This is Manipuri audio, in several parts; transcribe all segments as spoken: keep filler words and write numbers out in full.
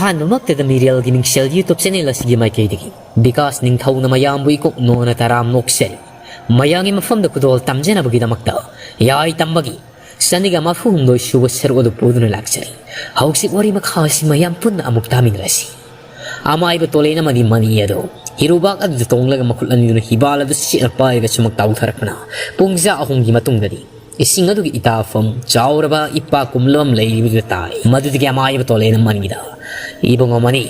ꯑꯍꯥꯟꯕꯃꯛꯇꯗ ꯃꯤꯔꯦꯜꯒꯤ ꯃꯤꯡꯁꯦꯜ YouTube channel ꯑꯁꯤꯒꯤ ꯃꯥꯏꯀꯩꯗꯒꯤ ꯕꯤꯀꯥꯁ ꯅꯤꯡꯊꯧꯅ ꯃꯌꯥꯝꯕꯨ ꯏꯀꯣꯛ ꯅꯣꯟꯅ ꯇꯔꯥꯝ ꯅꯣꯛꯆꯔꯤ꯫ ꯃꯌꯥꯝꯒꯤ ꯃꯐꯝꯗ ꯈꯨꯗꯣꯜ ꯇꯝꯖꯅꯕꯒꯤꯗꯃꯛꯇ ꯌꯥꯏ ꯇꯝꯕꯒꯤ ꯆꯅꯤꯒ ꯃꯔꯐꯨ ꯍꯨꯝꯗꯣꯏ ꯁꯨꯕ ꯁꯔꯨꯛ ꯑꯗꯨ ꯄꯨꯗꯨꯅ ꯂꯥꯛꯆꯔꯤ꯫ ꯍꯧꯖꯤꯛ ꯋꯥꯔꯤ ꯃꯈꯥ ꯑꯁꯤ ꯃꯌꯥꯝ ꯄꯨꯟꯅ ꯑꯃꯨꯛ ꯇꯥꯃꯤꯟꯅꯔꯁꯤ꯫ ꯑꯃꯥꯏꯕ ꯇꯣꯂꯦꯟ ꯑꯃꯗꯤ ꯃꯅꯤ ꯑꯗꯨ ꯍꯤꯔꯨꯕꯥꯛ ꯑꯗꯨꯗ ꯇꯣꯡꯂꯒ ꯃꯈꯨꯠ ꯑꯅꯤꯗꯨꯅ ꯍꯤꯕꯥꯜ ꯑꯗꯨ ꯆꯦꯠꯅ ꯄꯥꯏꯔꯒ ꯁꯨꯃꯛ ꯇꯥꯎꯊꯔꯛꯄꯅ ꯄꯨꯡꯖꯥ ꯑꯍꯨꯝꯒꯤ ꯃꯇꯨꯡꯗꯗꯤ ꯏꯁꯤꯡ ꯑꯗꯨꯒꯤ ꯏꯇꯥꯐꯝ ꯆꯥꯎꯔꯕ ꯏꯄꯥꯛ ꯀꯨꯝꯂꯕ ꯑꯃ ꯂꯩꯔꯤꯕꯗꯨꯗ ꯇꯥꯏ꯫ ꯃꯗꯨꯗꯒꯤ ꯑꯃꯥꯏꯕ ꯇꯣꯂꯦꯟ ꯑꯃ ꯃꯅꯤꯗ "ꯏꯕꯨꯡꯉꯣ ꯃꯅꯤ,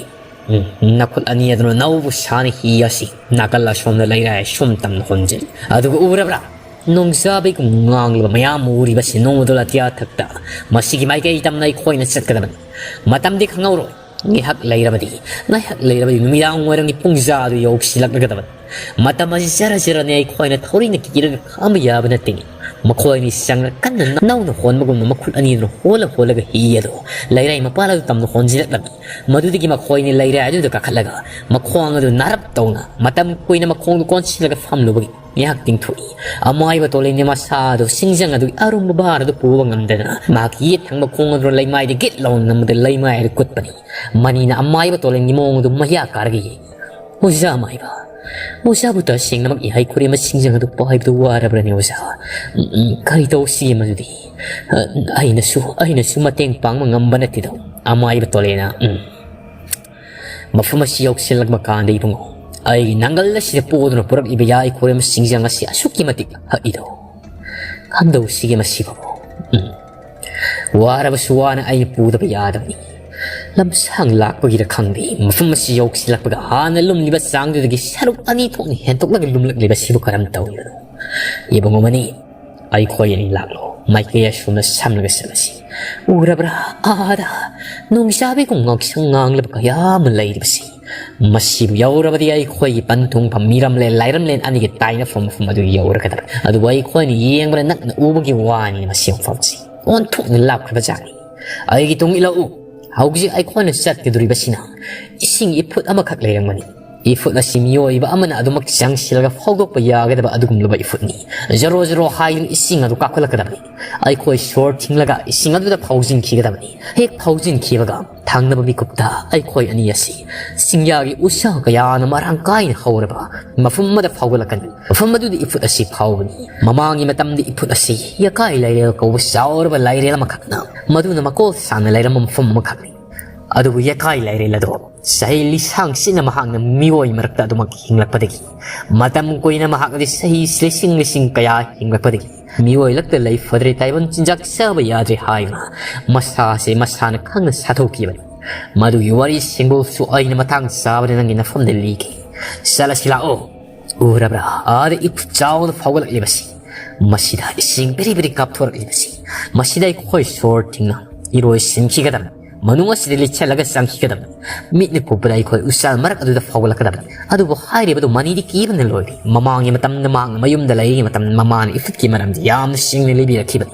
ꯎꯝ, ꯅꯈꯨꯠ ꯑꯅꯤ ꯑꯗꯨꯅ ꯅꯧꯕ ꯁꯥꯅ ꯍꯤ ꯑꯁꯤ ꯅꯥꯀꯜ ꯑꯁꯣꯝꯗ ꯂꯩꯔꯥꯏ ꯁꯨꯝ ꯇꯝꯅ ꯍꯣꯟꯖꯤꯜ꯫ ꯑꯗꯨꯒ ꯎꯔꯕ꯭ꯔꯥ? ꯅꯣꯡꯖꯥꯕꯤꯒꯨꯝ ꯉꯥꯡꯂꯕ ꯃꯌꯥꯝ ꯎꯔꯤꯕꯁꯤ ꯅꯣꯡꯃꯗꯣ ꯑꯇꯤꯌꯥ ꯊꯛꯇ ꯃꯁꯤꯒꯤ ꯃꯥꯏꯀꯩ ꯇꯝꯅ ꯑꯩꯈꯣꯏꯅ ꯆꯠꯀꯗꯕꯅꯤ꯫ ꯃꯇꯝꯗꯤ ꯈꯪꯍꯧꯔꯣꯏ꯫ ꯉꯥꯏꯍꯥꯛ ꯂꯩꯔꯕꯗꯤ, ꯉꯥꯏꯍꯥꯛ ꯂꯩꯔꯕꯗꯤ ꯅꯨꯃꯤꯗꯥꯡ ꯋꯥꯏꯔꯝꯒꯤ ꯄꯨꯡꯖꯥ ꯑꯗꯨ ꯌꯧꯁꯤꯜꯂꯛꯂꯒꯗꯕꯅꯤ꯫ ꯃꯇꯝ ꯑꯁꯤ ꯖꯔ ꯖꯔꯅꯤ ꯑꯩꯈꯣꯏꯅ ꯊꯧꯔꯤꯅ ꯀꯤꯔꯒ ꯈꯥꯝꯕ ꯌꯥꯕ ꯅꯠꯇꯦ꯫ ꯃꯈꯣꯏ ꯑꯅꯤ ꯆꯪꯂ ꯀꯟꯅ ꯅꯧꯅ ꯍꯣꯟꯕꯒꯨꯝꯅ ꯃꯈꯨꯠ ꯑꯅꯤꯗꯨꯅ ꯍꯣꯜꯂ ꯍꯣꯜꯂꯒ ꯍꯤ ꯑꯗꯨ ꯂꯩꯔꯥꯏ ꯃꯄꯥꯜ ꯑꯗꯨ ꯇꯝꯅ ꯍꯣꯟꯖꯤꯜꯂꯛꯂꯝꯃꯤ꯫ ꯃꯗꯨꯗꯒꯤ ꯃꯈꯣꯏꯅꯤ ꯂꯩꯔꯥꯏ ꯑꯗꯨꯗ ꯀꯥꯈꯠꯂꯒ ꯃꯈꯣꯡ ꯑꯗꯨ ꯅꯥꯔꯞ ꯇꯧꯅ ꯃꯇꯝ ꯀꯨꯏꯅ ꯃꯈꯣꯡꯗꯨ ꯀꯣꯟꯁꯤꯜꯂꯒ ꯐꯝꯂꯨꯕꯒꯤ ꯉꯥꯏꯍꯥꯛ ꯇꯤꯡꯊꯣꯛꯏ꯫ ꯑꯃꯥꯏꯕ ꯇꯣꯂꯦꯟꯒꯤ ꯃꯁꯥ ꯑꯗꯨ ꯁꯤꯡꯖꯪ ꯑꯗꯨꯒꯤ ꯑꯔꯨꯝꯕ ꯚꯥꯔ ꯑꯗꯨ ꯄꯨꯕ ꯉꯝꯗꯅ ꯃꯍꯥꯛꯀꯤ ꯌꯦꯠ ꯊꯪꯕ ꯈꯣꯡ ꯑꯗꯨꯅ ꯂꯩꯃꯥꯏꯗ ꯒꯤꯠ ꯂꯥꯎꯅ ꯅꯝꯕꯗ ꯂꯩꯃꯥꯏ ꯑꯗꯨ ꯀꯨꯠꯄꯅꯤ꯫ ꯃꯅꯤꯅ ꯑꯃꯥꯏꯕ ꯇꯣꯂꯦꯟꯒꯤ ꯃꯑꯣꯡ ꯑꯗꯨ ꯃꯌꯥ ꯀꯥꯔꯒ ꯌꯦꯡꯏ꯫ "ꯑꯣꯖꯥ ꯑꯃꯥꯏꯕ, ꯑꯣꯖꯥꯕꯨ ꯇꯁꯦꯡꯅꯃꯛ ꯏꯍꯩ ꯈꯨꯔꯦꯝꯕ ꯁꯤꯡꯖꯪ ꯑꯗꯨ ꯄꯥꯏꯕꯗꯨ ꯋꯥꯔꯕ꯭ꯔꯅꯦ ꯑꯣꯖꯥ? ꯎꯝ, ꯎꯝ, ꯀꯔꯤ ꯇꯧꯁꯤꯒꯦ ꯃꯗꯨꯗꯤ? ꯑ, ꯑꯩꯅꯁꯨ, ꯑꯩꯅꯁꯨ ꯃꯇꯦꯡ ꯄꯥꯡꯕ ꯉꯝꯕ ꯅꯠꯇꯦꯗꯣ꯫" ꯑꯃꯥꯏꯕ ꯇꯣꯂꯦꯟꯅ, ꯎꯝ, "ꯃꯐꯝ ꯑꯁꯤ ꯌꯧꯁꯤꯜꯂꯛꯄ ꯀꯥꯟꯗ ꯏꯕꯨꯡꯉꯣ, ꯑꯩꯒꯤ ꯅꯪꯒꯜ ꯑꯁꯤꯗ ꯄꯣꯗꯨꯅ ꯄꯨꯔꯛꯂꯤꯕ ꯌꯥꯏ ꯈꯨꯔꯦꯝꯕ ꯁꯤꯡꯖꯪ ꯑꯁꯤ ꯑꯁꯨꯛꯀꯤ ꯃꯇꯤꯛ ꯍꯛꯏꯗꯣ꯫ ꯀꯝꯗꯧꯁꯤꯒꯦ ꯃꯁꯤꯕꯨ? ꯎꯝ꯫ ꯋꯥꯔꯕꯁꯨ ꯋꯥꯅ ꯑꯩꯅ ꯄꯨꯗꯕ ꯌꯥꯗꯕꯅꯤ꯫ ꯂꯝꯁꯥꯡ ꯂꯥꯛꯄꯒꯤꯔ ꯈꯪꯗꯦ, ꯃꯐꯝ ꯑꯁꯤ ꯌꯧꯁꯤꯜꯂꯛꯄꯒ ꯍꯥꯟꯅ ꯂꯨꯝꯂꯤꯕ ꯆꯥꯡꯗꯨꯗꯒꯤ ꯁꯔꯨꯛ ꯑꯅꯤ ꯊꯣꯛꯅ ꯍꯦꯟꯗꯣꯛꯂꯒ ꯂꯨꯝꯂꯛꯂꯤꯕꯁꯤꯕꯨ ꯀꯔꯝ ꯇꯧꯔꯤꯕꯅꯣ? ꯏꯕꯨꯡꯉꯣ ꯃꯅꯤ, ꯑꯩꯈꯣꯏ ꯑꯅꯤ ꯂꯥꯛꯂꯣ, ꯃꯥꯏꯀꯩ ꯑꯁꯣꯝꯗ ꯁꯝꯂꯒ ꯆꯠꯂꯁꯤ꯫ ꯎꯔꯕ꯭ꯔꯥ? ꯑꯥꯗ ꯅꯣꯡꯖꯥꯕꯤꯒꯨꯝ ꯉꯥꯡꯁꯪ ꯉꯥꯡꯂꯕ ꯀꯌꯥ ꯑꯃ ꯂꯩꯔꯤꯕꯁꯤ꯫ ꯃꯁꯤꯕꯨ ꯌꯧꯔꯕꯗꯤ ꯑꯩꯈꯣꯏꯒꯤ ꯄꯟꯊꯨꯡꯐꯝ ꯃꯤꯔꯝꯂꯦꯟ ꯂꯥꯏꯔꯝꯂꯦꯟ ꯑꯅꯤꯒꯤ ꯇꯥꯏꯅꯐꯝ ꯃꯐꯝ ꯑꯗꯨ ꯌꯧꯔꯒꯗꯕ꯫ ꯑꯗꯨꯕꯨ ꯑꯩꯈꯣꯏꯅ ꯌꯦꯡꯕꯗ ꯅꯛꯅ ꯎꯕꯒꯤ ꯋꯥꯅꯤ ꯃꯁꯤ ꯃꯐꯝꯁꯤ꯫ ꯑꯣꯟꯊꯣꯛꯅ ꯂꯥꯞꯈ꯭ꯔꯕ ꯖꯥꯠꯅꯤ꯫ ꯑꯩꯒꯤ ꯇꯨꯡ ꯏꯜꯂꯛꯎ꯫ ꯍꯧꯖꯤꯛ ꯑꯩꯈꯣꯏꯅ ꯆꯠꯀꯗꯧꯔꯤꯕꯁꯤꯅ ꯏꯁꯤꯡ ꯏꯐꯨꯠ ꯑꯃꯈꯛ ꯂꯩꯔꯝꯒꯅꯤ꯫ ꯏꯐꯨꯠ ꯑꯁꯤ ꯃꯤꯑꯣꯏꯕ ꯑꯃꯅ ꯑꯗꯨꯃꯛ ꯆꯪꯁꯤꯜꯂꯒ ꯐꯥꯎꯗꯣꯛꯄ ꯌꯥꯒꯗꯕ ꯑꯗꯨꯒꯨꯝꯂꯕ ꯏꯐꯨꯠꯅꯤ꯫ ꯖꯔꯣ ꯖꯔꯣ ꯍꯥꯏꯗꯨꯅ ꯏꯁꯤꯡ ꯑꯗꯨ ꯀꯥꯈꯠꯂꯛꯀꯗꯕꯅꯤ꯫ ꯑꯩꯈꯣꯏ ꯁꯣꯔ ꯊꯤꯡꯂꯒ ꯏꯁꯤꯡ ꯑꯗꯨꯗ ꯐꯥꯎꯖꯤꯟꯈꯤꯒꯗꯕꯅꯤ꯫ ꯍꯦꯛ ꯐꯥꯎꯖꯤꯟꯈꯤꯕꯒ ꯊꯪꯅꯕ ꯃꯤꯀꯨꯞꯇ ꯑꯩꯈꯣꯏ ꯑꯅꯤ ꯑꯁꯤ ꯆꯤꯡꯌꯥꯒꯤ ꯎꯁꯥ ꯀꯌꯥꯅ ꯃꯔꯥꯡ ꯀꯥꯏꯅ ꯍꯧꯔꯕ ꯃꯐꯝ ꯑꯃꯗ ꯐꯥꯎꯒꯠꯂꯛꯀꯅꯤ꯫ ꯃꯐꯝ ꯑꯗꯨꯗ ꯏꯐꯨꯠ ꯑꯁꯤ ꯐꯥꯎꯕꯅꯤ꯫ ꯃꯃꯥꯡꯒꯤ ꯃꯇꯝꯗ ꯏꯐꯨꯠ ꯑꯁꯤ ꯌꯀꯥꯏ ꯂꯥꯏꯔꯦꯜ ꯀꯧꯕ ꯆꯥꯎꯔꯕ ꯂꯥꯏꯔꯦꯜ ꯑꯃꯈꯛꯅ ꯃꯗꯨꯅ ꯃꯀꯣꯜ ꯁꯥꯡꯅ ꯂꯩꯔꯝꯕ ꯃꯐꯝ ꯑꯃꯈꯛꯅꯤ꯫ ꯑꯗꯨꯕꯨ ꯌꯀꯥꯏ ꯂꯥꯏꯔꯦꯜ ꯑꯗꯣ ꯆꯍꯤ ꯂꯤꯁꯥꯡ ꯁꯤꯠꯅ ꯃꯍꯥꯛꯅ ꯃꯤꯑꯣꯏ ꯃꯔꯛꯇ ꯑꯗꯨꯃꯛ ꯍꯤꯡꯂꯛꯄꯗꯒꯤ, ꯃꯇꯝ ꯀꯨꯏꯅ ꯃꯍꯥꯛ ꯑꯗꯨ ꯆꯍꯤ ꯂꯤꯁꯤꯡ ꯂꯤꯁꯤꯡ ꯀꯌꯥ ꯍꯤꯡꯂꯛꯄꯗꯒꯤ, ꯃꯤꯑꯣꯏ ꯂꯛꯇ ꯂꯩ ꯐꯗ꯭ꯔꯦ, ꯇꯥꯏꯕꯪ ꯆꯤꯟꯖꯥꯛ ꯆꯥꯕ ꯌꯥꯗ꯭ꯔꯦ ꯍꯥꯏꯅ ꯃꯁꯥꯁꯦ ꯃꯁꯥꯅ ꯈꯪꯅ ꯁꯥꯊꯣꯛꯈꯤꯕꯅꯤ꯫ ꯃꯗꯨꯒꯤ ꯋꯥꯔꯤ ꯁꯤꯡꯕꯨꯁꯨ ꯑꯩꯅ ꯃꯇꯥꯡ ꯆꯥꯕꯗ ꯅꯪꯒꯤ ꯅꯐꯝꯗ ꯂꯤꯒꯦ꯫ ꯆꯠꯂꯁꯤ ꯂꯥꯛꯑꯣ꯫ ꯎꯔꯕ꯭ꯔꯥ? ꯑꯥꯗ ꯏꯐꯨꯠ ꯆꯥꯎꯅ ꯐꯥꯎꯒꯠꯂꯛꯂꯤꯕꯁꯤ꯫ ꯃꯁꯤꯗ ꯏꯁꯤꯡ ꯕꯤꯔꯤ ꯕꯤꯔꯤ ꯀꯥꯞꯊꯣꯔꯛꯂꯤꯕꯁꯤ꯫ ꯃꯁꯤꯗ ꯑꯩꯈꯣꯏ ꯁꯣꯔ ꯊꯤꯡꯅ ꯏꯔꯣꯏ ꯁꯤꯟꯈꯤꯒꯗꯕꯅꯤ꯫ ꯃꯅꯨꯡ ꯑꯁꯤꯗ ꯂꯤꯠꯁꯜꯂꯒ ꯆꯪꯈꯤꯒꯗꯕꯅꯤ꯫ ꯃꯤꯠꯅ ꯀꯨꯞꯄꯗ ꯑꯩꯈꯣꯏ ꯎꯆꯥꯜ ꯃꯔꯛ ꯑꯗꯨꯗ ꯐꯥꯎꯒꯠꯂꯛꯀꯗꯕꯅꯤ꯫ ꯑꯗꯨꯕꯨ ꯍꯥꯏꯔꯤꯕꯗꯨ ꯃꯅꯤꯗꯤ ꯀꯤꯕꯅ ꯂꯣꯏꯔꯦ꯫ ꯃꯃꯥꯡꯒꯤ ꯃꯇꯝꯗ ꯃꯍꯥꯛꯅ ꯃꯌꯨꯝꯗ ꯂꯩꯔꯤꯉꯩ ꯃꯇꯝꯗ ꯃꯃꯥꯅ ꯏꯐꯨꯠꯀꯤ ꯃꯔꯝꯗꯤ ꯌꯥꯝꯅ ꯁꯦꯡꯅ ꯂꯤꯕꯤꯔꯛꯈꯤꯕꯅꯤ꯫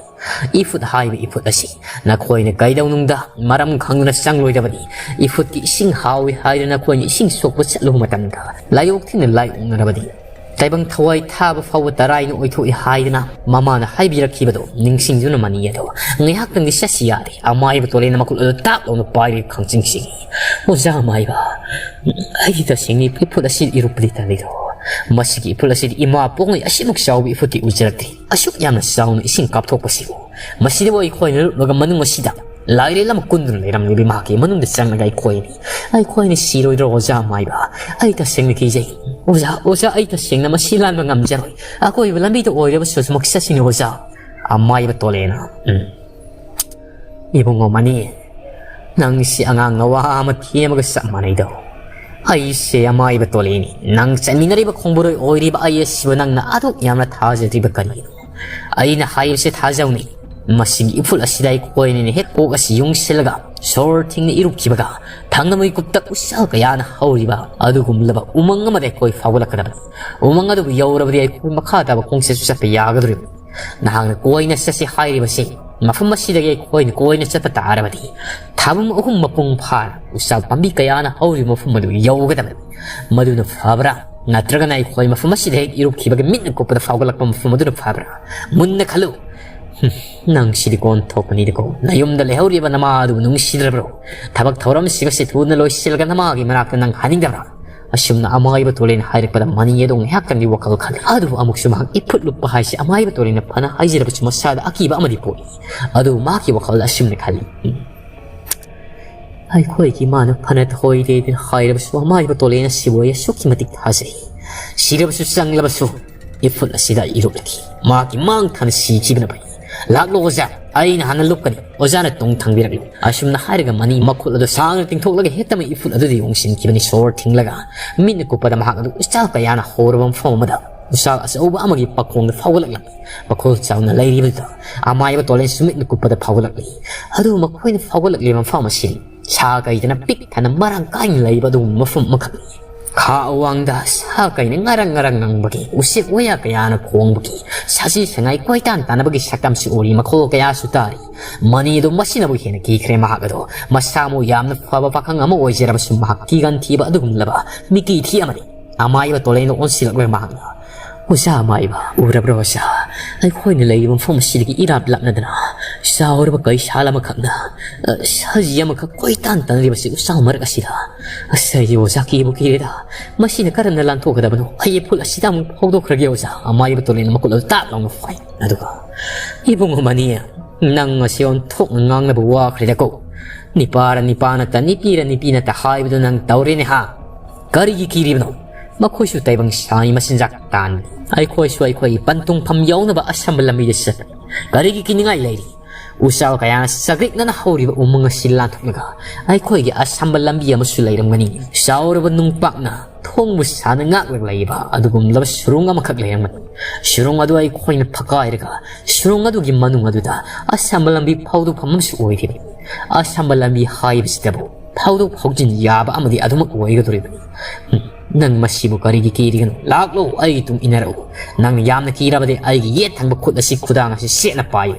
ꯏꯐꯨꯠ ꯍꯥꯏꯕ ꯏꯐꯨꯠ ꯑꯁꯤ ꯅꯈꯣꯏꯅ ꯀꯩꯗꯧꯅꯨꯡꯗ ꯃꯔꯝ ꯈꯪꯗꯨꯅ ꯆꯪꯂꯣꯏꯗꯕꯅꯤ꯫ ꯏꯐꯨꯠꯀꯤ ꯏꯁꯤꯡ ꯍꯥꯎꯏ ꯍꯥꯏꯗꯨꯅ ꯅꯈꯣꯏꯅ ꯏꯁꯤꯡ ꯁꯣꯛꯄ ꯆꯠꯂꯨꯕ ꯃꯇꯝꯗ ꯂꯥꯏꯑꯣꯛ ꯊꯤꯅ ꯂꯥꯏꯑꯣꯛꯅꯔꯕꯗꯤ ꯇꯥꯏꯕꯪ ꯊꯋꯥꯏ ꯊꯥꯕ ꯐꯥꯎꯕ ꯇꯔꯥꯏꯅ ꯑꯣꯏꯊꯣꯛꯏ ꯍꯥꯏꯗꯅ ꯃꯃꯥꯅ ꯍꯥꯏꯕꯤꯔꯛꯈꯤꯕꯗꯣ ꯅꯤꯡꯁꯤꯡꯗꯨꯅ ꯃꯅꯤ ꯑꯗꯣ ꯉꯥꯏꯍꯥꯛꯇꯪꯗꯤ ꯆꯠꯁꯤ ꯌꯥꯔꯦ꯫ ꯑꯃꯥꯏꯕ ꯇꯣꯂꯦꯅ ꯃꯈꯨꯠ ꯑꯗꯨ ꯇꯥꯛ ꯂꯥꯎꯅ ꯄꯥꯏꯔꯒ ꯈꯪꯆꯤꯡ ꯆꯤꯡꯏ꯫ ꯑꯣꯖꯥ ꯑꯃꯥꯏꯕ, ꯑꯩꯗꯤ ꯇꯁꯦꯡꯅ ꯏꯐꯨꯠ ꯑꯁꯤ ꯏꯔꯨꯞꯄꯗꯤ ꯇꯜꯂꯤꯗꯣ꯫ ꯃꯁꯤꯒꯤ ꯏꯐꯨꯠ ꯑꯁꯤꯗꯤ ꯏꯃꯥ ꯄꯣꯛꯉꯩ ꯑꯁꯤꯃꯨꯛ ꯆꯥꯎꯕ ꯏꯐꯨꯠꯇꯤ ꯎꯖꯔꯛꯇ꯭ꯔꯤ꯫ ꯑꯁꯨꯛ ꯌꯥꯝꯅ ꯆꯥꯎꯅ ꯏꯁꯤꯡ ꯀꯥꯞꯊꯣꯛꯄꯁꯤꯕꯨ꯫ ꯃꯁꯤꯗꯕꯨ ꯑꯩꯈꯣꯏꯅ ꯂꯨꯞꯂꯒ ꯃꯅꯨꯡ ꯑꯁꯤꯗ ꯂꯥꯏꯔꯦꯜ ꯑꯃ ꯀꯨꯟꯗꯨꯅ ꯂꯩꯔꯝꯂꯤꯕ ꯃꯍꯥꯛꯀꯤ ꯃꯅꯨꯡꯗ ꯆꯪꯂꯒ ꯑꯩꯈꯣꯏꯅꯤ, ꯑꯩꯈꯣꯏꯅ ꯁꯤꯔꯣꯏꯗ꯭ꯔꯣ ꯑꯣꯖꯥ ꯑꯃꯥꯏꯕ? ꯑꯩ ꯇꯁꯦꯡꯅ ꯀꯤꯖꯩ꯫ ꯑꯣꯖꯥ, ꯑꯣꯖꯥ, ꯑꯩ ꯇꯁꯦꯡꯅ ꯃꯁꯤ ꯂꯥꯟꯕ ꯉꯝꯖꯔꯣꯏ꯫ ꯑꯀꯣꯏꯕ ꯂꯝꯕꯤꯗ ꯑꯣꯏꯔꯕꯁꯨ ꯑꯁꯨꯃꯛ ꯆꯠꯁꯤꯅꯦ ꯑꯣꯖꯥ꯫ ꯑꯃꯥꯏꯕ ꯇꯣꯂꯦꯅ, ꯎꯝ꯫ ꯏꯕꯨꯡꯉꯣ ꯃꯅꯤ, ꯅꯪꯁꯤ ꯑꯉꯥꯡ ꯅꯋꯥ ꯑꯃ ꯊꯦꯝꯃꯒ ꯆꯞ ꯃꯥꯟꯅꯩꯗꯣ꯫ ꯑꯩꯁꯦ ꯑꯃꯥꯏꯕ ꯇꯣꯂꯦꯅꯤ꯫ ꯅꯪ ꯆꯠꯃꯤꯟꯅꯔꯤꯕ ꯈꯣꯡꯕꯨꯔꯣꯏ ꯑꯣꯏꯔꯤꯕ ꯑꯩ ꯑꯁꯤꯕꯨ ꯅꯪꯅ ꯑꯗꯨꯛ ꯌꯥꯝꯅ ꯊꯥꯖꯗ꯭ꯔꯤꯕ ꯀꯔꯤꯒꯤꯅꯣ? ꯑꯩꯅ ꯍꯥꯏꯕꯁꯤ ꯊꯥꯖꯧꯅꯦ꯫ ꯃꯁꯤꯒꯤ ꯏꯐꯨꯜ ꯑꯁꯤꯗ ꯑꯩꯈꯣꯏꯅꯤꯅ ꯍꯦꯛ ꯀꯣꯛ ꯑꯁꯤ ꯌꯨꯡꯁꯤꯜꯂꯒ ꯁꯣꯔ ꯊꯤꯡꯅ ꯏꯔꯨꯞꯈꯤꯕꯒ ꯊꯪꯅ ꯃꯤꯀꯨꯞꯇ ꯎꯆꯥꯜ ꯀꯌꯥꯅ ꯍꯧꯔꯤꯕ ꯑꯗꯨꯒꯨꯝꯂꯕ ꯎꯃꯪ ꯑꯃꯗ ꯑꯩꯈꯣꯏ ꯐꯥꯎꯒꯠꯂꯛꯀꯗꯕꯅꯤ꯫ ꯎꯃꯪ ꯑꯗꯨꯕꯨ ꯌꯧꯔꯕꯗꯤ ꯑꯩꯈꯣꯏ ꯃꯈꯥ ꯇꯥꯕ ꯈꯣꯡꯆꯠꯁꯨ ꯆꯠꯄ ꯌꯥꯒꯗꯧꯔꯤꯕꯅꯤ꯫ ꯅꯍꯥꯛꯅ ꯀꯣꯏꯅ ꯆꯠꯁꯤ ꯍꯥꯏꯔꯤꯕꯁꯤ ꯃꯐꯝ ꯑꯁꯤꯗꯒꯤ ꯑꯩꯈꯣꯏꯅ ꯀꯣꯏꯅ ꯆꯠꯄ ꯇꯥꯔꯕꯗꯤ ꯊꯥꯕꯨꯝ ꯑꯍꯨꯝ ꯃꯄꯨꯡ ꯐꯥꯅ ꯎꯆꯥꯜ ꯄꯥꯝꯕꯤ ꯀꯌꯥꯅ ꯍꯧꯔꯤꯕ ꯃꯐꯝ ꯑꯗꯨ ꯌꯧꯒꯗꯕꯅꯤ꯫ ꯃꯗꯨꯅ ꯐꯕ꯭ꯔꯥ? ꯅꯠꯇ꯭ꯔꯒꯅ ꯑꯩꯈꯣꯏ ꯃꯐꯝ ꯑꯁꯤꯗ ꯍꯦꯛ ꯏꯔꯨꯞꯈꯤꯕꯒ ꯃꯤꯠꯅ ꯀꯨꯞꯄꯗ ꯐꯥꯎꯒꯠꯂꯛꯄ ꯃꯐꯝ ꯑꯗꯨꯅ ꯐꯕ꯭ꯔꯥ? ꯃꯨꯟꯅ ꯈꯜꯂꯨ꯫ ꯍꯨꯝ, ꯅꯪ ꯁꯤꯗꯤ ꯀꯣꯟ ꯊꯣꯛꯄꯅꯤꯗꯀꯣ꯫ ꯅꯌꯨꯝꯗ ꯂꯩꯍꯧꯔꯤꯕ ꯅꯃꯥ ꯑꯗꯨꯕꯨ ꯅꯨꯡꯁꯤꯗ꯭ꯔꯕ꯭ꯔꯣ? ꯊꯕꯛ ꯊꯧꯔꯝꯁꯤꯡ ꯑꯁꯤ ꯊꯨꯅ ꯂꯣꯏꯁꯤꯜꯂꯒ ꯅꯃꯥꯒꯤ ꯃꯅꯥꯛꯇ ꯅꯪ ꯍꯥꯏꯅꯤꯡꯗꯕ꯭ꯔꯥ? ꯑꯁꯨꯝꯅ ꯑꯃꯥꯏꯕ ꯇꯣꯂꯦꯟ ꯍꯥꯏꯔꯛꯄꯗ ꯃꯅꯤ ꯑꯗꯨ ꯉꯥꯏꯍꯥꯛꯇꯪꯗꯤ ꯋꯥꯈꯜ ꯈꯜꯂꯤ꯫ ꯑꯗꯨꯕꯨ ꯑꯃꯨꯛꯁꯨ ꯃꯍꯥꯛ ꯏꯐꯨꯠ ꯂꯨꯞꯄ ꯍꯥꯏꯁꯦ ꯑꯃꯥꯏꯕ ꯇꯣꯂꯦꯟꯅ ꯐꯅ ꯍꯥꯏꯖꯔꯕꯁꯨ ꯃꯁꯥꯗ ꯑꯀꯤꯕ ꯑꯃꯗꯤ ꯄꯣꯛꯏ꯫ ꯑꯗꯨꯕꯨ ꯃꯍꯥꯛꯀꯤ ꯋꯥꯈꯜꯗ ꯑꯁꯨꯝꯅ ꯈꯜꯂꯤ, "ꯎꯝ, ꯑꯩꯈꯣꯏꯒꯤ ꯏꯃꯥꯅ ꯐꯅ ꯊꯣꯏꯗꯦꯗꯅ ꯍꯥꯏꯔꯕꯁꯨ ꯑꯃꯥꯏꯕ ꯇꯣꯂꯦꯟ ꯑꯁꯤꯕꯨ ꯑꯩ ꯑꯁꯨꯛꯀꯤ ꯃꯇꯤꯛ ꯊꯥꯖꯩ꯫ ꯁꯤꯔꯕꯁꯨ ꯆꯪꯂꯕꯁꯨ ꯏꯐꯨꯠ ꯑꯁꯤꯗ ꯏꯔꯨꯞꯂꯒꯦ꯫ ꯃꯍꯥꯛꯀꯤ ꯃꯥꯡ ꯊꯥꯅ ꯁꯤꯈꯤꯕꯅ ꯐꯩ꯫ ꯂꯥꯛꯂꯣ ꯑꯣꯖꯥ, ꯑꯩꯅ ꯍꯥꯟꯅ ꯂꯨꯞꯀꯅꯤ꯫ ꯑꯣꯖꯥꯅ ꯇꯨꯡ ꯊꯥꯡꯕꯤꯔꯛꯂꯨ꯫" ꯑꯁꯨꯝꯅ ꯍꯥꯏꯔꯒ ꯃꯅꯤ ꯃꯈꯨꯠ ꯑꯗꯨ ꯁꯥꯡꯅ ꯇꯤꯡꯊꯣꯛꯂꯒ ꯍꯦꯛꯇꯃꯛ ꯏꯐꯨꯠ ꯑꯗꯨꯗ ꯌꯣꯡꯁꯤꯟꯈꯤꯕꯅꯤ꯫ ꯁꯣꯔ ꯊꯤꯡꯂꯒ ꯃꯤꯠꯅ ꯀꯨꯞꯄꯗ ꯃꯍꯥꯛ ꯑꯗꯨ ꯎꯆꯥꯜ ꯀꯌꯥꯅ ꯍꯧꯔꯕ ꯃꯐꯝ ꯑꯃꯗ ꯎꯆꯥꯜ ꯑꯆꯧꯕ ꯑꯃꯒꯤ ꯄꯥꯈꯣꯡꯗ ꯐꯥꯎꯒꯠꯂꯛꯂꯝꯃꯤ꯫ ꯄꯥꯈꯣꯜ ꯆꯥꯎꯅ ꯂꯩꯔꯤꯕꯗꯨꯗ ꯑꯃꯥꯏꯕ ꯇꯣꯂꯦꯟꯁꯨ ꯃꯤꯠꯅ ꯀꯨꯞꯄꯗ ꯐꯥꯎꯒꯠꯂꯛꯂꯤ꯫ ꯑꯗꯨꯕꯨ ꯃꯈꯣꯏꯅ ꯐꯥꯎꯒꯠꯂꯛꯂꯤꯕ ꯃꯐꯝ ꯑꯁꯤ ꯁꯥ ꯀꯩꯗꯅ ꯄꯤꯛ ꯊꯟꯅ ꯃꯔꯥꯡ ꯀꯥꯏꯅ ꯂꯩꯕ ꯑꯗꯨꯒꯨꯝꯕ ꯃꯐꯝ ꯑꯃꯈꯛꯅꯤ꯫ ꯈꯥ ꯑꯋꯥꯡꯗ ꯁꯥ ꯀꯩꯅ ꯉꯔꯪ ꯉꯔꯪ ꯉꯪꯕꯒꯤ, ꯎꯆꯦꯛ ꯋꯥꯌꯥ ꯀꯌꯥꯅ ꯈꯣꯡꯕꯒꯤ, ꯁꯥꯁꯤ ꯁꯉꯥꯏ ꯀꯣꯏꯇꯥꯟ ꯇꯥꯟꯅꯕꯒꯤ ꯁꯛꯇꯝꯁꯨ ꯎꯔꯤ꯫ ꯃꯈꯣꯜ ꯀꯌꯥꯁꯨ ꯇꯥꯔꯤ꯫ ꯃꯅꯤ ꯑꯗꯨ ꯃꯁꯤꯅꯕꯨ ꯍꯦꯟꯅ ꯀꯤꯈ꯭ꯔꯦ꯫ ꯃꯍꯥꯛ ꯑꯗꯨ ꯃꯁꯥꯃꯛ ꯌꯥꯝꯅ ꯐꯕ ꯄꯥꯈꯪ ꯑꯃ ꯑꯣꯏꯖꯔꯕꯁꯨ ꯃꯍꯥꯛ ꯀꯤꯒꯟ ꯊꯤꯕ ꯑꯗꯨꯒꯨꯝꯂꯕ ꯃꯤꯀꯤ ꯊꯤ ꯑꯃꯅꯤ꯫ ꯑꯃꯥꯏꯕ ꯇꯣꯂꯦꯟꯗ ꯑꯣꯟꯁꯤꯜꯂꯛꯂꯒ ꯃꯍꯥꯛꯅ, "ꯑꯣꯖꯥ ꯑꯃꯥꯏꯕ, ꯎꯔꯕ꯭ꯔꯣ ꯑꯣꯖꯥ? ꯑꯩꯈꯣꯏꯅ ꯂꯩꯔꯤꯕ ꯃꯐꯝ ꯑꯁꯤꯗꯒꯤ ꯏꯔꯥꯞ ꯂꯥꯞꯅꯗꯅ ꯆꯥꯎꯔꯕ ꯀꯩꯁꯥꯜ ꯑꯃꯈꯛꯅ, ꯑ, ꯁꯖꯤ ꯑꯃꯈꯛ ꯀꯣꯏꯇꯥꯟ ꯇꯥꯟꯅꯔꯤꯕꯁꯤ ꯎꯆꯥꯜ ꯃꯔꯛ ꯑꯁꯤꯗ꯫ ꯑꯁ, ꯑꯩꯗꯤ ꯑꯣꯖꯥ ꯀꯤꯕꯨ ꯀꯤꯔꯦꯗ꯫ ꯃꯁꯤꯅ ꯀꯔꯝꯅ ꯂꯥꯟꯊꯣꯛꯀꯗꯕꯅꯣ? ꯑꯩ ꯏꯐꯨꯠ ꯑꯁꯤꯗ ꯑꯃꯨꯛ ꯐꯥꯎꯗꯣꯛꯈ꯭ꯔꯒꯦ ꯑꯣꯖꯥ꯫" ꯑꯃꯥꯏꯕ ꯇꯣꯂꯦꯟꯅ ꯃꯈꯨꯠ ꯑꯗꯨ ꯇꯥꯛ ꯂꯥꯎꯅ ꯐꯥꯏ꯫ ꯑꯗꯨꯒ, "ꯏꯕꯨꯡꯉꯣ ꯃꯅꯤ, ꯅꯪ ꯑꯁꯤ ꯑꯣꯟꯊꯣꯛꯅ ꯉꯥꯡꯅꯕ ꯋꯥꯈ꯭ꯔꯦꯗꯀꯣ꯫ ꯅꯤꯄꯥꯔ ꯅꯤꯄꯥ ꯅꯠꯇ, ꯅꯤꯄꯤꯔ ꯅꯤꯄꯤ ꯅꯠꯇ ꯍꯥꯏꯕꯗꯨ ꯅꯪ ꯇꯧꯔꯦꯅꯦ ꯍꯥ? ꯀꯔꯤꯒꯤ ꯀꯤꯔꯤꯕꯅꯣ? ꯃꯈꯣꯏꯁꯨ ꯇꯥꯏꯕꯪ ꯁꯥꯒꯤ ꯃꯆꯤꯟꯖꯥꯛ ꯇꯥꯟꯕꯅꯤ꯫ ꯑꯩꯈꯣꯏꯁꯨ ꯑꯩꯈꯣꯏꯒꯤ ꯄꯟꯊꯨꯡꯐꯝ ꯌꯧꯅꯕ ꯑꯁꯝꯕ ꯂꯝꯕꯤꯗ ꯆꯠꯄꯅꯤ꯫ ꯀꯔꯤꯒꯤ ꯀꯤꯅꯤꯡꯉꯥꯏ ꯂꯩꯔꯤ? ꯎꯆꯥꯜ ꯀꯌꯥꯅ ꯆꯒ꯭ꯔꯤꯛꯅꯅ ꯍꯧꯔꯤꯕ ꯎꯃꯪ ꯑꯁꯤ ꯂꯥꯟꯊꯣꯛꯂꯒ ꯑꯩꯈꯣꯏꯒꯤ ꯑꯁꯝꯕ ꯂꯝꯕꯤ ꯑꯃꯁꯨ ꯂꯩꯔꯝꯒꯅꯤ꯫" ꯆꯥꯎꯔꯕ ꯅꯨꯡꯄꯥꯛꯅ ꯊꯣꯡꯕꯨ ꯁꯥꯅ ꯉꯥꯛꯂꯒ ꯂꯩꯕ ꯑꯗꯨꯒꯨꯝꯂꯕ ꯁꯨꯔꯨꯡ ꯑꯃꯈꯛ ꯂꯩꯔꯝꯒꯅꯤ꯫ ꯁꯨꯔꯨꯡ ꯑꯗꯨ ꯑꯩꯈꯣꯏꯅ ꯐꯀꯥꯏꯔꯒ ꯁꯨꯔꯨꯡ ꯑꯗꯨꯒꯤ ꯃꯅꯨꯡ ꯑꯗꯨꯗ ꯑꯁꯝꯕ ꯂꯝꯕꯤ ꯐꯥꯎꯗꯣꯛꯐꯝ ꯑꯃꯁꯨ ꯑꯣꯏꯔꯤꯕꯅꯤ꯫ ꯑꯁꯝꯕ ꯂꯝꯕꯤ ꯍꯥꯏꯕꯁꯤꯗꯕꯨ ꯐꯥꯎꯗꯣꯛ ꯐꯥꯎꯖꯤꯟ ꯌꯥꯕ ꯑꯃꯗꯤ ꯑꯗꯨꯃꯛ ꯑꯣꯏꯒꯗꯧꯔꯤꯕꯅꯤ꯫ ꯎꯝ꯫ "ꯅꯪ ꯃꯁꯤꯕꯨ ꯀꯔꯤꯒꯤ ꯀꯤꯔꯤꯒꯅꯣ? ꯂꯥꯛꯂꯣ, ꯑꯩꯒꯤ ꯇꯨꯡ ꯏꯟꯅꯔꯛꯎ꯫ ꯅꯪ ꯌꯥꯝꯅ ꯀꯤꯔꯕꯗꯤ ꯑꯩꯒꯤ ꯌꯦꯠ ꯊꯪꯕ ꯈꯨꯠ ꯑꯁꯤ, ꯈꯨꯗꯥꯡ ꯑꯁꯤ ꯁꯦꯠꯅ ꯄꯥꯏꯌꯨ꯫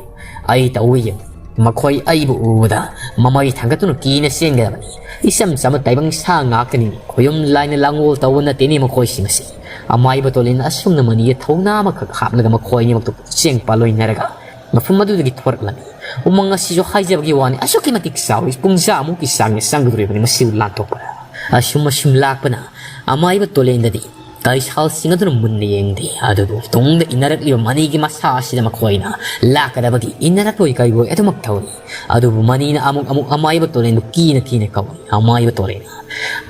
ꯑꯩ ꯇꯧꯏ ꯌꯦꯡꯉꯨ꯫" ꯃꯈꯣꯏ ꯑꯩꯕꯨ ꯎꯕꯗ ꯃꯃꯩ ꯊꯥꯡꯒꯠꯇꯨꯅ ꯀꯤꯅ ꯆꯦꯟꯒꯗꯕꯅꯤ꯫ ꯏꯆꯝ ꯆꯝꯕ ꯇꯥꯏꯕꯪ ꯁꯥ ꯉꯥꯛꯇꯅꯤ꯫ ꯈꯣꯌꯨꯝ ꯂꯥꯏꯅ ꯂꯥꯡꯒꯣꯜ ꯇꯧꯕ ꯅꯠꯇꯦꯅꯦ ꯃꯈꯣꯏꯁꯤꯡ ꯑꯁꯤ꯫ ꯑꯃꯥꯏꯕ ꯇꯣꯂꯦꯟꯅ ꯑꯁꯨꯝꯅ ꯃꯅꯤꯗ ꯊꯧꯅꯥ ꯑꯃꯈꯛ ꯍꯥꯞꯂꯒ ꯃꯈꯣꯏ ꯑꯅꯤꯃꯛꯇꯨ ꯆꯦꯡ ꯄꯥꯂꯣꯏꯅꯔꯒ ꯃꯐꯝ ꯑꯗꯨꯗꯒꯤ ꯊꯣꯔꯛꯂꯝꯃꯤ꯫ ꯎꯃꯪ ꯑꯁꯤꯁꯨ ꯍꯥꯏꯖꯕꯒꯤ ꯋꯥꯅꯤ, ꯑꯁꯨꯛꯀꯤ ꯃꯇꯤꯛ ꯆꯥꯎꯏ, ꯄꯨꯡꯖꯥꯃꯨꯛꯀꯤ ꯆꯥꯡꯅ ꯆꯪꯒꯗꯧꯔꯤꯕꯅꯤ ꯃꯁꯤꯕꯨ ꯂꯥꯟꯊꯣꯛꯄꯗ꯫ ꯑꯁꯨꯝ ꯑꯁꯨꯝ ꯂꯥꯛꯄꯅ ꯑꯃꯥꯏꯕ ꯇꯣꯂꯦꯟꯗꯗꯤ ꯀꯩꯁꯥꯜꯁꯤꯡ ꯑꯗꯨꯅ ꯃꯨꯟꯅ ꯌꯦꯡꯗꯦ꯫ ꯑꯗꯨꯕꯨ ꯇꯨꯡꯗ ꯏꯟꯅꯔꯛꯂꯤꯕ ꯃꯅꯤꯒꯤ ꯃꯁꯥ ꯑꯁꯤꯗ ꯃꯈꯣꯏꯅ ꯂꯥꯛꯀꯗꯕꯒꯤ ꯏꯟꯅꯔꯛꯂꯣꯏ ꯀꯩꯔꯣꯏ ꯑꯗꯨꯃꯛ ꯊꯧꯏ꯫ ꯑꯗꯨꯕꯨ ꯃꯅꯤꯅ ꯑꯃꯨꯛ ꯑꯃꯨꯛ ꯑꯃꯥꯏꯕ ꯇꯣꯂꯦꯟꯕꯨ ꯀꯤꯅ ꯀꯤꯅ ꯀꯧꯏ꯫ ꯑꯃꯥꯏꯕ ꯇꯣꯂꯦꯟꯅ,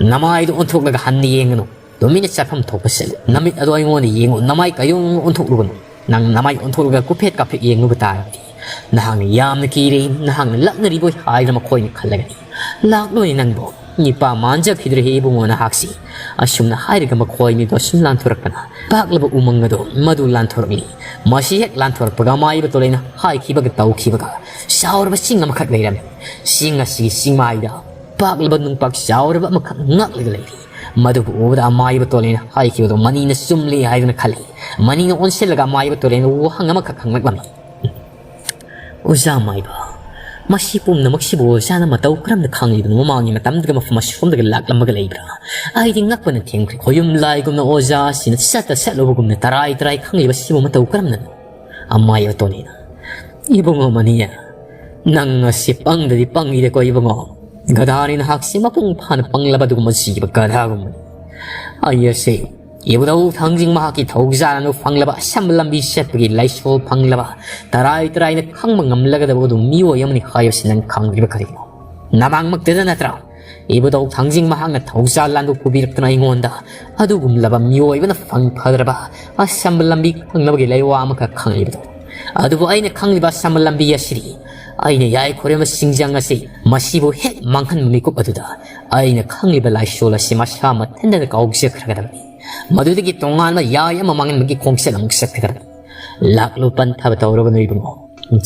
"ꯅꯃꯥꯏꯗꯨ ꯑꯣꯟꯊꯣꯛꯂꯒ ꯍꯟꯅ ꯌꯦꯡꯒꯅꯨ꯫ ꯇꯨꯃꯤꯟꯅ ꯆꯠꯐꯝ ꯊꯣꯛꯄ ꯆꯠꯂꯨ꯫ ꯅꯃꯤꯠ ꯑꯗꯨ ꯑꯩꯉꯣꯟꯗ ꯌꯦꯡꯉꯨ꯫ ꯅꯃꯥꯏ ꯀꯩꯗꯧꯅꯨꯡ ꯑꯣꯟꯊꯣꯛꯂꯨꯒꯅꯨ꯫ ꯅꯪ ꯅꯃꯥꯏ ꯑꯣꯟꯊꯣꯛꯂꯒ ꯀꯨꯐꯦꯠ ꯀꯥꯐꯦꯠ ꯌꯦꯡꯂꯨꯕ ꯇꯥꯔꯕꯗꯤ ꯅꯍꯥꯛꯅ ꯌꯥꯝꯅ ꯀꯤꯔꯦ, ꯅꯍꯥꯛꯅ ꯂꯛꯅꯔꯤꯕꯣꯏ" ꯍꯥꯏꯗꯨꯅ ꯃꯈꯣꯏꯅ ꯈꯜꯂꯒꯅꯤ꯫ "ꯂꯥꯛꯂꯣꯏ ꯅꯪꯕꯨ꯫ ꯅꯤꯄꯥ ꯃꯥꯟꯖꯈꯤꯗ꯭ꯔꯦꯍꯦ ꯏꯕꯨꯡꯉꯣ ꯅꯍꯥꯛꯁꯤ꯫" ꯑꯁꯨꯝꯅ ꯍꯥꯏꯔꯒ ꯃꯈꯣꯏ ꯑꯅꯤꯗꯣ ꯑꯁꯨꯝ ꯂꯥꯟꯊꯣꯔꯛꯄꯅ ꯄꯥꯛꯂꯕ ꯎꯃꯪ ꯑꯗꯣ ꯃꯗꯨ ꯂꯥꯟꯊꯣꯔꯛꯂꯤ꯫ ꯃꯁꯤ ꯍꯦꯛ ꯂꯥꯟꯊꯣꯔꯛꯄꯒ ꯑꯃꯥꯏꯕ ꯇꯣꯂꯦꯟꯅ ꯍꯥꯏꯈꯤꯕꯒ ꯇꯧꯈꯤꯕꯒ ꯆꯥꯎꯔꯕ ꯆꯤꯡ ꯑꯃꯈꯛ ꯂꯩꯔꯝꯃꯤ꯫ ꯆꯤꯡ ꯑꯁꯤꯒꯤ ꯆꯤꯡꯃꯥꯏꯗ ꯄꯥꯛꯂꯕ ꯅꯨꯡꯄꯥꯛ ꯆꯥꯎꯔꯕ ꯑꯃꯈꯛ ꯉꯥꯛꯂꯒ ꯂꯩꯔꯤ꯫ ꯃꯗꯨꯕꯨ ꯎꯕꯗ ꯑꯃꯥꯏꯕ ꯇꯣꯂꯦꯟꯅ ꯍꯥꯏꯈꯤꯕꯗꯣ ꯃꯅꯤꯅ ꯆꯨꯝꯂꯦ ꯍꯥꯏꯗꯨꯅ ꯈꯜꯂꯤ꯫ ꯃꯅꯤꯅ ꯑꯣꯟꯁꯤꯜꯂꯒ ꯑꯃꯥꯏꯕ ꯇꯣꯂꯦꯟꯅ ꯋꯥꯍꯪ ꯑꯃꯈꯛ ꯍꯪꯂꯛꯂꯝꯃꯤ꯫ "ꯑꯣꯖꯥ ꯃꯥꯏꯕ, ꯃꯁꯤ ꯄꯨꯝꯅꯃꯛꯁꯤꯕꯨ ꯑꯣꯖꯥꯅ ꯃꯇꯧ ꯀꯔꯝꯅ ꯈꯪꯂꯤꯕꯅꯣ? ꯃꯃꯥꯡꯒꯤ ꯃꯇꯝꯗꯨꯗ ꯃꯐꯝ ꯑꯁꯣꯝꯗꯒ ꯂꯥꯛꯂꯝꯃꯒ ꯂꯩꯕ꯭ꯔꯥ? ꯑꯩꯗꯤ ꯉꯛꯄꯅ ꯊꯦꯡꯈ꯭ꯔꯦ꯫ ꯈꯣꯌꯨꯝ ꯂꯥꯏꯒꯨꯝꯅ ꯑꯣꯖꯥꯁꯤꯅ ꯆꯠꯇ ꯆꯠꯂꯨꯕꯒꯨꯝꯅ ꯇꯔꯥꯏ ꯇꯔꯥꯏ ꯈꯪꯂꯤꯕꯁꯤꯕꯨ ꯃꯇꯧ ꯀꯔꯝꯅꯅꯣ?" ꯑꯃꯥꯏꯕ ꯇꯣꯂꯦꯟꯅ, "ꯏꯕꯨꯡꯉꯣ ꯃꯅꯤꯌꯥ, ꯅꯪ ꯑꯁꯤ ꯄꯪꯗꯗꯤ ꯄꯪꯉꯤꯗꯀꯣ ꯏꯕꯨꯡꯉꯣ꯫ ꯒꯙꯥꯅꯤ ꯅꯍꯥꯛꯁꯤ, ꯃꯄꯨꯡ ꯐꯥꯅ ꯄꯪꯂꯕ ꯑꯗꯨꯒꯨꯝꯕ ꯖꯤꯕ ꯒꯙꯥꯒꯨꯝꯕꯅꯤ꯫ ꯑꯩ ꯑꯁꯤ ꯏꯕꯨꯙꯧ ꯊꯥꯡꯖꯤꯡ ꯃꯍꯥꯛꯀꯤ ꯊꯧꯖꯥꯜ ꯑꯗꯨ ꯐꯪꯂꯕ, ꯑꯁꯝꯕ ꯂꯝꯕꯤ ꯆꯠꯄꯒꯤ ꯂꯥꯏꯁꯣꯜ ꯐꯪꯂꯕ, ꯇꯔꯥꯏ ꯇꯔꯥꯏꯅ ꯈꯪꯕ ꯉꯝꯂꯒꯗꯕ ꯑꯗꯨ ꯃꯤꯑꯣꯏ ꯑꯃꯅꯤ ꯍꯥꯏꯕꯁꯤ ꯅꯪ ꯈꯪꯂꯤꯕ ꯀꯔꯤꯅꯣ? ꯅꯃꯥꯡꯃꯛꯇꯗ ꯅꯠꯇ꯭ꯔꯥ ꯏꯕꯨꯙꯧ ꯊꯥꯡꯖꯤꯡ ꯃꯍꯥꯛꯅ ꯊꯧꯖꯥꯜ ꯂꯥꯟꯗꯨ ꯄꯨꯕꯤꯔꯛꯇꯨꯅ ꯑꯩꯉꯣꯟꯗ ꯑꯗꯨꯒꯨꯝꯂꯕ ꯃꯤꯑꯣꯏꯕꯅ ꯐꯪ ꯐꯗ꯭ꯔꯕ ꯑꯁꯝꯕ ꯂꯝꯕꯤ ꯈꯪꯅꯕꯒꯤ ꯂꯩꯋꯥ ꯑꯃꯈꯛ ꯈꯪꯂꯤꯕꯗꯣ? ꯑꯗꯨꯕꯨ ꯑꯩꯅ ꯈꯪꯂꯤꯕ ꯑꯁꯝꯕ ꯂꯝꯕꯤ ꯑꯁꯤꯗꯤ ꯑꯩꯅ ꯌꯥꯏ ꯈꯣꯏꯔꯝꯕ ꯁꯤꯡꯖꯪ ꯑꯁꯤ, ꯃꯁꯤꯕꯨ ꯍꯦꯛ ꯃꯥꯡꯍꯟꯕ ꯃꯤꯀꯨꯞ ꯑꯗꯨꯗ ꯑꯩꯅ ꯈꯪꯂꯤꯕ ꯂꯥꯏꯁꯣꯜ ꯑꯁꯤ ꯃꯁꯥ ꯃꯊꯟꯇꯅ ꯀꯥꯎꯖꯈ꯭ꯔꯒꯗꯕꯅꯤ꯫ ꯃꯗꯨꯗꯒꯤ ꯇꯣꯉꯥꯟꯕ ꯌꯥꯏ ꯑꯃ ꯃꯥꯡꯍꯟꯕꯒꯤ ꯈꯣꯡꯆꯠ ꯑꯃꯨꯛ ꯆꯠꯀꯗꯕꯅꯤ꯫ ꯂꯥꯛꯂꯨ, ꯄꯟꯊꯕ ꯇꯧꯔꯕꯅꯨ ꯏꯕꯨꯡꯉꯣ꯫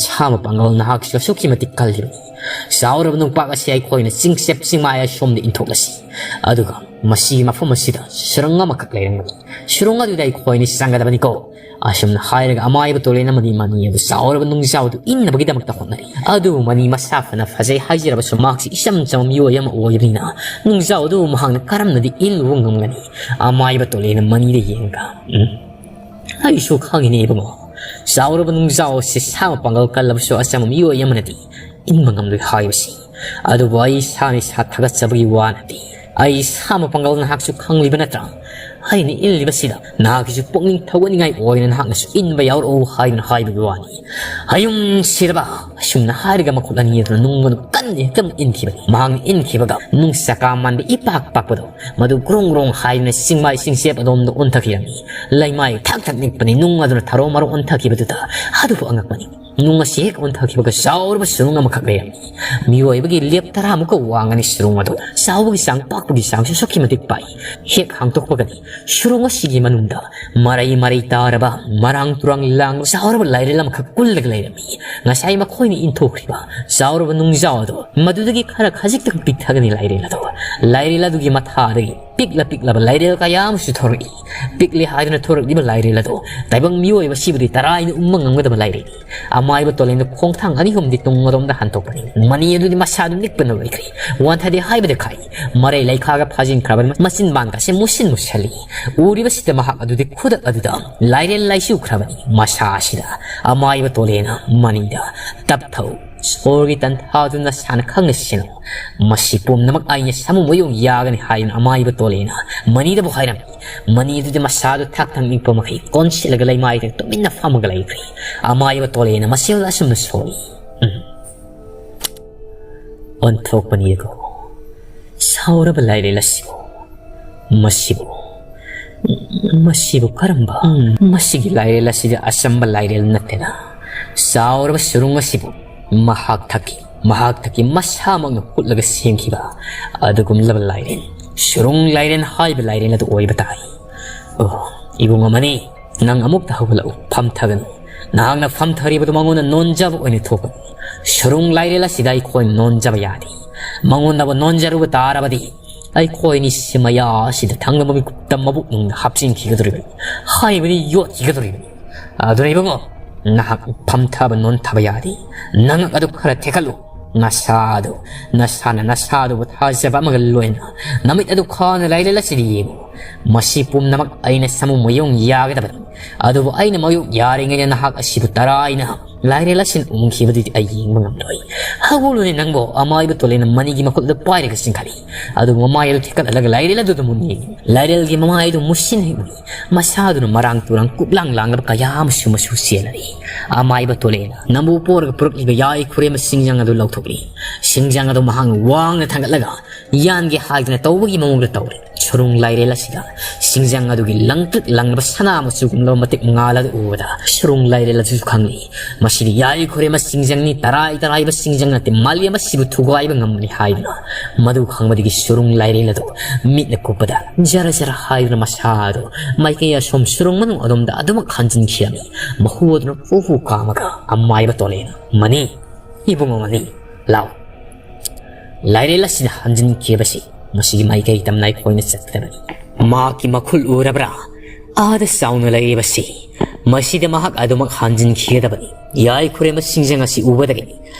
ꯁꯥꯃ ꯄꯥꯡꯒꯜ ꯅꯍꯥꯛꯁꯨ ꯑꯁꯨꯛꯀꯤ ꯃꯇꯤꯛ ꯀꯜꯂꯤꯕꯅꯤ꯫ ꯆꯥꯎꯔꯕ ꯅꯨꯡꯄꯥꯛ ꯑꯁꯤ ꯑꯩꯈꯣꯏꯅ ꯆꯤꯡꯆꯦꯞ ꯆꯤꯡꯃꯥꯏ ꯑꯁꯣꯝꯗ ꯏꯟꯊꯣꯛꯂꯁꯤ꯫ ꯑꯗꯨꯒ ꯃꯁꯤꯒꯤ ꯃꯐꯝ ꯑꯁꯤꯗ ꯁꯨꯔꯨꯡ ꯑꯃꯈꯛ ꯂꯩꯔꯝꯒꯅꯤ꯫ ꯁꯨꯔꯨꯡ ꯑꯗꯨꯗ ꯑꯩꯈꯣꯏꯅꯤ ꯆꯪꯒꯗꯕꯅꯤꯀꯣ꯫ ꯑꯁꯨꯝꯅ ꯍꯥꯏꯔꯒ ꯑꯃꯥꯏꯕ ꯇꯣꯂꯦꯟ ꯑꯃꯗꯤ ꯃꯅꯤ ꯑꯗꯨ ꯆꯥꯎꯔꯕ ꯅꯨꯡꯖꯥꯎ ꯑꯗꯨ ꯏꯟꯅꯕꯒꯤꯗꯃꯛꯇ ꯍꯣꯠꯅꯔꯤ꯫ ꯑꯗꯨꯕꯨ ꯃꯅꯤ ꯃꯁꯥ ꯐꯅ ꯐꯖꯩ ꯍꯥꯏꯖꯔꯕꯁꯨ ꯃꯍꯥꯛꯁꯤ ꯏꯆꯝ ꯆꯝꯕ ꯃꯤꯑꯣꯏ ꯑꯃ ꯑꯣꯏꯕꯅꯤꯅ ꯅꯨꯡꯖꯥꯎ ꯑꯗꯨꯕꯨ ꯃꯍꯥꯛꯅ ꯀꯔꯝꯅꯗꯤ ꯏꯜꯂꯨꯕ ꯉꯝꯒꯅꯤ? ꯑꯃꯥꯏꯕ ꯇꯣꯂꯦꯟꯅ ꯃꯅꯤꯗ ꯌꯦꯡꯉꯒ, "ꯎꯝ, ꯑꯩꯁꯨ ꯈꯪꯉꯤꯅꯦ ꯏꯕꯨꯡꯉꯣ, ꯆꯥꯎꯔꯕ ꯅꯨꯡꯖꯥꯎ ꯑꯁꯤ ꯁꯥ ꯃꯄꯥꯡꯒꯜ ꯀꯜꯂꯕꯁꯨ ꯑꯆꯝꯕ ꯃꯤꯑꯣꯏ ꯑꯃꯅꯗꯤ ꯏꯟꯕ ꯉꯝꯂꯣꯏ ꯍꯥꯏꯕꯁꯤ꯫ ꯑꯗꯨꯕꯨ ꯑꯩ ꯏꯁꯥꯅ ꯏꯁꯥ ꯊꯥꯒꯠꯆꯕꯒꯤ ꯋꯥ ꯅꯠꯇꯦ꯫ ꯑꯩ ꯁꯥ ꯃꯄꯥꯡꯒꯜ ꯅꯍꯥꯛꯁꯨ ꯈꯪꯂꯤꯕ ꯅꯠꯇ꯭ꯔꯥ? ꯑꯩꯅ ꯏꯜꯂꯤꯕꯁꯤꯗ ꯅꯍꯥꯛꯀꯤꯁꯨ ꯄꯨꯛꯅꯤꯡ ꯊꯧꯒꯠꯅꯤꯡꯉꯥꯏ ꯑꯣꯏꯅ ꯅꯍꯥꯛꯅꯁꯨ ꯏꯟꯕ ꯌꯥꯎꯔꯛꯎ ꯍꯥꯏꯗꯨꯅ ꯍꯥꯏꯕꯒꯤ ꯋꯥꯅꯤ꯫ ꯍꯌꯨꯝ ꯁꯤꯔꯕ!" ꯑꯁꯨꯝꯅ ꯍꯥꯏꯔꯒ ꯃꯈꯨꯠ ꯑꯅꯤ ꯑꯗꯨꯅ ꯅꯨꯡ ꯑꯗꯨ ꯀꯟꯅ ꯍꯦꯛꯇ ꯏꯟꯈꯤꯕꯅꯤ꯫ ꯃꯍꯥꯛꯅ ꯏꯟꯈꯤꯕꯒ ꯅꯨꯡ ꯆꯀꯥ ꯃꯥꯟꯕ ꯏꯄꯥꯛ ꯄꯥꯛꯄꯗꯣ ꯃꯗꯨ ꯒ꯭ꯔꯣꯡ ꯒ꯭ꯔꯣꯡ ꯍꯥꯏꯗꯨꯅ ꯆꯤꯡꯃꯥꯏ ꯆꯤꯡꯆꯦꯞ ꯑꯗꯣꯝꯗ ꯑꯣꯟꯊꯈꯤꯔꯝꯃꯤ꯫ ꯂꯩꯃꯥꯏ ꯊꯛ ꯊꯛ ꯅꯤꯛꯄꯅꯤ꯫ ꯅꯨꯡ ꯑꯗꯨꯅ ꯊꯔꯣ ꯃꯔꯣ ꯑꯣꯟꯊꯈꯤꯕꯗꯨꯗ꯫ ꯑꯗꯨꯕꯨ ꯑꯉꯛꯄꯅꯤ, ꯅꯨꯡ ꯑꯁꯤ ꯍꯦꯛ ꯑꯣꯟꯊꯈꯤꯕꯒ ꯆꯥꯎꯔꯕ ꯁꯨꯔꯨꯡ ꯑꯃꯈꯛ ꯂꯩꯔꯝꯃꯤ꯫ ꯃꯤꯑꯣꯏꯕꯒꯤ ꯂꯦꯞ ꯇꯔꯥꯃꯨꯛꯀ ꯋꯥꯡꯒꯅꯤ ꯁꯨꯔꯨꯡ ꯑꯗꯨ꯫ ꯆꯥꯎꯕꯒꯤ ꯆꯥꯡ, ꯄꯥꯛꯄꯒꯤ ꯆꯥꯡꯁꯨ ꯑꯁꯨꯛꯀꯤ ꯃꯇꯤꯛ ꯄꯥꯛꯏ꯫ ꯍꯦꯛ ꯍꯥꯡꯗꯣꯛꯄꯒꯅꯤ ꯁꯨꯔꯨꯡ ꯑꯁꯤꯒꯤ ꯃꯅꯨꯡꯗ ꯃꯔꯩ ꯃꯔꯩ ꯇꯥꯔꯕ, ꯃꯔꯥꯡ ꯇꯨꯔꯥꯡ ꯂꯥꯡꯕ ꯆꯥꯎꯔꯕ ꯂꯥꯏꯔꯦꯜ ꯑꯃꯈꯛ ꯀꯨꯜꯂꯒ ꯂꯩꯔꯝꯃꯤ꯫ ꯉꯁꯥꯏ ꯃꯈꯣꯏꯅ ꯏꯟꯊꯣꯛꯈ꯭ꯔꯤꯕ ꯆꯥꯎꯔꯕ ꯅꯨꯡꯖꯥꯎ ꯑꯗꯨ ꯃꯗꯨꯗꯒꯤ ꯈꯔ ꯈꯖꯤꯛꯇꯪ ꯄꯤꯛꯊꯒꯅꯤ ꯂꯥꯏꯔꯦꯜ ꯑꯗꯨ꯫ ꯂꯥꯏꯔꯦꯜ ꯑꯗꯨꯒꯤ ꯃꯊꯥꯗꯒꯤ ꯄꯤꯛꯂ ꯄꯤꯛꯂꯕ ꯂꯥꯏꯔꯦꯜ ꯀꯌꯥ ꯑꯃꯁꯨ ꯊꯣꯔꯛꯏ꯫ ꯄꯤꯛꯂꯤ ꯍꯥꯏꯗꯨꯅ ꯊꯣꯔꯛꯂꯤꯕ ꯂꯥꯏꯔꯦꯜ ꯑꯗꯨ ꯇꯥꯏꯕꯪ ꯃꯤꯑꯣꯏꯕ ꯁꯤꯕꯨꯗꯤ ꯇꯔꯥꯏꯅ ꯎꯝꯕ ꯉꯝꯒꯗꯕ ꯂꯥꯏꯔꯦꯜꯅꯤ꯫ ꯑꯃꯥꯏꯕ ꯇꯣꯂꯦꯟꯗꯨ ꯈꯣꯡꯊꯥꯡ ꯑꯅꯤ ꯑꯍꯨꯝꯗꯤ ꯇꯨꯡ ꯑꯔꯣꯝꯗ ꯍꯟꯗꯣꯛꯄꯅꯤ꯫ ꯃꯅꯤ ꯑꯗꯨꯗꯤ ꯃꯁꯥꯗꯨ ꯅꯤꯛꯄꯅ ꯂꯣꯏꯈ꯭ꯔꯦ꯫ ꯋꯥꯟꯊꯗꯦ ꯍꯥꯏꯕꯗ ꯈꯥꯏ꯫ ꯃꯔꯩ ꯂꯩꯈꯥꯒ ꯐꯥꯖꯤꯟꯈ꯭ꯔꯕꯅꯤ꯫ ꯃꯆꯤꯟꯕꯥꯟꯒꯁꯦ ꯃꯨꯁꯤꯟ ꯃꯨꯁꯜꯂꯤ꯫ ꯎꯔꯤꯕꯁꯤꯗ ꯃꯍꯥꯛ ꯑꯗꯨꯗꯤ ꯈꯨꯗꯛ ꯑꯗꯨꯗ ꯂꯥꯏꯔꯦꯜ ꯂꯥꯏꯆꯨꯈ꯭ꯔꯕꯅꯤ꯫ ꯃꯁꯥ ꯑꯁꯤꯗ ꯑꯃꯥꯏꯕ ꯇꯣꯂꯦꯟꯅ ꯃꯅꯤꯗ, "ꯇꯞꯊꯧ, ꯁꯣꯔꯒꯤ ꯇꯟꯊꯥꯗꯨ ꯅꯁꯥꯅ ꯈꯪꯅ ꯁꯤꯖꯤꯟꯅꯧ꯫ ꯃꯁꯤ ꯄꯨꯝꯅꯃꯛ ꯑꯩꯅ ꯁꯥꯃꯨ ꯃꯌꯣꯡ ꯌꯥꯒꯅꯤ" ꯍꯥꯏꯗꯨꯅ ꯑꯃꯥꯏꯕ ꯇꯣꯂꯦꯟꯅ ꯃꯅꯤꯗꯕꯨ ꯍꯥꯏꯔꯝꯃꯤ꯫ ꯃꯅꯤ ꯑꯗꯨꯗꯤ ꯃꯁꯥꯗꯨ ꯊꯥꯛ ꯊꯥꯛ ꯅꯤꯛꯄ ꯃꯈꯩ ꯀꯣꯟꯁꯤꯜꯂꯒ ꯂꯩꯃꯥꯏꯗ ꯇꯨꯃꯤꯟꯅ ꯐꯝꯃꯒ ꯂꯩꯈ꯭ꯔꯦ꯫ ꯑꯃꯥꯏꯕ ꯇꯣꯂꯦꯟꯅ ꯃꯁꯦꯜꯗ ꯑꯁꯨꯝꯅ ꯁꯣꯜꯂꯤ꯫ ꯎꯝ꯫ ꯑꯣꯟꯊꯣꯛꯄꯅꯤꯀꯣ꯫ ꯁꯥꯎꯔꯕ ꯂꯥꯏꯔꯦꯜ ꯑꯁꯤꯕꯨ꯫ ꯃꯁꯤꯕꯨ, ꯃꯁꯤꯕꯨ ꯀꯔꯝꯕ? ꯎꯝ, ꯃꯁꯤꯒꯤ ꯂꯥꯏꯔꯦꯜ ꯑꯁꯤꯗꯤ ꯑꯆꯝꯕ ꯂꯥꯏꯔꯦꯜ ꯅꯠꯇꯦꯅ꯫ ꯆꯥꯎꯔꯕ ꯁꯨꯔꯨꯡ ꯑꯁꯤꯕꯨ ꯃꯍꯥꯛ ꯊꯛꯀꯤ, ꯃꯍꯥꯛ ꯊꯛꯀꯤ ꯃꯁꯥꯃꯛꯅ ꯍꯨꯠꯂꯒ ꯁꯦꯝꯈꯤꯕ ꯑꯗꯨꯒꯨꯝꯂꯕ ꯂꯥꯏꯔꯦꯜ, ꯁꯨꯔꯨꯡ ꯂꯥꯏꯔꯦꯜ ꯍꯥꯏꯕ ꯂꯥꯏꯔꯦꯜ ꯑꯗꯨ ꯑꯣꯏꯕ ꯇꯥꯏ꯫ ꯑꯣ, ꯏꯕꯨꯡ ꯑꯃꯅꯤ, ꯅꯪ ꯑꯃꯨꯛꯇ ꯍꯧꯒꯠꯂꯛꯎ, ꯐꯝꯊꯒꯅꯨ꯫ ꯅꯍꯥꯛꯅ ꯐꯝꯊꯔꯤꯕꯗꯨ ꯃꯉꯣꯟꯗ ꯅꯣꯟꯖꯕ ꯑꯣꯏꯅ ꯊꯣꯛꯀꯅꯤ꯫ ꯁꯨꯔꯨꯡ ꯂꯥꯏꯔꯦꯜ ꯑꯁꯤꯗ ꯑꯩꯈꯣꯏ ꯅꯣꯟꯖꯕ ꯌꯥꯗꯦ꯫ ꯃꯉꯣꯟꯗꯕꯨ ꯅꯣꯟꯖꯔꯨꯕ ꯇꯥꯔꯕꯗꯤ ꯑꯩꯈꯣꯏꯅꯤ ꯁꯤꯃꯌꯥ ꯑꯁꯤꯗ ꯊꯥꯡꯅꯕ ꯃꯤꯀꯨꯞꯇ ꯃꯕꯨꯛꯅꯨꯡꯗ ꯍꯥꯞꯆꯤꯟꯈꯤꯒꯗꯧꯔꯤꯕꯅꯤ, ꯍꯥꯏꯕꯗꯤ ꯌꯣꯠꯈꯤꯒꯗꯧꯔꯤꯕꯅꯤ꯫ ꯑꯗꯨꯅ ꯏꯕꯨꯡꯉꯣ, ꯅꯍꯥꯛ ꯐꯝꯊꯕ ꯅꯣꯟꯊꯕ ꯌꯥꯗꯦ꯫ ꯅꯉꯛ ꯑꯗꯨ ꯈꯔ ꯊꯦꯛꯀꯠꯂꯨ꯫ ꯅꯁꯥꯗꯨ, ꯅꯁꯥꯅ ꯅꯁꯥꯗꯨꯕꯨ ꯊꯥꯖꯕ ꯑꯃꯒ ꯂꯣꯏꯅ ꯅꯃꯤꯠ ꯑꯗꯨ ꯈꯥꯅ ꯂꯥꯏꯔꯦꯜ ꯑꯁꯤꯗ ꯌꯦꯡꯉꯨ꯫ ꯃꯁꯤ ꯄꯨꯝꯅꯃꯛ ꯑꯩꯅ ꯁꯃꯨ ꯃꯌꯣꯡ ꯌꯥꯒꯗꯕꯅꯤ꯫ ꯑꯗꯨꯕꯨ ꯑꯩꯅ ꯃꯌꯣꯛ ꯌꯥꯔꯤꯉꯩꯗ ꯅꯍꯥꯛ ꯑꯁꯤꯕꯨ ꯇꯔꯥꯏꯅ ꯂꯥꯏꯔꯦꯜ ꯑꯁꯤꯅ ꯎꯝꯈꯤꯕꯗꯨꯗꯤ ꯑꯩ ꯌꯦꯡꯕ ꯉꯝꯂꯣꯏ꯫ ꯍꯧꯒꯠꯂꯨꯅꯦ ꯅꯪꯕꯨ, ꯑꯃꯥꯏꯕ ꯇꯣꯂꯦꯅ ꯃꯅꯤꯒꯤ ꯃꯈꯨꯠ ꯑꯗꯨ ꯄꯥꯏꯔꯒ ꯆꯤꯡꯈꯠꯂꯤ꯫ ꯑꯗꯨꯒ ꯃꯃꯥꯏ ꯑꯗꯨ ꯊꯤꯀꯠꯍꯜꯂꯒ ꯂꯥꯏꯔꯦꯜ ꯑꯗꯨꯗ ꯃꯨꯟ ꯌꯦꯡꯉꯤ꯫ ꯂꯥꯏꯔꯦꯜꯒꯤ ꯃꯃꯥꯏ ꯑꯗꯨ ꯃꯨꯁꯤꯟ ꯍꯦꯛ ꯎꯏ꯫ ꯃꯁꯥꯗꯨꯅ ꯃꯔꯥꯡ ꯇꯨꯔꯥꯡ ꯀꯨꯞꯂꯥꯡ ꯂꯥꯡꯂꯕ ꯀꯌꯥ ꯑꯃꯁꯨ ꯃꯆꯨ ꯆꯦꯜꯂꯔꯤ꯫ ꯑꯃꯥꯏꯕ ꯇꯣꯂꯦꯅ ꯅꯝꯕꯨ ꯄꯣꯔꯒ ꯄꯨꯔꯛꯂꯤꯕ ꯌꯥꯏ ꯈꯨꯔꯦꯝꯕ ꯁꯤꯡꯖꯪ ꯑꯗꯨ ꯂꯧꯊꯣꯛꯂꯤ꯫ ꯁꯤꯡꯖꯪ ꯑꯗꯨ ꯃꯍꯥꯛꯅ ꯋꯥꯡꯅ ꯊꯥꯡꯒꯠꯂꯒ ꯌꯥꯟꯒꯦ ꯍꯥꯏꯗꯅ ꯇꯧꯕꯒꯤ ꯃꯑꯣꯡꯗ ꯇꯧꯔꯦ꯫ ꯁꯨꯔꯨꯡ ꯂꯥꯏꯔꯦꯜ ꯑꯁꯤꯗ ꯁꯤꯡꯖꯪ ꯑꯗꯨꯒꯤ ꯂꯪꯇ꯭ꯔꯤꯛ ꯂꯪꯂꯕ ꯁꯅꯥ ꯃꯆꯨꯒꯨꯝꯂꯕ ꯃꯇꯤꯛ ꯃꯉꯥꯜ ꯑꯗꯨ ꯎꯕꯗ ꯁꯨꯔꯨꯡ ꯂꯥꯏꯔꯦꯜ ꯑꯗꯨꯁꯨ ꯈꯪꯂꯤ꯫ ꯃꯁꯤꯗꯤ ꯌꯥꯏ ꯈꯨꯔꯦꯝꯕ ꯁꯤꯡꯖꯪꯅꯤ, ꯇꯔꯥꯏ ꯇꯔꯥꯏꯕ ꯁꯤꯡꯖꯪ ꯅꯠꯇꯦ, ꯃꯥꯂꯦꯝ ꯑꯁꯤꯕꯨ ꯊꯨꯒꯥꯏꯕ ꯉꯝꯕꯅꯤ ꯍꯥꯏꯗꯨꯅ꯫ ꯃꯗꯨ ꯈꯪꯕꯗꯒꯤ ꯁꯨꯔꯨꯡ ꯂꯥꯏꯔꯦꯜ ꯑꯗꯨ ꯃꯤꯠꯅ ꯀꯨꯞꯄꯗ ꯖꯔ ꯖꯔ ꯍꯥꯏꯗꯨꯅ ꯃꯁꯥ ꯑꯗꯨ ꯃꯥꯏꯀꯩ ꯑꯁꯣꯝ ꯁꯨꯔꯨꯡ ꯃꯅꯨꯡ ꯑꯗꯣꯝꯗ ꯑꯗꯨꯃꯛ ꯍꯟꯖꯤꯟꯈꯤꯔꯝꯃꯤ꯫ ꯃꯍꯨ ꯑꯗꯨꯅ ꯐꯨ ꯐꯨ ꯀꯥꯝꯃꯒ ꯑꯃꯥꯏꯕ ꯇꯣꯂꯦꯅ, "ꯃꯅꯤ, ꯏꯕꯨꯡꯉꯣ ꯃꯅꯤ, ꯂꯥꯎ꯫ ꯂꯥꯏꯔꯦꯜ ꯑꯁꯤꯗ ꯍꯟꯖꯤꯟꯈꯤꯕꯁꯤ ꯃꯁꯤꯒꯤ ꯃꯥꯏꯀꯩ ꯇꯝꯅ ꯑꯩꯈꯣꯏꯅ ꯆꯠꯀꯗꯕꯅꯤ꯫ ꯃꯍꯥꯛꯀꯤ ꯃꯈꯨꯜ ꯎꯔꯕ꯭ꯔꯥ? ꯑꯥꯗ ꯆꯥꯎꯅ ꯂꯩꯔꯤꯕꯁꯤ, ꯃꯁꯤꯗ ꯃꯍꯥꯛ ꯑꯗꯨꯃꯛ ꯍꯟꯖꯤꯟꯈꯤꯒꯗꯕꯅꯤ꯫ ꯌꯥꯏ ꯈꯨꯔꯦꯝꯕ ꯁꯤꯡꯖꯪ ꯑꯁꯤ ꯎꯕꯗꯒꯤꯅꯤ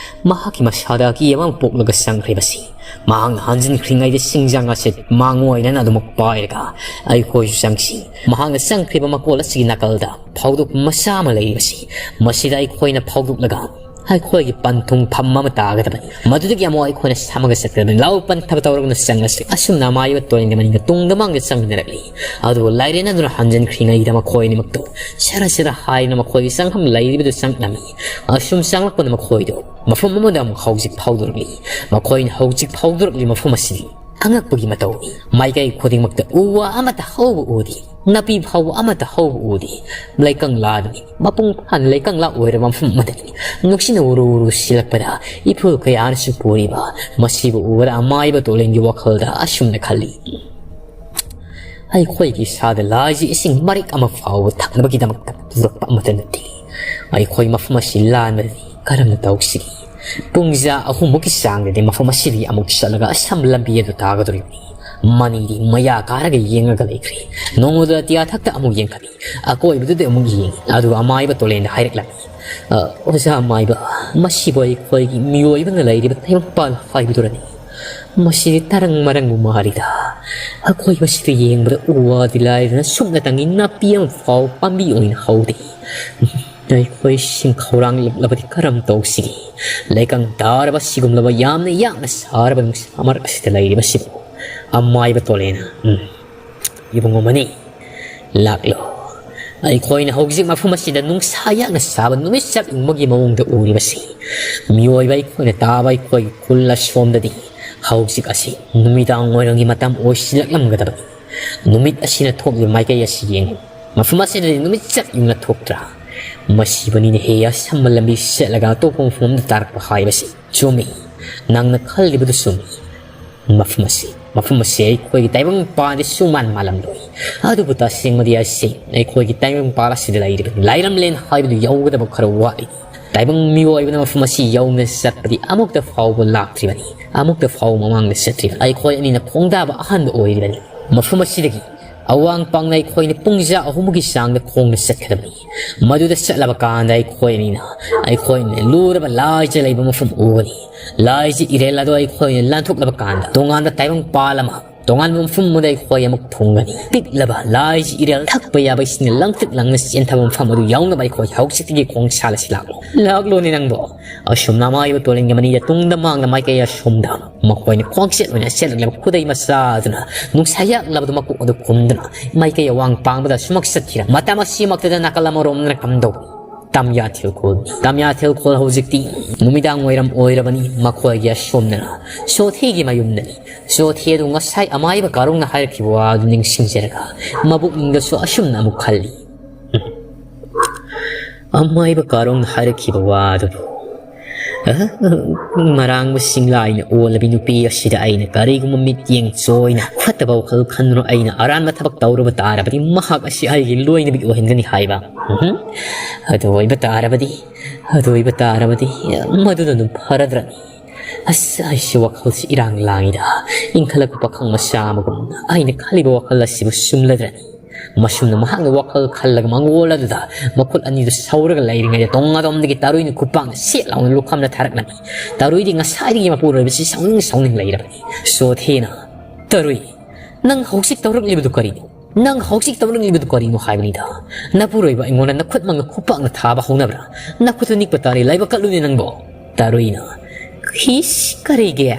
ꯃꯍꯥꯛꯀꯤ ꯃꯁꯥꯗ ꯑꯀꯤꯕ ꯑꯃ ꯄꯣꯛꯂꯒ ꯆꯪꯈ꯭ꯔꯤꯕꯁꯤ꯫ ꯃꯍꯥꯛꯅ ꯍꯟꯖꯤꯟꯈ꯭ꯔꯤꯉꯩꯗ ꯁꯤꯡꯖꯪ ꯑꯁꯤ ꯃꯥꯡꯑꯣꯏꯅꯅ ꯑꯗꯨꯃꯛ ꯄꯥꯏꯔꯒ ꯑꯩꯈꯣꯏꯁꯨ ꯆꯪꯁꯤ꯫ ꯃꯍꯥꯛꯅ ꯆꯪꯈ꯭ꯔꯤꯕ ꯃꯀꯣꯜ ꯑꯁꯤꯒꯤ ꯅꯥꯀꯜꯗ ꯐꯥꯎꯗꯣꯛꯄ ꯃꯆꯥ ꯑꯃ ꯂꯩꯔꯤꯕꯁꯤ, ꯃꯁꯤꯗ ꯑꯩꯈꯣꯏꯅ ꯐꯥꯎꯗꯣꯛꯂꯒ ꯑꯩꯈꯣꯏꯒꯤ ꯄꯟꯊꯨꯡꯐꯝ ꯑꯃ ꯇꯥꯒꯗꯕꯅꯤ꯫ ꯃꯗꯨꯗꯒꯤ ꯑꯃꯨꯛ ꯑꯩꯈꯣꯏꯅ ꯁꯝꯃꯒ ꯆꯠꯀꯗꯕꯅꯤ꯫ ꯂꯥꯎ, ꯄꯟꯊꯕ ꯇꯧꯔꯒꯅ ꯆꯪꯂꯁꯤ꯫" ꯑꯁꯨꯝꯅ ꯑꯃꯥꯏꯕ ꯇꯣꯔꯦꯟꯒꯤ ꯃꯅꯤꯡꯗ ꯇꯨꯡꯗ ꯃꯥꯡꯗ ꯆꯪꯃꯤꯟꯅꯔꯛꯂꯤ꯫ ꯑꯗꯨꯕꯨ ꯂꯥꯏꯔꯦꯟ ꯑꯗꯨꯅ ꯍꯟꯖꯤꯟꯈ꯭ꯔꯤꯉꯩꯗ ꯃꯈꯣꯏ ꯑꯅꯤꯃꯛꯇꯨ ꯁꯔ ꯁꯔ ꯍꯥꯏꯗꯨꯅ ꯃꯈꯣꯏꯒꯤ ꯆꯪꯐꯝ ꯂꯩꯔꯤꯕꯗꯨ ꯆꯪꯂꯝꯃꯤ꯫ ꯑꯁꯨꯝ ꯆꯪꯂꯛꯄꯗ ꯃꯈꯣꯏꯗꯨ ꯃꯐꯝ ꯑꯃꯗ ꯑꯃꯨꯛ ꯍꯧꯖꯤꯛ ꯐꯥꯎꯗꯣꯔꯛꯂꯤ꯫ ꯃꯈꯣꯏꯅ ꯍꯧꯖꯤꯛ ꯐꯥꯎꯗꯣꯔꯛꯂꯤ ꯃꯐꯝ ꯑꯁꯤꯗꯤ ꯑꯉꯛꯄꯒꯤ ꯃꯇꯧꯅꯤ꯫ ꯃꯥꯏꯀꯩ ꯈꯨꯗꯤꯡꯃꯛꯇ ꯎ ꯋꯥ ꯑꯃꯠꯇ ꯍꯧꯕ ꯎꯗꯦ꯫ ꯅꯥꯄꯤ ꯐꯥꯎꯕ ꯑꯃꯠꯇ ꯍꯧꯕ ꯎꯗꯦ꯫ ꯂꯩꯀꯪꯂꯥꯗꯨꯅꯤ꯫ ꯃꯄꯨꯡ ꯐꯥꯅ ꯂꯩꯀꯪꯂꯥ ꯑꯣꯏꯔꯕ ꯃꯐꯝ ꯑꯃꯗꯅꯤ꯫ ꯅꯨꯡꯁꯤꯠꯅ ꯎꯔꯨ ꯎꯔꯨ ꯁꯤꯜꯂꯛꯄꯗ ꯏꯐꯨꯜ ꯀꯌꯥꯅꯁꯨ ꯄꯨꯔꯤꯕ ꯃꯁꯤꯕꯨ ꯎꯕꯗ ꯑꯃꯥꯏꯕ ꯇꯣꯂꯦꯟꯒꯤ ꯋꯥꯈꯜꯗ ꯑꯁꯨꯝꯅ ꯈꯜꯂꯤ: "ꯑꯩꯈꯣꯏꯒꯤ ꯏꯁꯥꯗ ꯂꯥꯏꯁꯤ ꯏꯁꯤꯡ ꯃꯔꯤꯛ ꯑꯃ ꯐꯥꯎꯕ ꯊꯛꯅꯕꯒꯤꯗꯃꯛꯇ ꯄꯨꯔꯛꯄ ꯑꯃꯠꯇ ꯅꯠꯇꯦ꯫ ꯑꯩꯈꯣꯏ ꯃꯐꯝ ꯑꯁꯤ ꯂꯥꯟꯕꯗꯤ ꯀꯔꯝꯅ ꯇꯧꯁꯤꯒꯦ?" ꯄꯨꯡꯖꯥ ꯑꯍꯨꯝꯃꯨꯛꯀꯤ ꯆꯥꯡꯗꯗꯤ ꯃꯐꯝ ꯑꯁꯤꯗꯒꯤ ꯑꯃꯨꯛ ꯆꯠꯂꯒ ꯑꯁꯝꯕ ꯂꯝꯕꯤ ꯑꯗꯨ ꯇꯥꯒꯗꯧꯔꯤꯕꯅꯤ꯫ ꯃꯅꯤꯗꯤ ꯃꯌꯥ ꯀꯥꯔꯒ ꯌꯦꯡꯉꯒ ꯂꯩꯈ꯭ꯔꯦ꯫ ꯅꯣꯡꯃꯗꯨ ꯑꯇꯤꯌꯥ ꯊꯛꯇ ꯑꯃꯨꯛ ꯌꯦꯡꯈꯠꯂꯤ, ꯑꯀꯣꯏꯕꯗꯨꯗ ꯑꯃꯨꯛ ꯌꯦꯡꯉꯤ꯫ ꯑꯗꯨꯒ ꯑꯃꯥꯏꯕ ꯇꯣꯂꯦꯟꯗ ꯍꯥꯏꯔꯛꯂꯝꯃꯤ, "ꯑ, ꯑꯣꯖꯥ ꯑꯃꯥꯏꯕ, ꯃꯁꯤꯕꯨ ꯑꯩꯈꯣꯏꯒꯤ ꯃꯤꯑꯣꯏꯕꯅ ꯂꯩꯔꯤꯕ ꯇꯥꯏꯕꯪꯄꯥꯜ ꯍꯥꯏꯕꯗꯨꯔꯅꯤ? ꯃꯁꯤꯗꯤ ꯇꯔꯪ ꯃꯔꯪꯕꯨ ꯃꯥꯜꯂꯤꯗ꯫ ꯑꯀꯣꯏꯕꯁꯤꯗ ꯌꯦꯡꯕꯗ ꯎ ꯋꯥꯗꯤ ꯂꯥꯏꯔꯗꯅ ꯁꯨꯞꯅꯇꯪꯒꯤ ꯅꯥꯄꯤ ꯑꯃ ꯐꯥꯎ ꯄꯥꯝꯕꯤ ꯑꯣꯏꯅ ꯍꯧꯗꯦ꯫ ꯑꯩꯈꯣꯏ ꯁꯤꯡꯈꯧꯔꯥꯡꯂꯛꯂꯕꯗꯤ ꯀꯔꯝ ꯇꯧꯁꯤꯒꯦ? ꯂꯩꯀꯪ ꯇꯥꯔꯕ ꯁꯤꯒꯨꯝꯂꯕ ꯌꯥꯝꯅ ꯌꯥꯡꯅ ꯁꯥꯔꯕ ꯅꯨꯡꯁꯥ ꯃꯔꯛ ꯑꯁꯤꯗ ꯂꯩꯔꯤꯕꯁꯤꯕꯨ?" ꯑꯃꯥꯏꯕ ꯇꯣꯂꯦꯅ, "ꯎꯝ, ꯏꯕꯨꯡꯉꯣ ꯃꯅꯤ, ꯂꯥꯛꯂꯣ꯫ ꯑꯩꯈꯣꯏꯅ ꯍꯧꯖꯤꯛ ꯃꯐꯝ ꯑꯁꯤꯗ ꯅꯨꯡꯁꯥ ꯌꯥꯡꯅ ꯁꯥꯕ ꯅꯨꯃꯤꯠ ꯆꯞ ꯌꯨꯡꯕꯒꯤ ꯃꯑꯣꯡꯗ ꯎꯔꯤꯕꯁꯤ ꯃꯤꯑꯣꯏꯕ ꯑꯩꯈꯣꯏꯅ ꯇꯥꯕ ꯑꯩꯈꯣꯏꯒꯤ ꯈꯨꯜ ꯑꯁꯣꯝꯗꯗꯤ ꯍꯧꯖꯤꯛ ꯑꯁꯤ ꯅꯨꯃꯤꯗꯥꯡ ꯋꯥꯏꯔꯝꯒꯤ ꯃꯇꯝ ꯑꯣꯏꯁꯤꯜꯂꯛꯂꯝꯒꯗꯕꯅꯤ꯫ ꯅꯨꯃꯤꯠ ꯑꯁꯤꯅ ꯊꯣꯛꯂꯤꯕ ꯃꯥꯏꯀꯩ ꯑꯁꯤ ꯌꯦꯡꯉꯨ꯫ ꯃꯐꯝ ꯑꯁꯤꯗꯗꯤ ꯅꯨꯃꯤꯠ ꯆꯞ ꯌꯨꯡꯅ ꯊꯣꯛꯇ꯭ꯔꯥ? ꯃꯁꯤꯕꯨꯅꯤꯅꯦ ꯍꯦ, ꯑꯁꯝꯕ ꯂꯝꯕꯤ ꯆꯠꯂꯒ ꯑꯇꯣꯞꯄ ꯃꯐꯝ ꯑꯃꯗ ꯇꯥꯔꯛꯄ ꯍꯥꯏꯕꯁꯤ꯫ ꯆꯨꯝꯃꯤ, ꯅꯪꯅ ꯈꯜꯂꯤꯕꯗꯨ ꯆꯨꯝꯃꯤ꯫ ꯃꯐꯝ ꯑꯁꯤ, ꯃꯐꯝ ꯑꯁꯤ ꯑꯩꯈꯣꯏꯒꯤ ꯇꯥꯏꯕꯪꯄꯥꯟꯗꯤ ꯁꯨꯡꯃꯥꯟ ꯃꯥꯜꯂꯝꯂꯣꯏ꯫ ꯑꯗꯨꯕꯨ ꯇꯁꯦꯡꯕꯗꯤ ꯑꯁꯤ ꯑꯩꯈꯣꯏꯒꯤ ꯇꯥꯏꯕꯪꯄꯥꯟ ꯑꯁꯤꯗ ꯂꯩꯔꯤꯕ ꯂꯥꯏꯔꯝꯂꯦꯟ ꯍꯥꯏꯕꯗꯨ ꯌꯧꯒꯗꯕ ꯈꯔ ꯋꯥꯠꯂꯤ꯫ ꯇꯥꯏꯕꯪ ꯃꯤꯑꯣꯏꯕꯅ ꯃꯐꯝ ꯑꯁꯤ ꯌꯧꯅ ꯆꯠꯄꯗꯤ ꯑꯃꯨꯛꯇ ꯐꯥꯎꯕ ꯂꯥꯛꯇ꯭ꯔꯤꯕꯅꯤ, ꯑꯃꯨꯛꯇ ꯐꯥꯎꯕ ꯃꯃꯥꯡꯗ ꯆꯠꯇ꯭ꯔꯤꯕꯅꯤ꯫ ꯑꯩꯈꯣꯏ ꯑꯅꯤꯅ ꯈꯣꯡꯗꯥꯕ ꯑꯍꯥꯟꯕ ꯑꯣꯏꯔꯤꯕꯅꯤ꯫ ꯃꯐꯝ ꯑꯁꯤꯗꯒꯤ ꯑꯋꯥꯡ ꯄꯥꯡꯅ ꯑꯩꯈꯣꯏꯅ ꯄꯨꯡꯖꯥ ꯑꯍꯨꯝꯒꯤ ꯆꯥꯡꯗ ꯈꯣꯡꯅ ꯆꯠꯀꯗꯕꯅꯤ꯫ ꯃꯗꯨꯗ ꯆꯠꯂꯕ ꯀꯥꯟꯗ ꯑꯩꯈꯣꯏ ꯑꯅꯤꯅ, ꯑꯩꯈꯣꯏꯅ ꯂꯨꯔꯕ ꯂꯥꯏꯖ ꯂꯩꯕ ꯃꯐꯝ ꯎꯒꯅꯤ꯫ ꯂꯥꯏꯖ ꯏꯔꯦꯜ ꯑꯗꯣ ꯑꯩꯈꯣꯏꯅ ꯂꯥꯟꯊꯣꯛꯂꯕ ꯀꯥꯟꯗ ꯇꯣꯉꯥꯟꯕ ꯇꯥꯏꯕꯪ ꯄꯥꯜ ꯑꯃ, ꯇꯣꯉꯥꯟꯕ ꯃꯐꯝ ꯑꯃꯗ ꯑꯩꯈꯣꯏ ꯑꯃꯨꯛ ꯊꯨꯡꯒꯅꯤ꯫ ꯄꯤꯛꯂꯕ ꯂꯥꯏꯖ ꯏꯔꯦꯜ ꯊꯛꯄ ꯌꯥꯕ ꯏꯁꯤꯡꯅ ꯂꯪꯇ꯭ꯔꯤꯛ ꯂꯪꯅ ꯆꯦꯟꯊꯕ ꯃꯐꯝ ꯑꯗꯨ ꯌꯧꯅꯕ ꯑꯩꯈꯣꯏ ꯍꯧꯖꯤꯛꯇꯒꯤ ꯈꯣꯡꯁꯥꯜ ꯑꯁꯤ ꯂꯥꯛꯂꯣ꯫ ꯂꯥꯛꯂꯣꯅꯦ ꯅꯪꯕꯣ꯫ ꯑꯁꯨꯝꯅ ꯑꯃꯥꯏꯕ ꯇꯣꯂꯦꯟꯒꯤ ꯃꯅꯤꯡꯗ ꯇꯨꯡꯗ ꯃꯥꯡꯗ ꯃꯥꯏꯀꯩ ꯑꯁꯣꯝꯗ ꯃꯈꯣꯏꯅ ꯈ꯭ꯋꯥꯡꯆꯦꯠ ꯑꯣꯏꯅ ꯆꯦꯜꯂꯛꯂꯕ ꯈꯨꯗꯩ ꯃꯆꯥꯗꯨꯅ ꯅꯨꯡꯁꯥ ꯌꯥꯛꯂꯕꯗꯨ ꯃꯀꯣꯛ ꯑꯗꯨ ꯈꯨꯝꯗꯨꯅ ꯃꯥꯏꯀꯩ ꯑꯋꯥꯡ ꯄꯥꯡꯕꯗ ꯑꯁꯨꯃꯛ ꯆꯠꯈꯤꯔ꯫ ꯃꯇꯝ ꯑꯁꯤꯃꯛꯇꯗ ꯅꯥꯀꯜ ꯑꯃꯔꯣꯝꯗꯅ ꯀꯝꯗꯧ? ꯇꯝꯌꯥ ꯊꯤꯜꯈꯣꯜ꯫ ꯇꯝꯌꯥ ꯊꯤꯜꯈꯣꯜ ꯍꯧꯖꯤꯛꯇꯤ ꯅꯨꯃꯤꯗꯥꯡ ꯋꯥꯏꯔꯝ ꯑꯣꯏꯔꯕꯅꯤ꯫ ꯃꯈꯣꯏꯒꯤ ꯑꯁꯣꯝꯗꯅ ꯆꯣꯊꯦꯒꯤ ꯃꯌꯨꯝꯗꯅꯤ꯫ ꯆꯣꯊꯦ ꯑꯗꯨ ꯉꯁꯥꯏ ꯑꯃꯥꯏꯕ ꯀꯥꯔꯣꯡꯅ ꯍꯥꯏꯔꯛꯈꯤꯕ ꯋꯥ ꯑꯗꯨ ꯅꯤꯡꯁꯤꯡꯖꯔꯒ ꯃꯕꯨꯛꯅꯤꯡꯗꯁꯨ ꯑꯁꯨꯝꯅ ꯑꯃꯨꯛ ꯈꯜꯂꯤ꯫ ꯑꯃꯥꯏꯕ ꯀꯥꯔꯣꯡꯅ ꯍꯥꯏꯔꯛꯈꯤꯕ ꯋꯥ ꯑꯗꯨꯕꯨ, ꯑ, ꯃꯔꯥꯡꯕ ꯁꯤꯡꯂꯥꯏꯅ ꯑꯣꯜꯂꯕꯤ ꯅꯨꯄꯤ ꯑꯁꯤꯗ ꯑꯩꯅ ꯀꯔꯤꯒꯨꯝꯕ ꯃꯤꯠꯌꯦꯡ ꯆꯣꯏꯅ ꯐꯠꯇꯕ ꯋꯥꯈꯜ ꯈꯟꯗꯨꯅ ꯑꯩꯅ ꯑꯔꯥꯟꯕ ꯊꯕꯛ ꯇꯧꯔꯨꯕ ꯇꯥꯔꯕꯗꯤ ꯃꯍꯥꯛ ꯑꯁꯤ ꯑꯩꯒꯤ ꯂꯣꯏꯅꯕꯤ ꯑꯣꯏꯍꯟꯒꯅꯤ ꯍꯥꯏꯕ꯫ ꯎꯝꯍꯨꯝ꯫ ꯑꯗꯨ ꯑꯣꯏꯕ ꯇꯥꯔꯕꯗꯤ, ꯑꯗꯨ ꯑꯣꯏꯕ ꯇꯥꯔꯕꯗꯤ ꯃꯗꯨꯅ ꯑꯗꯨꯝ ꯐꯔꯗ꯭ꯔꯅꯤ? ꯑꯁ, ꯑꯩꯁꯨ ꯋꯥꯈꯜꯁꯤ ꯏꯔꯥꯡ ꯂꯥꯡꯉꯤꯗ꯫ ꯏꯟꯈꯠꯂꯛꯄ ꯄꯥꯈꯪ ꯃꯆꯥ ꯑꯃꯒꯨꯝꯅ ꯑꯩꯅ ꯈꯜꯂꯤꯕ ꯋꯥꯈꯜ ꯑꯁꯤꯕꯨ ꯆꯨꯝꯂꯗ꯭ꯔꯅꯤ? ꯃꯁꯨꯝꯅ ꯃꯍꯥꯛꯅ ꯋꯥꯈꯜ ꯈꯜꯂꯒ ꯃꯪꯒꯣꯜ ꯑꯗꯨꯗ ꯃꯈꯨꯠ ꯑꯅꯤꯗꯨ ꯁꯧꯔꯒ ꯂꯩꯔꯤꯉꯩꯗ, ꯇꯣꯡ ꯑꯗꯣꯝꯗꯒꯤ ꯇꯔꯨꯏꯅ ꯈꯨꯄꯥꯛꯅ ꯁꯦꯠ ꯂꯥꯎꯅ ꯂꯨꯈꯝꯗ ꯊꯥꯔꯛꯂꯝꯃꯤ꯫ ꯇꯔꯨꯏꯗꯤ ꯉꯁꯥꯏꯗꯒꯤ ꯃꯄꯨꯔꯣꯏꯕꯁꯤ ꯁꯥꯎꯅꯤꯡ ꯁꯥꯎꯅꯤꯡ ꯂꯩꯔꯕꯅꯤ꯫ ꯆꯣꯊꯦꯅ, "ꯇꯔꯨꯏ, ꯅꯪ ꯍꯧꯖꯤꯛ ꯇꯧꯔꯛꯂꯤꯕꯗꯨ ꯀꯔꯤꯅꯣ? ꯅꯪ ꯍꯧꯖꯤꯛ ꯇꯧꯔꯛꯂꯤꯕꯗꯨ ꯀꯔꯤꯅꯣ ꯍꯥꯏꯕꯅꯤꯗ? ꯅꯄꯨꯔꯣꯏꯕ ꯑꯩꯉꯣꯟꯗ ꯅꯈꯨꯠꯃꯛꯅ ꯈꯨꯄꯥꯛꯅ ꯊꯥꯕ ꯍꯧꯅꯕ꯭ꯔꯥ? ꯅꯈꯨꯠꯇꯨ ꯅꯤꯛꯄ ꯇꯥꯔꯦ, ꯂꯥꯏꯕꯛ ꯀꯠꯂꯨꯅꯦ ꯅꯪꯕꯣ!" ꯇꯔꯨꯏꯅ, "ꯏꯁ, ꯀꯔꯤꯒꯤ?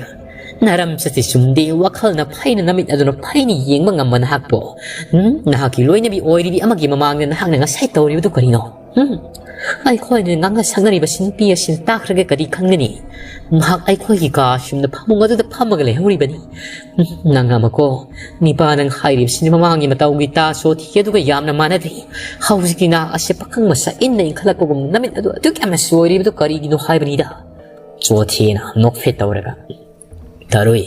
ꯅꯔꯝꯆꯠꯇꯤ ꯆꯨꯝꯗꯦ, ꯋꯥꯈꯜꯅ ꯐꯩꯅ, ꯅꯃꯤꯠ ꯑꯗꯨꯅ ꯐꯩꯅ ꯌꯦꯡꯕ ꯉꯝꯕ ꯅꯍꯥꯛꯄꯨ꯫ ꯎꯝ? ꯅꯍꯥꯛꯀꯤ ꯂꯣꯏꯅꯕꯤ ꯑꯣꯏꯔꯤꯕꯤ ꯑꯃꯒꯤ ꯃꯃꯥꯡꯗ ꯅꯍꯥꯛꯅ ꯉꯁꯥꯏ ꯇꯧꯔꯤꯕꯗꯨ ꯀꯔꯤꯅꯣ? ꯎꯝ? ꯑꯩꯈꯣꯏꯅ ꯉꯥꯡꯅ ꯁꯛꯅꯔꯤꯕꯁꯤ ꯅꯨꯄꯤ ꯑꯁꯤꯅ ꯇꯥꯈ꯭ꯔꯒ ꯀꯔꯤ ꯈꯪꯒꯅꯤ? ꯃꯍꯥꯛ ꯑꯩꯈꯣꯏꯒꯤ ꯀꯥ ꯑꯁꯨꯝꯅ ꯐꯃꯨꯡ ꯑꯗꯨꯗ ꯐꯝꯃꯒ ꯂꯩꯍꯧꯔꯤꯕꯅꯤ꯫ ꯎꯝ, ꯅꯪ ꯑꯃꯀꯣ, ꯅꯤꯄꯥ ꯅꯪ ꯍꯥꯏꯔꯤꯕꯁꯤꯅ ꯃꯃꯥꯡꯒꯤ ꯃꯇꯧꯒꯤ ꯇꯥ ꯆꯣꯊꯤ ꯑꯗꯨꯒ ꯌꯥꯝꯅ ꯃꯥꯟꯅꯗꯦ꯫ ꯍꯧꯖꯤꯛꯇꯤ ꯅꯍꯥꯛ ꯑꯁꯤ ꯄꯥꯈꯪ ꯃꯆꯥ ꯏꯟꯅ ꯏꯟꯈꯠꯂꯛꯄꯒꯨꯝ ꯅꯃꯤꯠ ꯑꯗꯨ ꯑꯗꯨꯛ ꯌꯥꯝꯅ ꯆꯣꯏꯔꯤꯕꯗꯨ ꯀꯔꯤꯒꯤꯅꯣ ꯍꯥꯏꯕꯅꯤꯗ?" ꯆꯣꯊꯦꯅ ꯅꯣꯛꯐꯦꯠ ꯇꯧꯔꯒ, "ꯇꯔꯨꯏ,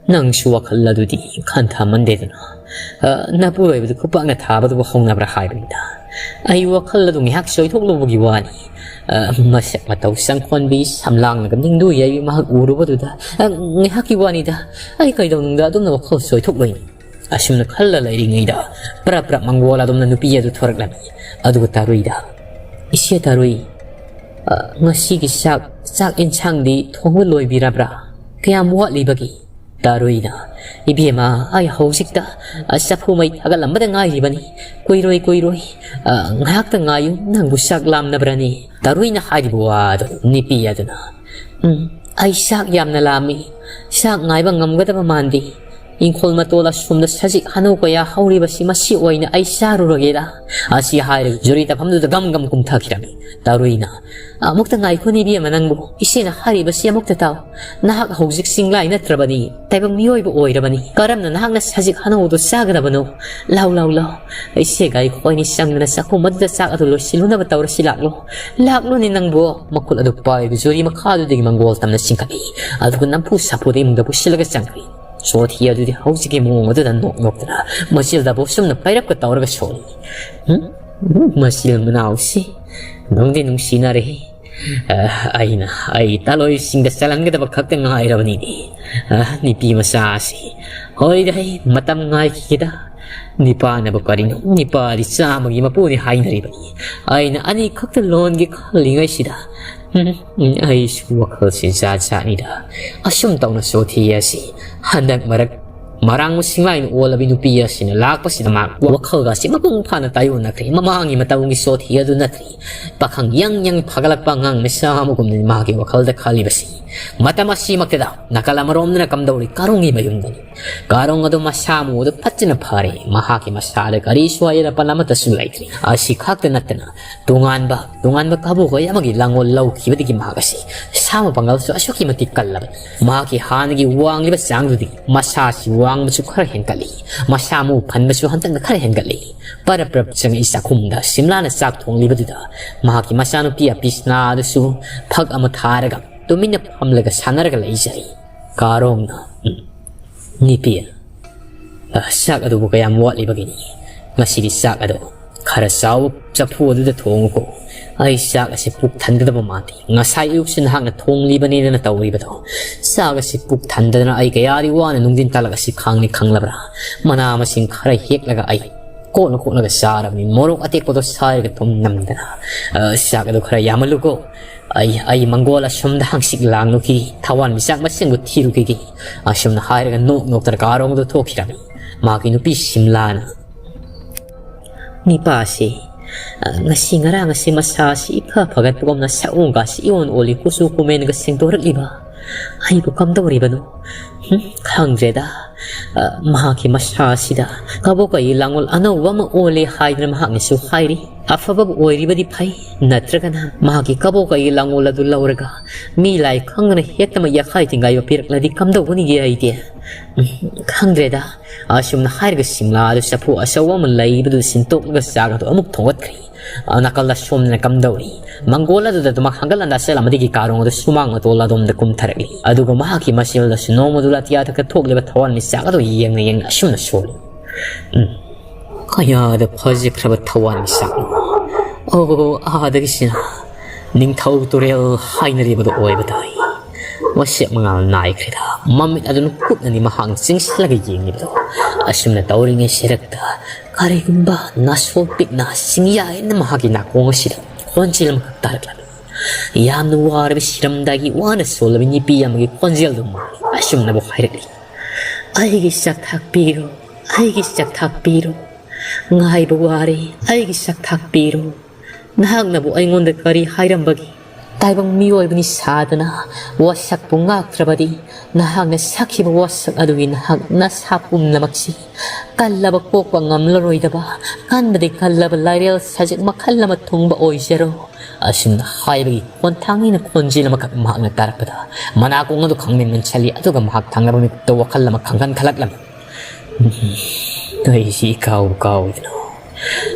ꯅꯪꯁꯨ ꯋꯥꯈꯜ ꯑꯗꯨꯗꯤ ꯈꯟꯊꯃꯟꯗꯦꯗꯅ꯫ ꯑ, ꯅꯄꯨꯔꯣꯏꯕꯗꯨ ꯈꯨꯄꯥꯛꯅ ꯊꯥꯕꯗꯨꯕꯨ ꯍꯧꯅꯕ꯭ꯔꯥ ꯍꯥꯏꯕꯅꯤꯗ꯫ ꯑꯩ ꯋꯥꯈꯜ ꯑꯗꯨ ꯉꯥꯏꯍꯥꯛ ꯆꯣꯏꯊꯣꯛꯂꯨꯕꯒꯤ ꯋꯥꯅꯤ꯫ ꯑ, ꯃꯁꯛ ꯃꯇꯧ ꯆꯪꯈꯣꯟꯕꯤ, ꯁꯝꯂꯥꯡꯂꯒ ꯅꯤꯡꯗꯨ ꯌꯩꯕꯤ ꯃꯍꯥꯛ ꯎꯔꯨꯕꯗꯨꯗ, ꯑ, ꯉꯥꯏꯍꯥꯛꯀꯤ ꯋꯥꯅꯤꯗ꯫ ꯑꯩ ꯀꯩꯗꯧꯅꯨꯡꯗ ꯑꯗꯨꯝꯅ ꯋꯥꯈꯜ ꯆꯣꯏꯊꯣꯛꯂꯣꯏꯅꯤ?" ꯑꯁꯨꯝꯅ ꯈꯜꯂ ꯂꯩꯔꯤꯉꯩꯗ ꯄ꯭ꯔꯞ ꯄ꯭ꯔꯞ ꯃꯪꯒꯣꯜ ꯑꯗꯨꯝꯅ ꯅꯨꯄꯤ ꯑꯗꯨ ꯊꯣꯔꯛꯂꯝꯃꯤ꯫ ꯑꯗꯨꯒ ꯇꯔꯨꯏꯗ, "ꯏꯆꯦ ꯇꯔꯨꯏ, ꯑ, ꯉꯁꯤꯒꯤ ꯆꯥꯛ, ꯆꯥꯛ ꯏꯟꯁꯥꯡꯗꯤ ꯊꯣꯡꯕ ꯂꯣꯏꯕꯤꯔꯕ꯭ꯔꯥ? ꯀꯌꯥꯝ ꯋꯥꯠꯂꯤꯕꯒꯦ?" ꯇꯔꯨꯏꯅ, "ꯏꯕꯦꯝꯃ, ꯑꯩ ꯍꯧꯖꯤꯛꯇ, ꯑ, ꯆꯐꯨ ꯃꯩ ꯊꯥꯒꯠꯂꯝꯕꯗ ꯉꯥꯏꯔꯤꯕꯅꯤ꯫ ꯀꯨꯏꯔꯣꯏ, ꯀꯨꯏꯔꯣꯏ꯫ ꯑ, ꯉꯥꯏꯍꯥꯛꯇ ꯉꯥꯏꯌꯨ, ꯅꯪꯕꯨ ꯆꯥꯛ ꯂꯥꯝꯅꯕ꯭ꯔꯅꯦ?" ꯇꯔꯨꯏꯅ ꯍꯥꯏꯔꯤꯕ ꯋꯥ ꯑꯗꯨ ꯅꯨꯄꯤ ꯑꯗꯨꯅ, "ꯎꯝ, ꯑꯩ ꯆꯥꯛ ꯌꯥꯝꯅ ꯂꯥꯝꯃꯤ꯫ ꯆꯥꯛ ꯉꯥꯏꯕ ꯉꯝꯒꯗꯕ ꯃꯥꯟꯗꯦ꯫ ꯏꯪꯈꯣꯜ ꯃꯇꯣꯜ ꯑꯁꯣꯝꯗ ꯁꯖꯤꯛ ꯍꯅꯧ ꯀꯌꯥ ꯍꯧꯔꯤꯕꯁꯤ ꯃꯁꯤ ꯑꯣꯏꯅ ꯑꯩ ꯆꯥꯔꯨꯔꯒꯦꯗ"꯫ ꯑꯁꯤ ꯍꯥꯏꯔꯒ ꯖꯨꯔꯤ ꯇꯥꯐꯝꯗꯨꯗ ꯒꯝ ꯒꯝ ꯀꯨꯝꯊꯈꯤꯔꯝꯃꯤ꯫ ꯇꯔꯨꯏꯅ, "ꯑꯃꯨꯛꯇ ꯉꯥꯏꯈꯣꯅꯦ ꯏꯕꯦꯝꯃ ꯅꯪꯕꯨ, ꯏꯆꯦꯅ ꯍꯥꯏꯔꯤꯕꯁꯤ ꯑꯃꯨꯛꯇ ꯇꯥꯎ꯫ ꯅꯍꯥꯛ ꯍꯧꯖꯤꯛ ꯆꯤꯡꯂꯥꯏ ꯅꯠꯇ꯭ꯔꯕꯅꯤ, ꯇꯥꯏꯕꯪ ꯃꯤꯑꯣꯏꯕ ꯑꯣꯏꯔꯕꯅꯤ꯫ ꯀꯔꯝꯅ ꯅꯍꯥꯛꯅ ꯁꯖꯤꯛ ꯍꯅꯧꯗꯨ ꯆꯥꯒꯗꯕꯅꯣ? ꯂꯥꯎ, ꯂꯥꯎ, ꯂꯥꯎ꯫ ꯏꯆꯦꯒ ꯑꯩꯈꯣꯏꯅꯤ ꯆꯪꯗꯅ ꯆꯥꯛꯈꯨꯝ ꯑꯗꯨꯗ ꯆꯥꯛ ꯑꯗꯨ ꯂꯣꯏꯁꯤꯜꯂꯨꯅꯕ ꯇꯧꯔꯁꯤ, ꯂꯥꯛꯂꯣ꯫ ꯂꯥꯛꯂꯣꯅꯦ ꯅꯪꯕꯨ"꯫ ꯃꯈꯨꯠ ꯑꯗꯨ ꯄꯥꯏꯕ ꯖꯨꯔꯤ ꯃꯈꯥꯗꯨꯗꯒꯤ ꯃꯪꯒꯣꯜ ꯇꯝꯅ ꯆꯤꯡꯈꯠꯂꯤ꯫ ꯑꯗꯨꯒ ꯅꯝꯐꯨ ꯁꯥꯐꯨꯗ ꯏꯃꯨꯡꯗ ꯄꯨꯁꯤꯜꯂꯒ ꯆꯪꯈ꯭ꯔꯦ꯫ ꯆꯣꯊꯤ ꯑꯗꯨꯗꯤ ꯍꯧꯖꯤꯛꯀꯤ ꯃꯑꯣꯡ ꯑꯗꯨꯗ ꯅꯣꯛ ꯅꯣꯛꯇꯅ ꯃꯆꯤꯜꯗ ꯕꯣꯁꯨꯝꯅ ꯄꯩꯔꯞꯀ ꯇꯧꯔꯒ ꯁꯣꯜꯂꯤ꯫ "ꯎꯝ? ꯎꯝ, ꯃꯆꯤꯜ ꯃꯅꯥꯎꯁꯤ ꯅꯨꯡꯗꯤ ꯅꯨꯡꯁꯤꯅꯔꯦ꯫ ꯑ, ꯑꯩꯅ ꯑꯩ ꯇꯥꯂꯣꯏꯁꯤꯡꯗ ꯆꯜꯍꯟꯒꯗꯕ ꯈꯛꯇ ꯉꯥꯏꯔꯕꯅꯤꯅꯦ꯫ ꯑ, ꯅꯨꯄꯤ ꯃꯆꯥ ꯑꯁꯤ꯫ ꯍꯣꯏꯗ, ꯑꯩ ꯃꯇꯝ ꯉꯥꯏꯈꯤꯒꯦꯗ꯫ ꯅꯤꯄꯥꯅꯕꯨ ꯀꯔꯤꯅꯣ? ꯅꯤꯄꯥꯗꯤ ꯆꯥꯝꯃꯒꯤ ꯃꯄꯨꯅꯤ ꯍꯥꯏꯅꯔꯤꯕꯅꯤ꯫ ꯑꯩꯅ ꯑꯅꯤꯈꯛꯇ ꯂꯣꯟꯒꯦ ꯈꯜꯂꯤꯉꯩꯁꯤꯗ꯫ ꯎꯝ, ꯎꯝ, ꯑꯩꯁꯨ ꯋꯥꯈꯜꯁꯤ ꯖꯥꯠ ꯖꯥꯠꯅꯤꯗ꯫ ꯑꯁꯨꯝ ꯇꯧꯅ ꯁꯣꯊꯤ ꯑꯁꯤ ꯍꯟꯗꯛ ꯃꯔꯛ ꯃꯔꯥꯡ ꯁꯤꯡꯂꯥꯏꯅ ꯑꯣꯜꯂꯕꯤ ꯅꯨꯄꯤ ꯑꯁꯤꯅ ꯂꯥꯛꯄꯁꯤꯗ ꯃꯍꯥꯛ ꯋꯥꯈꯜꯒꯁꯤ ꯃꯄꯨꯡ ꯐꯥꯅ ꯇꯥꯏꯑꯣꯟꯅꯈ꯭ꯔꯦ꯫ ꯃꯃꯥꯡꯒꯤ ꯃꯇꯝꯒꯤ ꯁꯣꯊꯤ ꯑꯗꯨ ꯅꯠꯇ꯭ꯔꯦ꯫ ꯄꯥꯈꯪ ꯌꯪ ꯌꯪ ꯐꯒꯠꯂꯛꯄ ꯑꯉꯥꯡ ꯃꯆꯥ ꯑꯃꯒꯨꯝꯅ ꯃꯍꯥꯛꯀꯤ ꯋꯥꯈꯜꯗ ꯈꯜꯂꯤꯕꯁꯤ꯫ ꯃꯇꯝ ꯑꯁꯤꯃꯛꯇꯗ ꯅꯥꯀꯜ ꯑꯃꯔꯣꯝꯗꯅ ꯀꯝꯗꯧꯔꯤ? ꯀꯥꯔꯣꯡꯒꯤ ꯃꯌꯨꯝꯗꯅꯤ꯫ ꯀꯥꯔꯣꯡ ꯑꯗꯨ ꯃꯁꯥ ꯃꯎ ꯑꯗꯨ ꯐꯠꯖꯅ ꯐꯔꯦ꯫ ꯃꯍꯥꯛꯀꯤ ꯃꯁꯥꯗ ꯀꯔꯤꯁꯨ ꯑꯌꯦꯠ ꯑꯄꯟ ꯑꯃꯠꯇꯁꯨ ꯂꯩꯇ꯭ꯔꯦ꯫ ꯑꯁꯤ ꯈꯛꯇ ꯅꯠꯇꯅ ꯇꯣꯉꯥꯟꯕ ꯇꯣꯉꯥꯟꯕ ꯀꯕꯣꯀꯩ ꯑꯃꯒꯤ ꯂꯥꯡꯑꯣꯜ ꯂꯧꯈꯤꯕꯗꯒꯤ ꯃꯍꯥꯛ ꯑꯁꯤ ꯁꯥ ꯃꯄꯥꯡꯒꯜꯁꯨ ꯑꯁꯨꯛꯀꯤ ꯃꯇꯤꯛ ꯀꯜꯂꯕꯅꯤ꯫ ꯃꯍꯥꯛꯀꯤ ꯍꯥꯟꯅꯒꯤ ꯋꯥꯡꯂꯤꯕ ꯆꯥꯡꯗꯨꯗꯤ ꯃꯁꯥꯁꯤ ꯋꯥꯡꯕꯁꯨ ꯈꯔ ꯍꯦꯟꯒꯠꯂꯤ꯫ ꯃꯁꯥ ꯃꯎ ꯐꯟꯕꯁꯨ ꯍꯟꯗꯛꯅ ꯈꯔ ꯍꯦꯟꯒꯠꯂꯤ꯫ ꯄꯔꯞ ꯄꯔꯞ ꯆꯪꯉꯛꯏ ꯆꯥꯛꯈꯨꯝꯗ ꯁꯤꯝꯂꯥꯅ ꯆꯥꯛ ꯊꯣꯡꯂꯤꯕꯗꯨꯗ ꯃꯍꯥꯛꯀꯤ ꯃꯆꯥꯅꯨꯄꯤ ꯑꯄꯤꯁꯅꯥ ꯑꯗꯨꯁꯨ ꯐꯛ ꯑꯃ ꯊꯥꯔꯒ ꯇꯨꯃꯤꯟꯅ ꯐꯝꯂꯒ ꯁꯥꯟꯅꯔꯒ ꯂꯩꯖꯔꯤ꯫ ꯀꯥꯔꯣꯡꯅ, "ꯎꯝ, ꯅꯨꯄꯤ, ꯑ, ꯆꯥꯛ ꯑꯗꯨꯕꯨ ꯀꯌꯥꯝ ꯋꯥꯠꯂꯤꯕꯒꯤꯅꯤ? ꯉꯁꯤꯗꯤ ꯆꯥꯛ ꯑꯗꯨ ꯈꯔ ꯆꯥꯎꯕ ꯆꯐꯨ ꯑꯗꯨꯗ ꯊꯣꯡꯉꯨꯀꯣ꯫ ꯑꯩ ꯆꯥꯛ ꯑꯁꯤ ꯄꯨꯛ ꯊꯟꯒꯗꯕ ꯃꯥꯟꯗꯦ꯫ ꯉꯁꯥꯏ ꯑꯌꯨꯛꯁꯨ ꯅꯍꯥꯛꯅ ꯊꯣꯡꯂꯤꯕꯅꯦꯗꯅ ꯇꯧꯔꯤꯕꯗꯣ꯫ ꯆꯥꯛ ꯑꯁꯤ ꯄꯨꯛ ꯊꯟꯗꯗꯅ ꯑꯩ ꯀꯌꯥꯗꯤ ꯋꯥꯅ ꯅꯨꯡꯊꯤꯟ ꯇꯥꯂꯛ ꯑꯁꯤ ꯈꯥꯡꯂꯤ ꯈꯪꯂꯕ꯭ꯔꯥ? ꯃꯅꯥ ꯃꯁꯤꯡ ꯈꯔ ꯍꯦꯛꯂꯒ ꯑꯩ ꯀꯣꯠꯂ ꯀꯣꯠꯂꯒ ꯆꯥꯔꯕꯅꯤ꯫ ꯃꯣꯔꯣꯛ ꯑꯇꯦꯛꯄꯗꯣ ꯁꯥꯏꯔꯒ ꯊꯨꯝ ꯅꯝꯗꯅ꯫ ꯑ, ꯆꯥꯛ ꯑꯗꯨ ꯈꯔ ꯌꯥꯝꯍꯜꯂꯨꯀꯣ꯫ ꯑꯩ, ꯑꯩ ꯃꯪꯒꯣꯜ ꯑꯁꯣꯝꯗ ꯍꯪꯆꯤꯠ ꯂꯥꯡꯂꯨꯈꯤ꯫ ꯊꯋꯥꯟꯃꯤꯆꯥꯛ ꯃꯁꯤꯡꯕꯨ ꯊꯤꯔꯨꯈꯤꯒꯦ꯫" ꯑꯁꯨꯝꯅ ꯍꯥꯏꯔꯒ ꯅꯣꯛ ꯅꯣꯛꯇꯅ ꯀꯥꯔꯣꯡꯗꯨ ꯊꯣꯛꯈꯤꯔꯝꯃꯤ꯫ ꯃꯍꯥꯛꯀꯤ ꯅꯨꯄꯤ ꯁꯤꯝꯂꯥꯅ, "ꯅꯤꯄꯥꯁꯤ, ꯑ, ꯉꯁꯤ ꯉꯔꯥꯡ ꯑꯁꯤ ꯃꯁꯥꯁꯤ ꯏꯐ ꯐꯒꯠꯄꯒꯨꯝꯅ ꯁꯛꯑꯣꯡꯒꯁꯤ ꯏꯑꯣꯟ ꯑꯣꯜꯂꯤ, ꯀꯨꯆꯨ ꯀꯨꯃꯦꯟꯒ ꯁꯦꯡꯗꯣꯔꯛꯂꯤꯕ꯫ ꯑꯩꯕꯨ ꯀꯝꯗꯧꯔꯤꯕꯅꯣ? ꯍꯨꯝ, ꯈꯪꯗ꯭ꯔꯦꯗ꯫ ꯑ, ꯃꯍꯥꯛꯀꯤ ꯃꯁꯥ ꯑꯁꯤꯗ ꯀꯕꯣꯀꯩ ꯂꯥꯡꯑꯣꯜ ꯑꯅꯧꯕ ꯑꯃ ꯑꯣꯜꯂꯦ ꯍꯥꯏꯗꯅ ꯃꯍꯥꯛꯅꯁꯨ ꯍꯥꯏꯔꯤ꯫ ꯑꯐꯕꯕꯨ ꯑꯣꯏꯔꯤꯕꯗꯤ ꯐꯩ, ꯅꯠꯇ꯭ꯔꯒꯅ ꯃꯍꯥꯛꯀꯤ ꯀꯕꯣꯀꯩ ꯂꯥꯡꯑꯣꯜ ꯑꯗꯨ ꯂꯧꯔꯒ ꯃꯤ ꯂꯥꯏ ꯈꯪꯗꯅ ꯍꯦꯛꯇꯃꯛ ꯌꯥꯈꯥꯏ ꯊꯤꯡꯒꯥꯏꯕ ꯄꯤꯔꯛꯂꯗꯤ ꯀꯝꯗꯧꯒꯅꯤꯒꯦ ꯑꯩꯗꯤ? ꯎꯝ, ꯈꯪꯗ꯭ꯔꯦꯗ꯫" ꯑꯁꯨꯝꯅ ꯍꯥꯏꯔꯒ ꯁꯤꯝꯂꯥ ꯑꯗꯨ ꯆꯐꯨ ꯑꯆꯧꯕ ꯑꯃ ꯂꯩꯕꯗꯨꯗ ꯁꯤꯟꯇꯣꯛꯂꯒ ꯆꯥꯛ ꯑꯗꯨ ꯑꯃꯨꯛ ꯊꯣꯡꯒꯠꯈ꯭ꯔꯦ꯫ ꯑ, ꯅꯥꯀꯜꯗ ꯁꯣꯝꯗꯅ ꯀꯝꯗꯧꯔꯤ? ꯃꯪꯒꯣꯜ ꯑꯗꯨꯗ ꯑꯗꯨꯃꯛ ꯍꯪꯒꯠ ꯍꯟꯗꯥ ꯆꯠꯂꯝꯕꯗꯒꯤ ꯀꯥꯔꯣꯡ ꯑꯗꯨ ꯁꯨꯃꯥꯡ ꯃꯇꯣꯜ ꯑꯗꯣꯝꯗ ꯀꯨꯝꯊꯔꯛꯂꯤ꯫ ꯑꯗꯨꯒ ꯃꯍꯥꯛꯀꯤ ꯃꯁꯦꯜꯗꯁꯨ ꯅꯣꯡꯃꯗꯨ ꯑꯇꯤꯌꯥꯗ ꯊꯣꯛꯂꯤꯕ ꯊꯋꯥꯟꯃꯤꯆꯥꯛ ꯑꯗꯨ ꯌꯦꯡꯅ ꯌꯦꯡꯅ ꯑꯁꯨꯝꯅ ꯁꯣꯜꯂꯤ꯫ ꯎꯝ꯫ ꯀꯌꯥꯗ ꯐꯖꯈ꯭ꯔꯕ ꯊꯋꯥꯟꯃꯤꯆꯥꯛꯅꯣ! ꯑꯣ, ꯑꯥꯗꯒꯤꯁꯤꯅ ꯅꯤꯡꯊꯧ ꯇꯨꯔꯦꯜ ꯍꯥꯏꯅꯔꯤꯕꯗꯨ ꯑꯣꯏꯕ ꯇꯥꯏ꯫ ꯃꯁꯦꯛ ꯃꯉꯥꯜ ꯅꯥꯏꯈ꯭ꯔꯦꯗ꯫ ꯃꯃꯤꯠ ꯑꯗꯨꯅ ꯀꯨꯞꯅꯅꯤ ꯃꯍꯥꯛꯅ ꯆꯤꯡꯁꯤꯜꯂꯒ ꯌꯦꯡꯂꯤꯕꯗꯣ꯫ ꯑꯁꯨꯝꯅ ꯇꯧꯔꯤꯉꯩ ꯁꯤꯔꯛꯇ ꯀꯔꯤꯒꯨꯝꯕ ꯅꯥꯁꯣꯜ ꯄꯤꯛꯅ ꯁꯤꯡꯌꯥꯏꯅ ꯃꯍꯥꯛꯀꯤ ꯅꯥꯀꯣꯡ ꯑꯁꯤꯗ ꯈꯣꯟꯖꯦꯜ ꯑꯃꯈꯛ ꯇꯥꯔꯛꯂꯝꯃꯤ꯫ ꯌꯥꯝꯅ ꯋꯥꯔꯕ ꯁꯤꯔꯝꯗꯥꯏꯒꯤ ꯋꯥꯅ ꯁꯣꯜꯂꯕ ꯅꯨꯄꯤ ꯑꯃꯒꯤ ꯈꯣꯟꯖꯦꯜꯗꯨ ꯃꯥꯜꯂꯤ꯫ ꯑꯁꯨꯝꯅꯕꯨ ꯍꯥꯏꯔꯛꯂꯤ, "ꯑꯩꯒꯤ ꯆꯥꯛ ꯊꯥꯛꯄꯤꯔꯣ, ꯑꯩꯒꯤ ꯆꯥꯛ ꯊꯥꯛꯄꯤꯔꯣ꯫ ꯉꯥꯏꯕ ꯋꯥꯔꯦ, ꯑꯩꯒꯤ ꯆꯥꯛ ꯊꯥꯛꯄꯤꯔꯣ꯫ ꯅꯍꯥꯛꯅꯕꯨ ꯑꯩꯉꯣꯟꯗ ꯀꯔꯤ ꯍꯥꯏꯔꯝꯕꯒꯦ? ꯇꯥꯏꯕꯪ ꯃꯤꯑꯣꯏꯕꯅꯤ ꯁꯥꯗꯅ ꯋꯥꯁꯛꯄꯨ ꯉꯥꯛꯇ꯭ꯔꯕꯗꯤ, ꯅꯍꯥꯛꯅ ꯁꯛꯈꯤꯕ ꯋꯥꯁꯛ ꯑꯗꯨꯒꯤ ꯅꯍꯥꯛ ꯅꯁꯥ ꯄꯨꯝꯅꯃꯛꯁꯤ ꯀꯜꯂꯕ ꯀꯣꯛꯄ ꯉꯝꯂꯔꯣꯏꯗꯕ, ꯀꯟꯕꯗꯤ ꯀꯜꯂꯕ ꯂꯥꯏꯔꯦꯜ ꯁꯖꯤꯛ ꯃꯈꯜ ꯑꯃ ꯊꯨꯡꯕ ꯑꯣꯏꯖꯔꯣ"꯫ ꯑꯁꯨꯝꯅ ꯍꯥꯏꯕꯒꯤ ꯈꯣꯟꯊꯥꯡꯅꯤꯅ ꯈꯣꯟꯖꯦꯜ ꯑꯃꯈꯛ ꯃꯍꯥꯛꯅ ꯇꯥꯔꯛꯄꯗ, ꯃꯅꯥꯀꯣꯡ ꯑꯗꯨ ꯈꯪꯃꯦꯟ ꯃꯦꯟꯁꯤꯜꯂꯤ, ꯑꯗꯨꯒ ꯃꯍꯥꯛ ꯊꯪꯅꯕ ꯃꯤꯀꯨꯞꯇ ꯋꯥꯈꯜ ꯑꯃ ꯈꯪꯈꯟ ꯈꯜꯂꯛꯂꯝꯃꯤ꯫ "ꯎꯝ, ꯑꯩꯁꯤ ꯏꯀꯥꯎ ꯀꯥꯎꯏꯗꯅꯣ꯫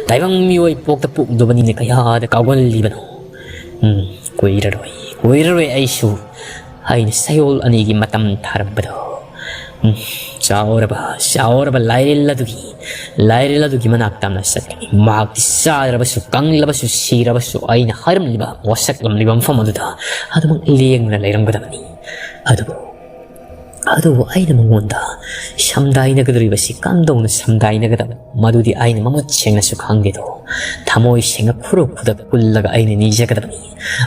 ꯇꯥꯏꯕꯪ ꯃꯤꯑꯣꯏ ꯄꯣꯛꯇ ꯄꯣꯛꯂꯨꯕꯅꯤꯅ ꯀꯌꯥꯗ ꯀꯥꯎꯒꯜꯂꯤꯕꯅꯣ꯫ ꯎꯝ, ꯀꯨꯏꯔꯔꯣꯏ, ꯀꯨꯏꯔꯔꯣꯏ ꯑꯩꯁꯨ ꯑꯩꯅ ꯆꯌꯣꯜ ꯑꯅꯤꯒꯤ ꯃꯇꯝ ꯊꯥꯔꯝꯕꯗꯣ꯫ ꯎꯝ, ꯆꯥꯎꯔꯕ, ꯆꯥꯎꯔꯕ ꯂꯥꯏꯔꯦꯜ ꯑꯗꯨꯒꯤ, ꯂꯥꯏꯔꯦꯜ ꯑꯗꯨꯒꯤ ꯃꯅꯥꯛ ꯇꯝꯅ ꯆꯠꯀꯅꯤ꯫ ꯃꯍꯥꯛꯇꯤ ꯆꯥꯔꯕꯁꯨ, ꯀꯪꯂꯕꯁꯨ, ꯁꯤꯔꯕꯁꯨ ꯑꯩꯅ ꯍꯥꯏꯔꯝꯂꯤꯕ, ꯋꯥꯁꯛꯂꯝꯂꯤꯕ ꯃꯐꯝ ꯑꯗꯨꯗ ꯑꯗꯨꯃꯛ ꯂꯦꯡꯗꯅ ꯂꯩꯔꯝꯒꯗꯕꯅꯤ꯫ ꯑꯗꯨꯕꯨ, ꯑꯗꯨꯕꯨ ꯑꯩꯅ ꯃꯉꯣꯟꯗ ꯁꯝꯗꯥꯏꯅꯒꯗꯧꯔꯤꯕꯁꯤ ꯀꯝꯗꯧꯅ ꯁꯝꯗꯥꯏꯅꯒꯗꯕꯅꯣ? ꯃꯗꯨꯗꯤ ꯑꯩꯅ ꯃꯃꯨꯠ ꯁꯦꯡꯅꯁꯨ ꯈꯪꯗꯦꯗꯣ꯫ ꯊꯃꯣꯏ ꯁꯦꯡꯅ ꯈꯨꯔꯨ ꯈꯨꯗꯛ ꯀꯨꯜꯂꯒ ꯑꯩꯅ ꯅꯤꯖꯒꯗꯕꯅꯤ꯫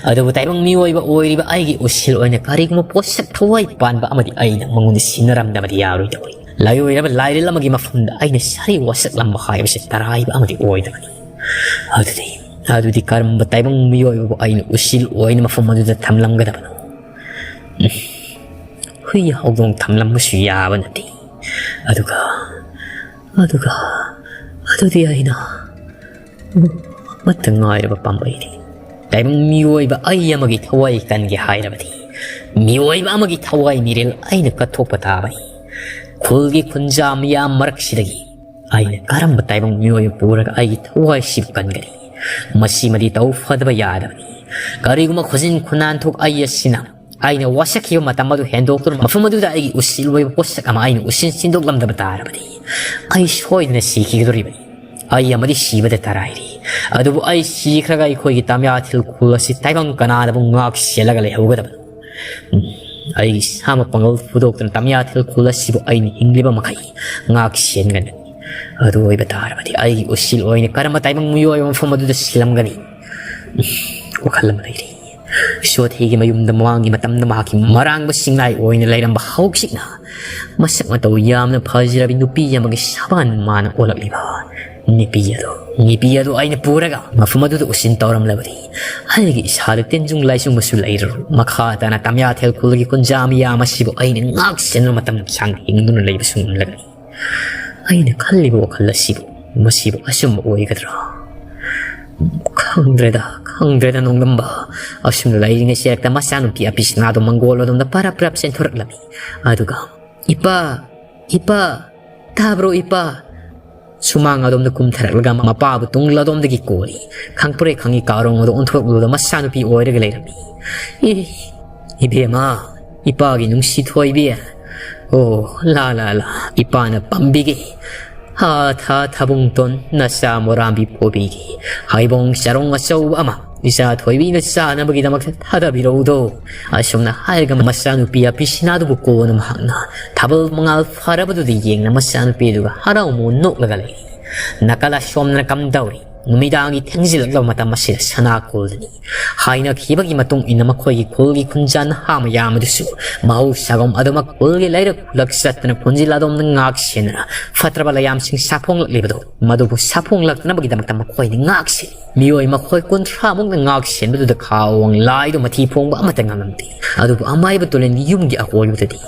ꯑꯗꯨꯕꯨ ꯇꯥꯏꯕꯪ ꯃꯤꯑꯣꯏꯕ ꯑꯣꯏꯔꯤꯕ ꯑꯩꯒꯤ ꯎꯁꯤꯜ ꯑꯣꯏꯅ ꯀꯔꯤꯒꯨꯝꯕ ꯄꯣꯠꯁꯛ ꯊꯋꯥꯏ ꯄꯥꯟꯕ ꯑꯃꯗꯤ ꯑꯩꯅ ꯃꯉꯣꯟꯗ ꯁꯤꯟꯅꯔꯝꯗꯕꯗꯤ ꯌꯥꯔꯣꯏꯗꯧꯔꯤ꯫ ꯂꯥꯏꯑꯣꯏꯔꯕ ꯂꯥꯏꯔꯦꯜ ꯑꯃꯒꯤ ꯃꯐꯝꯗ ꯑꯩꯅ ꯁꯥꯔꯤ ꯋꯥꯁꯛꯂꯝꯕ ꯍꯥꯏꯕꯁꯤ ꯇꯔꯥꯏꯕ ꯑꯃꯗꯤ ꯑꯣꯏꯗꯕꯅꯤ꯫ ꯑꯗꯨꯗꯤ, ꯑꯗꯨꯗꯤ ꯀꯔꯝꯕ ꯇꯥꯏꯕꯪ ꯃꯤꯑꯣꯏꯕꯕꯨ ꯑꯩꯅ ꯎꯁꯤꯜ ꯑꯣꯏꯅ ꯃꯐꯝ ꯑꯗꯨꯗ ꯊꯝꯂꯝꯒꯗꯕꯅꯣ? ꯎꯝ꯫ ꯍꯨꯏ ꯍꯧꯗꯣꯡ ꯊꯝꯂꯝꯕꯁꯨ ꯌꯥꯕ ꯅꯠꯇꯦ꯫ ꯑꯗꯨꯒ, ꯑꯗꯨꯒ, ꯑꯗꯨꯗꯤ ꯑꯩꯅ ꯑꯃꯠꯇ ꯉꯥꯏꯔꯕ ꯄꯥꯝꯕꯩꯅꯤ꯫ ꯇꯥꯏꯕꯪ ꯃꯤꯑꯣꯏꯕ ꯑꯩ ꯑꯃꯒꯤ ꯊꯋꯥꯏ ꯀꯟꯒꯦ ꯍꯥꯏꯔꯕꯗꯤ, ꯃꯤꯑꯣꯏꯕ ꯑꯃꯒꯤ ꯊꯋꯥꯏ ꯃꯤꯔꯦꯜ ꯑꯩꯅ ꯀꯠꯊꯣꯛꯄ ꯇꯥꯕꯅꯤ꯫ ꯈꯨꯜꯒꯤ ꯈꯨꯟꯖꯥ ꯃꯤꯌꯥꯝ ꯃꯔꯛꯁꯤꯗꯒꯤ ꯑꯩꯅ ꯀꯔꯝꯕ ꯇꯥꯏꯕꯪ ꯃꯤꯑꯣꯏ ꯑꯃ ꯄꯨꯔꯒ ꯑꯩꯒꯤ ꯊꯋꯥꯏꯁꯤꯕꯨ ꯀꯟꯒꯅꯤ? ꯃꯁꯤꯃꯗꯤ ꯇꯧ ꯐꯗꯕ ꯌꯥꯗꯕꯅꯤ꯫ ꯀꯔꯤꯒꯨꯝꯕ ꯈꯨꯖꯤꯟ ꯈꯨꯅꯥꯟꯊꯣꯛ ꯑꯩ ꯑꯁꯤꯅ ꯑꯩꯅ ꯋꯥꯁꯛꯈꯤꯕ ꯃꯇꯝ ꯑꯗꯨ ꯍꯦꯟꯗꯣꯛꯇꯨꯅ ꯃꯐꯝ ꯑꯗꯨꯗ ꯑꯩꯒꯤ ꯎꯁꯤꯜ ꯑꯣꯏꯕ ꯄꯣꯠꯁꯛ ꯑꯃ ꯑꯩꯅ ꯎꯁꯤꯟ ꯁꯤꯟꯗꯣꯛꯂꯝꯗꯕ ꯇꯥꯔꯕꯗꯤ, ꯑꯩ ꯁꯣꯏꯗꯅ ꯁꯤꯈꯤꯒꯗꯧꯔꯤꯕꯅꯤ꯫ ꯑꯩ ꯑꯃꯗꯤ ꯁꯤꯕꯗ ꯇꯔꯥꯏꯔꯤ꯫ ꯑꯗꯨꯕꯨ ꯑꯩ ꯁꯤꯈ꯭ꯔꯒ ꯑꯩꯈꯣꯏꯒꯤ ꯇꯥꯃꯤꯌꯥꯊꯤꯜ ꯈꯨꯜ ꯑꯁꯤ ꯇꯥꯏꯕꯪ ꯀꯅꯥꯗꯕꯨ ꯉꯥꯛ ꯁꯦꯜꯂꯒ ꯂꯩꯍꯧꯒꯗꯕꯅꯣ? ꯎꯝ, ꯑꯩꯒꯤ ꯏꯁꯥꯃꯛ ꯄꯥꯡꯒꯜ ꯐꯨꯗꯣꯛꯇꯨꯅ ꯇꯥꯃꯤꯌꯥꯊꯤꯜ ꯈꯨꯜ ꯑꯁꯤꯕꯨ ꯑꯩꯅ ꯍꯤꯡꯂꯤꯕ ꯃꯈꯩ ꯉꯥꯛ ꯁꯦꯟꯒꯅꯤ꯫ ꯑꯗꯨ ꯑꯣꯏꯕ ꯇꯥꯔꯕꯗꯤ ꯑꯩꯒꯤ ꯎꯁꯤꯜ ꯑꯣꯏꯅ ꯀꯔꯝꯕ ꯇꯥꯏꯕꯪ ꯃꯤꯑꯣꯏ ꯑꯃ ꯃꯐꯝ ꯑꯗꯨꯗ ꯁꯤꯜꯂꯝꯒꯅꯤ? ꯎꯝ, ꯋꯥꯈꯜ ꯑꯃ ꯂꯩꯔꯤ꯫ ꯁꯣꯊꯤꯒꯤ ꯃꯌꯨꯝꯗ ꯃꯃꯥꯡꯒꯤ ꯃꯇꯝꯗ ꯃꯍꯥꯛꯀꯤ ꯃꯔꯥꯡꯕ ꯁꯤꯡꯅꯥꯏ ꯑꯣꯏꯅ ꯂꯩꯔꯝꯕ ꯍꯧꯖꯤꯛꯅ ꯃꯁꯛ ꯃꯇꯧ ꯌꯥꯝꯅ ꯐꯖꯔꯕꯤ ꯅꯨꯄꯤ ꯑꯃꯒꯤ ꯁꯕꯥꯟ ꯃꯥꯅ ꯑꯣꯜꯂꯛꯂꯤꯕ ꯅꯨꯄꯤ ꯑꯗꯨ, ꯅꯨꯄꯤ ꯑꯗꯨ ꯑꯩꯅ ꯄꯨꯔꯒ ꯃꯐꯝ ꯑꯗꯨꯗ ꯎꯁꯤꯟ ꯇꯧꯔꯝꯂꯕꯗꯤ ꯑꯩꯒꯤ ꯏꯁꯥꯗ ꯇꯤꯟꯖꯨꯡ ꯂꯥꯏꯖꯨꯡꯕꯁꯨ ꯂꯩꯔꯔꯣꯏ꯫ ꯃꯈꯥ ꯇꯥꯅ ꯇꯥꯃꯤꯌꯥꯊꯦꯜ ꯈꯨꯜꯒꯤ ꯈꯨꯟꯖꯥ ꯃꯤꯌꯥꯝ ꯑꯁꯤꯕꯨ ꯑꯩꯅ ꯉꯥꯛ ꯁꯦꯟꯕ ꯃꯇꯝ ꯁꯥꯡꯅ ꯍꯤꯡꯗꯨꯅ ꯂꯩꯕꯁꯨ ꯉꯝꯂꯒꯅꯤ꯫ ꯑꯩꯅ ꯈꯜꯂꯤꯕ ꯋꯥꯈꯜ ꯑꯁꯤꯕꯨ, ꯃꯁꯤꯕꯨ ꯑꯆꯨꯝꯕ ꯑꯣꯏꯒꯗ꯭ꯔꯥ? ꯈꯪꯗ꯭ꯔꯦꯗ, ꯈꯪꯗ꯭ꯔꯦꯗ ꯅꯣꯡꯗꯝꯕ꯫ ꯑꯁꯨꯝꯅ ꯂꯩꯔꯤꯉꯩ ꯆꯦꯔꯛꯇ ꯃꯆꯥꯅꯨꯄꯤ ꯑꯄꯤꯁꯅꯥꯗꯣ ꯃꯪꯒꯣꯜ ꯑꯗꯣꯝꯗ ꯄꯔꯞ ꯄꯔꯞ ꯆꯦꯟꯊꯣꯔꯛꯂꯝꯃꯤ꯫ ꯑꯗꯨꯒ, "ꯏꯄꯥ, ꯏꯄꯥ, ꯇꯥꯕ꯭ꯔꯣ ꯏꯄꯥ?" ꯁꯨꯃꯥꯡ ꯑꯗꯣꯝꯗ ꯀꯨꯝꯊꯔꯛꯂꯒ ꯃꯄꯥꯕꯨ ꯇꯨꯡ ꯂꯗꯣꯝꯗꯒꯤ ꯀꯣꯜꯂꯤ꯫ ꯈꯪꯄ꯭ꯔꯦ ꯈꯪꯉꯤ ꯀꯥꯔꯣꯡ ꯑꯗꯨ ꯑꯣꯟꯊꯣꯔꯛꯂꯨꯕꯗ ꯃꯆꯥꯅꯨꯄꯤ ꯑꯣꯏꯔꯒ ꯂꯩꯔꯝꯃꯤ꯫ "ꯑꯦ, ꯏꯕꯦꯝꯃ, ꯏꯄꯥꯒꯤ ꯅꯨꯡꯁꯤ ꯊꯣꯏꯕꯤ꯫ ꯑꯣ, ꯂꯥ, ꯂꯥ, ꯂꯥ, ꯏꯄꯥꯅ ꯄꯥꯝꯕꯤꯒꯦ꯫ ꯍꯥ ꯊꯥ ꯊꯥꯕꯨꯡꯇꯣꯟ ꯅꯆꯥ ꯃꯣꯔꯥꯝꯕꯤ ꯄꯣꯕꯤꯒꯦ꯫ ꯍꯩꯕꯣꯡ ꯆꯔꯣꯡ ꯑꯆꯧꯕ ꯑꯃ ꯏꯆꯥ ꯊꯣꯏꯕꯤꯅ ꯆꯥꯅꯕꯒꯤꯗꯃꯛꯇ ꯊꯥꯗꯕꯤꯔꯧꯗꯣ꯫ ꯑꯁꯨꯝꯅ ꯍꯥꯏꯔꯒ ꯃꯆꯥꯅꯨꯄꯤ ꯑꯄꯤꯁꯤꯅꯥꯗꯨꯕꯨ ꯀꯣꯟꯅ ꯃꯍꯥꯛꯅ ꯊꯥꯕꯜ ꯃꯉꯥꯜ ꯐꯔꯕꯗꯨꯗ ꯌꯦꯡꯅ ꯃꯆꯥꯅꯨꯄꯤꯗꯨꯒ ꯍꯔꯥꯎ ꯃꯣꯟ ꯅꯣꯛꯂꯒ ꯂꯩ꯫ ꯅꯥꯀꯜ ꯑꯁꯣꯝꯗꯅ ꯀꯝꯗꯧꯔꯤ? ꯅꯨꯃꯤꯗꯥꯡꯒꯤ ꯊꯦꯡꯖꯤꯜꯂꯛꯂꯕ ꯃꯇꯝ ꯑꯁꯤꯗ ꯁꯅꯥ ꯈꯨꯜꯗꯅꯤ꯫ ꯍꯥꯏꯅꯈꯤꯕꯒꯤ ꯃꯇꯨꯡ ꯏꯟꯅ ꯃꯈꯣꯏꯒꯤ ꯈꯨꯜꯒꯤ ꯈꯨꯟꯖꯥ ꯅꯍꯥ ꯃꯌꯥꯝ ꯑꯗꯨꯁꯨ ꯃꯍꯧꯁꯥꯒꯨꯝ ꯑꯗꯨꯃꯛ ꯈꯨꯜꯒꯤ ꯂꯩꯔꯛ ꯈꯨꯜꯂꯛ ꯆꯠꯇꯅ ꯈꯨꯟꯖꯤꯜ ꯑꯗꯣꯝꯗ ꯉꯥꯛ ꯁꯦꯟꯅꯔ ꯐꯠꯇ꯭ꯔꯕ ꯂꯩꯌꯥꯝꯁꯤꯡ ꯁꯥꯐꯣꯡꯂꯛꯂꯤꯕꯗꯣ ꯃꯗꯨꯕꯨ ꯁꯥꯐꯣꯡꯂꯛꯇꯅꯕꯒꯤꯗꯃꯛꯇ ꯃꯈꯣꯏꯅ ꯉꯥꯛ ꯁꯦꯟꯅꯩ꯫ ꯃꯤꯑꯣꯏ ꯃꯈꯣꯏ ꯀꯨꯟꯊ꯭ꯔꯥꯃꯨꯛꯅ ꯉꯥꯛ ꯁꯦꯟꯕꯗꯨꯗ ꯈꯥ ꯋꯥꯡ ꯂꯥꯏꯗꯨ ꯃꯊꯤ ꯐꯣꯡꯕ ꯑꯃꯠꯇ ꯉꯝꯂꯝꯗꯦ꯫ ꯑꯗꯨꯕꯨ ꯑꯃꯥꯏꯕ ꯇꯨꯔꯦꯜꯒꯤ ꯌꯨꯝꯒꯤ ꯑꯀꯣꯏꯕꯗꯗꯤ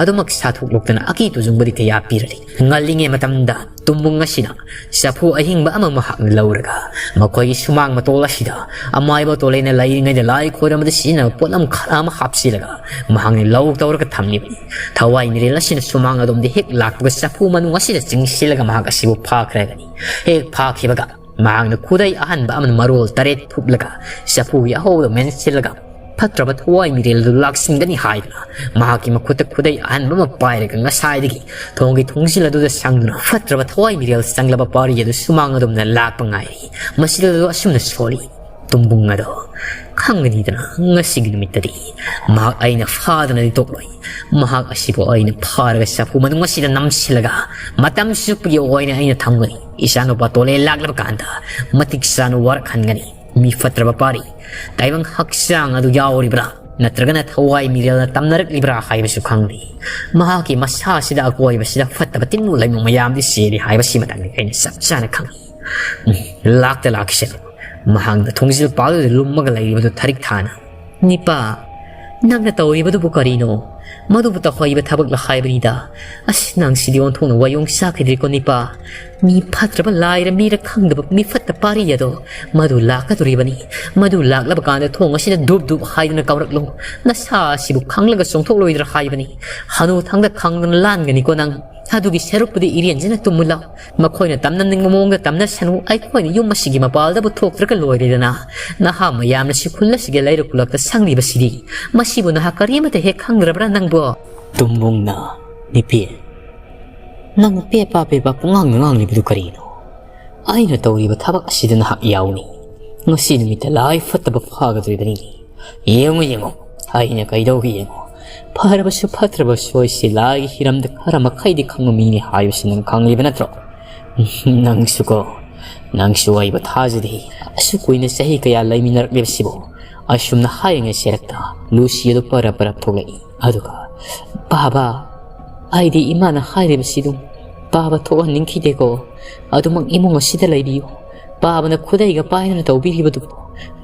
ꯑꯗꯨꯃꯛ ꯁꯥꯊꯣꯛꯂꯛꯇꯅ ꯑꯀꯤ ꯇꯨꯖꯨꯡꯕꯗꯤ ꯀꯌꯥ ꯄꯤꯔꯔꯤ꯫ ꯉꯜꯂꯤꯉꯩ ꯃꯇꯝꯗ ꯇꯨꯝꯕꯨꯡ ꯑꯁꯤꯅ ꯆꯐꯨ ꯑꯍꯤꯡꯕ ꯑꯃ ꯃꯍꯥꯛꯅ ꯂꯧꯔꯒ ꯃꯈꯣꯏꯒꯤ ꯁꯨꯃꯥꯡ ꯃꯇꯣꯜ ꯑꯁꯤꯗ ꯑꯃꯥꯏꯕ ꯇꯣꯂꯩꯅ ꯂꯩꯔꯤꯉꯩꯗ ꯂꯥꯏ ꯈꯣꯏꯔꯝꯕꯗ ꯁꯤꯖꯤꯟꯅꯕ ꯄꯣꯠꯂꯝ ꯈꯔ ꯑꯃ ꯍꯥꯞꯆꯤꯜꯂꯒ ꯃꯍꯥꯛꯅ ꯂꯧ ꯇꯧꯔꯒ ꯊꯝꯂꯤꯕꯅꯤ꯫ ꯊꯋꯥꯏ ꯃꯤꯔꯦꯜ ꯑꯁꯤꯅ ꯁꯨꯃꯥꯡ ꯑꯗꯣꯝꯗ ꯍꯦꯛ ꯂꯥꯛꯄꯒ ꯆꯐꯨ ꯃꯅꯨꯡ ꯑꯁꯤꯗ ꯆꯤꯡꯁꯤꯜꯂꯒ ꯃꯍꯥꯛ ꯑꯁꯤꯕꯨ ꯐꯥꯈ꯭ꯔꯒꯅꯤ꯫ ꯍꯦꯛ ꯐꯥꯈꯤꯕꯒ ꯃꯍꯥꯛꯅ ꯈꯨꯗꯩ ꯑꯍꯟꯕ ꯑꯃꯅ ꯃꯔꯣꯜ ꯇꯔꯦꯠ ꯊꯨꯞꯂꯒ ꯆꯐꯨꯒꯤ ꯑꯍꯧꯗ ꯃꯦꯟꯁꯤꯜꯂꯒ ꯐꯠꯇ꯭ꯔꯕ ꯊꯋꯥꯏ ꯃꯤꯔꯦꯜ ꯑꯗꯨ ꯂꯥꯛꯁꯤꯟꯒꯅꯤ ꯍꯥꯏꯗꯨꯅ ꯃꯍꯥꯛꯀꯤ ꯃꯈꯨꯠꯇ ꯈꯨꯗꯩ ꯑꯍꯟꯕ ꯑꯃ ꯄꯥꯏꯔꯒ ꯉꯁꯥꯏꯗꯒꯤ ꯊꯣꯡꯒꯤ ꯊꯣꯡꯖꯤꯜ ꯑꯗꯨꯗ ꯁꯪꯗꯨꯅ ꯐꯠꯇ꯭ꯔꯕ ꯊꯋꯥꯏ ꯃꯤꯔꯦꯜ ꯆꯪꯂꯕ ꯄꯥꯔꯤ ꯑꯗꯨ ꯁꯨꯃꯥꯡ ꯑꯗꯣꯝꯗ ꯂꯥꯛꯄ ꯉꯥꯏꯔꯤ꯫ ꯃꯁꯤꯗ ꯑꯗꯨ ꯑꯁꯨꯝꯅ ꯁꯣꯜꯂꯤ꯫ ꯇꯨꯝꯕꯨꯡ ꯑꯗꯣ ꯈꯪꯒꯅꯤꯗꯅ ꯉꯁꯤꯒꯤ ꯅꯨꯃꯤꯠꯇꯗꯤ ꯃꯍꯥꯛ ꯑꯩꯅ ꯐꯥꯗꯅꯗꯤ ꯇꯣꯛꯂꯣꯏ꯫ ꯃꯍꯥꯛ ꯑꯁꯤꯕꯨ ꯑꯩꯅ ꯐꯥꯔꯒ ꯆꯐꯨ ꯃꯅꯨꯡ ꯑꯁꯤꯗ ꯅꯝꯁꯤꯜꯂꯒ ꯃꯇꯝ ꯆꯨꯞꯄꯒꯤ ꯑꯣꯏꯅ ꯑꯩꯅ ꯊꯝꯒꯅꯤ꯫ ꯏꯆꯥꯅꯨꯄꯥ ꯇꯣꯂꯦ ꯂꯥꯛꯂꯕ ꯀꯥꯟꯗ ꯃꯇꯤꯛ ꯆꯥꯅ ꯋꯥꯔꯛꯍꯟꯒꯅꯤ꯫ ꯃꯤ ꯐꯠꯇ꯭ꯔꯕ ꯄꯥꯔꯤ, ꯇꯥꯏꯕꯪ ꯍꯛꯆꯥꯡ ꯑꯗꯨ ꯌꯥꯎꯔꯤꯕ꯭ꯔꯥ ꯅꯠꯇ꯭ꯔꯒꯅ ꯊꯋꯥꯏ ꯃꯤꯔꯦꯜꯅ ꯇꯝꯅꯔꯛꯂꯤꯕ꯭ꯔꯥ ꯍꯥꯏꯕꯁꯨ ꯈꯪꯗꯦ꯫ ꯃꯍꯥꯛꯀꯤ ꯃꯁꯥ ꯑꯁꯤꯗ ꯑꯀꯣꯏꯕꯁꯤꯗ ꯐꯠꯇꯕ ꯇꯤꯟꯕꯨ ꯂꯩꯃꯨ ꯃꯌꯥꯝꯗꯤ ꯆꯦꯜꯂꯤ ꯍꯥꯏꯕꯁꯤꯃꯇꯪꯗꯤ ꯑꯩꯅ ꯆꯞ ꯆꯥꯅ ꯈꯪꯏ꯫ ꯎꯝ, ꯂꯥꯛꯇ ꯂꯥꯛꯈꯤꯁꯅꯨ꯫ ꯃꯍꯥꯛꯅ ꯊꯣꯡꯖꯤꯜ ꯄꯥꯜꯗꯨꯗ ꯂꯨꯝꯃꯒ ꯂꯩꯔꯤꯕꯗꯨ ꯊꯔꯤꯛ ꯊꯥꯅ, "ꯅꯤꯄꯥ, ꯅꯪꯅ ꯇꯧꯔꯤꯕꯗꯨꯕꯨ ꯀꯔꯤꯅꯣ? ꯃꯗꯨꯕꯨ ꯇꯧꯍꯩꯕ ꯊꯕꯛꯂ ꯍꯥꯏꯕꯅꯤꯗ꯫ ꯑꯁ, ꯅꯪꯁꯤꯗꯤ ꯑꯣꯟꯊꯣꯛꯅ ꯋꯥꯌꯣꯡ ꯆꯥꯈꯤꯗ꯭ꯔꯦꯀꯣ ꯅꯤꯄꯥ꯫ ꯃꯤ ꯐꯠꯇ꯭ꯔꯕ ꯂꯥꯏꯔ ꯃꯤꯔ ꯈꯪꯗꯕ ꯃꯤ ꯐꯠꯇ ꯄꯥꯔꯤ ꯑꯗꯣ ꯃꯗꯨ ꯂꯥꯛꯀꯗꯣꯔꯤꯕꯅꯤ꯫ ꯃꯗꯨ ꯂꯥꯛꯂꯕ ꯀꯥꯟꯗ ꯊꯣꯡ ꯑꯁꯤꯗ ꯙꯨꯞ ꯙꯨꯞ ꯍꯥꯏꯗꯨꯅ ꯀꯧꯔꯛꯂꯨ꯫ ꯅꯁꯥ ꯑꯁꯤꯕꯨ ꯈꯪꯂꯒ ꯆꯣꯡꯊꯣꯛꯂꯣꯏꯗ꯭ꯔꯥ ꯍꯥꯏꯕꯅꯤ꯫ ꯍꯅꯨ ꯊꯪꯗ ꯈꯪꯗꯅ ꯂꯥꯟꯒꯅꯤꯀꯣ ꯅꯪ꯫ ꯑꯗꯨꯒꯤ ꯁꯔꯨꯛꯄꯨꯗꯤ ꯏꯔꯦꯟꯖꯅ ꯇꯨꯝꯃꯨ ꯂꯥꯎ꯫ ꯃꯈꯣꯏꯅ ꯇꯝꯅꯅꯤꯡꯕ ꯃꯑꯣꯡꯗ ꯇꯝꯅꯁꯅꯨ꯫ ꯑꯩꯈꯣꯏꯅ ꯌꯨꯝ ꯑꯁꯤꯒꯤ ꯃꯄꯥꯜꯗꯕꯨ ꯊꯣꯛꯇ꯭ꯔꯒ ꯂꯣꯏꯔꯦꯗꯅ꯫ ꯅꯍꯥ ꯃꯌꯥꯝꯅ ꯁꯤ ꯈꯨꯜ ꯑꯁꯤꯒꯤ ꯂꯩꯔꯛ ꯈꯨꯜꯂꯛꯇ ꯁꯪꯂꯤꯕꯁꯤꯗꯤ꯫ ꯃꯁꯤꯕꯨ ꯅꯍꯥꯛ ꯀꯔꯤꯃꯠꯇ ꯍꯦꯛ ꯈꯪꯗ꯭ꯔꯕ꯭ꯔꯥ ꯅꯪꯕꯣ?" ꯇꯨꯝꯕꯨꯡꯅ, "ꯅꯤꯄꯤ, ꯅꯪ ꯄꯦꯄꯥ ꯄꯦꯄꯥ ꯄꯨꯡꯉꯥꯡꯗ ꯉꯥꯡꯂꯤꯕꯗꯨ ꯀꯔꯤꯅꯣ? ꯑꯩꯅ ꯇꯧꯔꯤꯕ ꯊꯕꯛ ꯑꯁꯤꯗ ꯅꯍꯥꯛ ꯌꯥꯎꯅꯤ꯫ ꯉꯁꯤ ꯅꯨꯃꯤꯠꯇ ꯂꯥꯏ ꯐꯠꯇꯕ ꯐꯥꯒꯗꯧꯔꯤꯕꯅꯤ꯫ ꯌꯦꯡꯉꯨ, ꯌꯦꯡꯉꯨ, ꯑꯩꯅ ꯀꯩꯗꯧꯒꯦ ꯌꯦꯡꯉꯨ꯫ ꯐꯔꯕꯁꯨ ꯐꯠꯇ꯭ꯔꯕꯁꯨ ꯑꯩꯁꯤ ꯂꯥꯏꯒꯤ ꯍꯤꯔꯝꯗ ꯈꯔ ꯃꯈꯩꯗꯤ ꯈꯪꯕ ꯃꯤꯅꯤ ꯍꯥꯏꯕꯁꯤ ꯅꯪ ꯈꯪꯂꯤꯕ ꯅꯠꯇ꯭ꯔꯣ? ꯅꯪꯁꯨꯀꯣ, ꯅꯪꯁꯨ ꯑꯩꯕꯨ ꯊꯥꯖꯗꯦ꯫ ꯑꯁꯨꯛ ꯀꯨꯏꯅ ꯆꯍꯤ ꯀꯌꯥ ꯂꯩꯃꯤꯟꯅꯔꯛꯂꯤꯕꯁꯤꯕꯨ?" ꯑꯁꯨꯝꯅ ꯍꯥꯏꯔꯤꯉꯩ ꯁꯦꯔꯛꯇ ꯂꯨꯁꯤ ꯑꯗꯨ ꯄꯔꯞ ꯄꯔꯞ ꯊꯣꯛꯂꯛꯏ꯫ ꯑꯗꯨꯒ, "ꯕꯥꯕꯥ, ꯑꯩꯗꯤ ꯏꯃꯥꯅ ꯍꯥꯏꯔꯤꯕꯁꯤꯗꯨ ꯄꯥꯕ ꯊꯣꯛꯍꯟꯅꯤꯡꯈꯤꯗꯦꯀꯣ꯫ ꯑꯗꯨꯃꯛ ꯏꯃꯨꯡ ꯑꯁꯤꯗ ꯂꯩꯕꯤꯌꯨ꯫ ꯄꯥꯕꯅ ꯈꯨꯗꯩꯒ ꯄꯥꯏꯗꯨꯅ ꯇꯧꯕꯤꯔꯤꯕꯗꯨ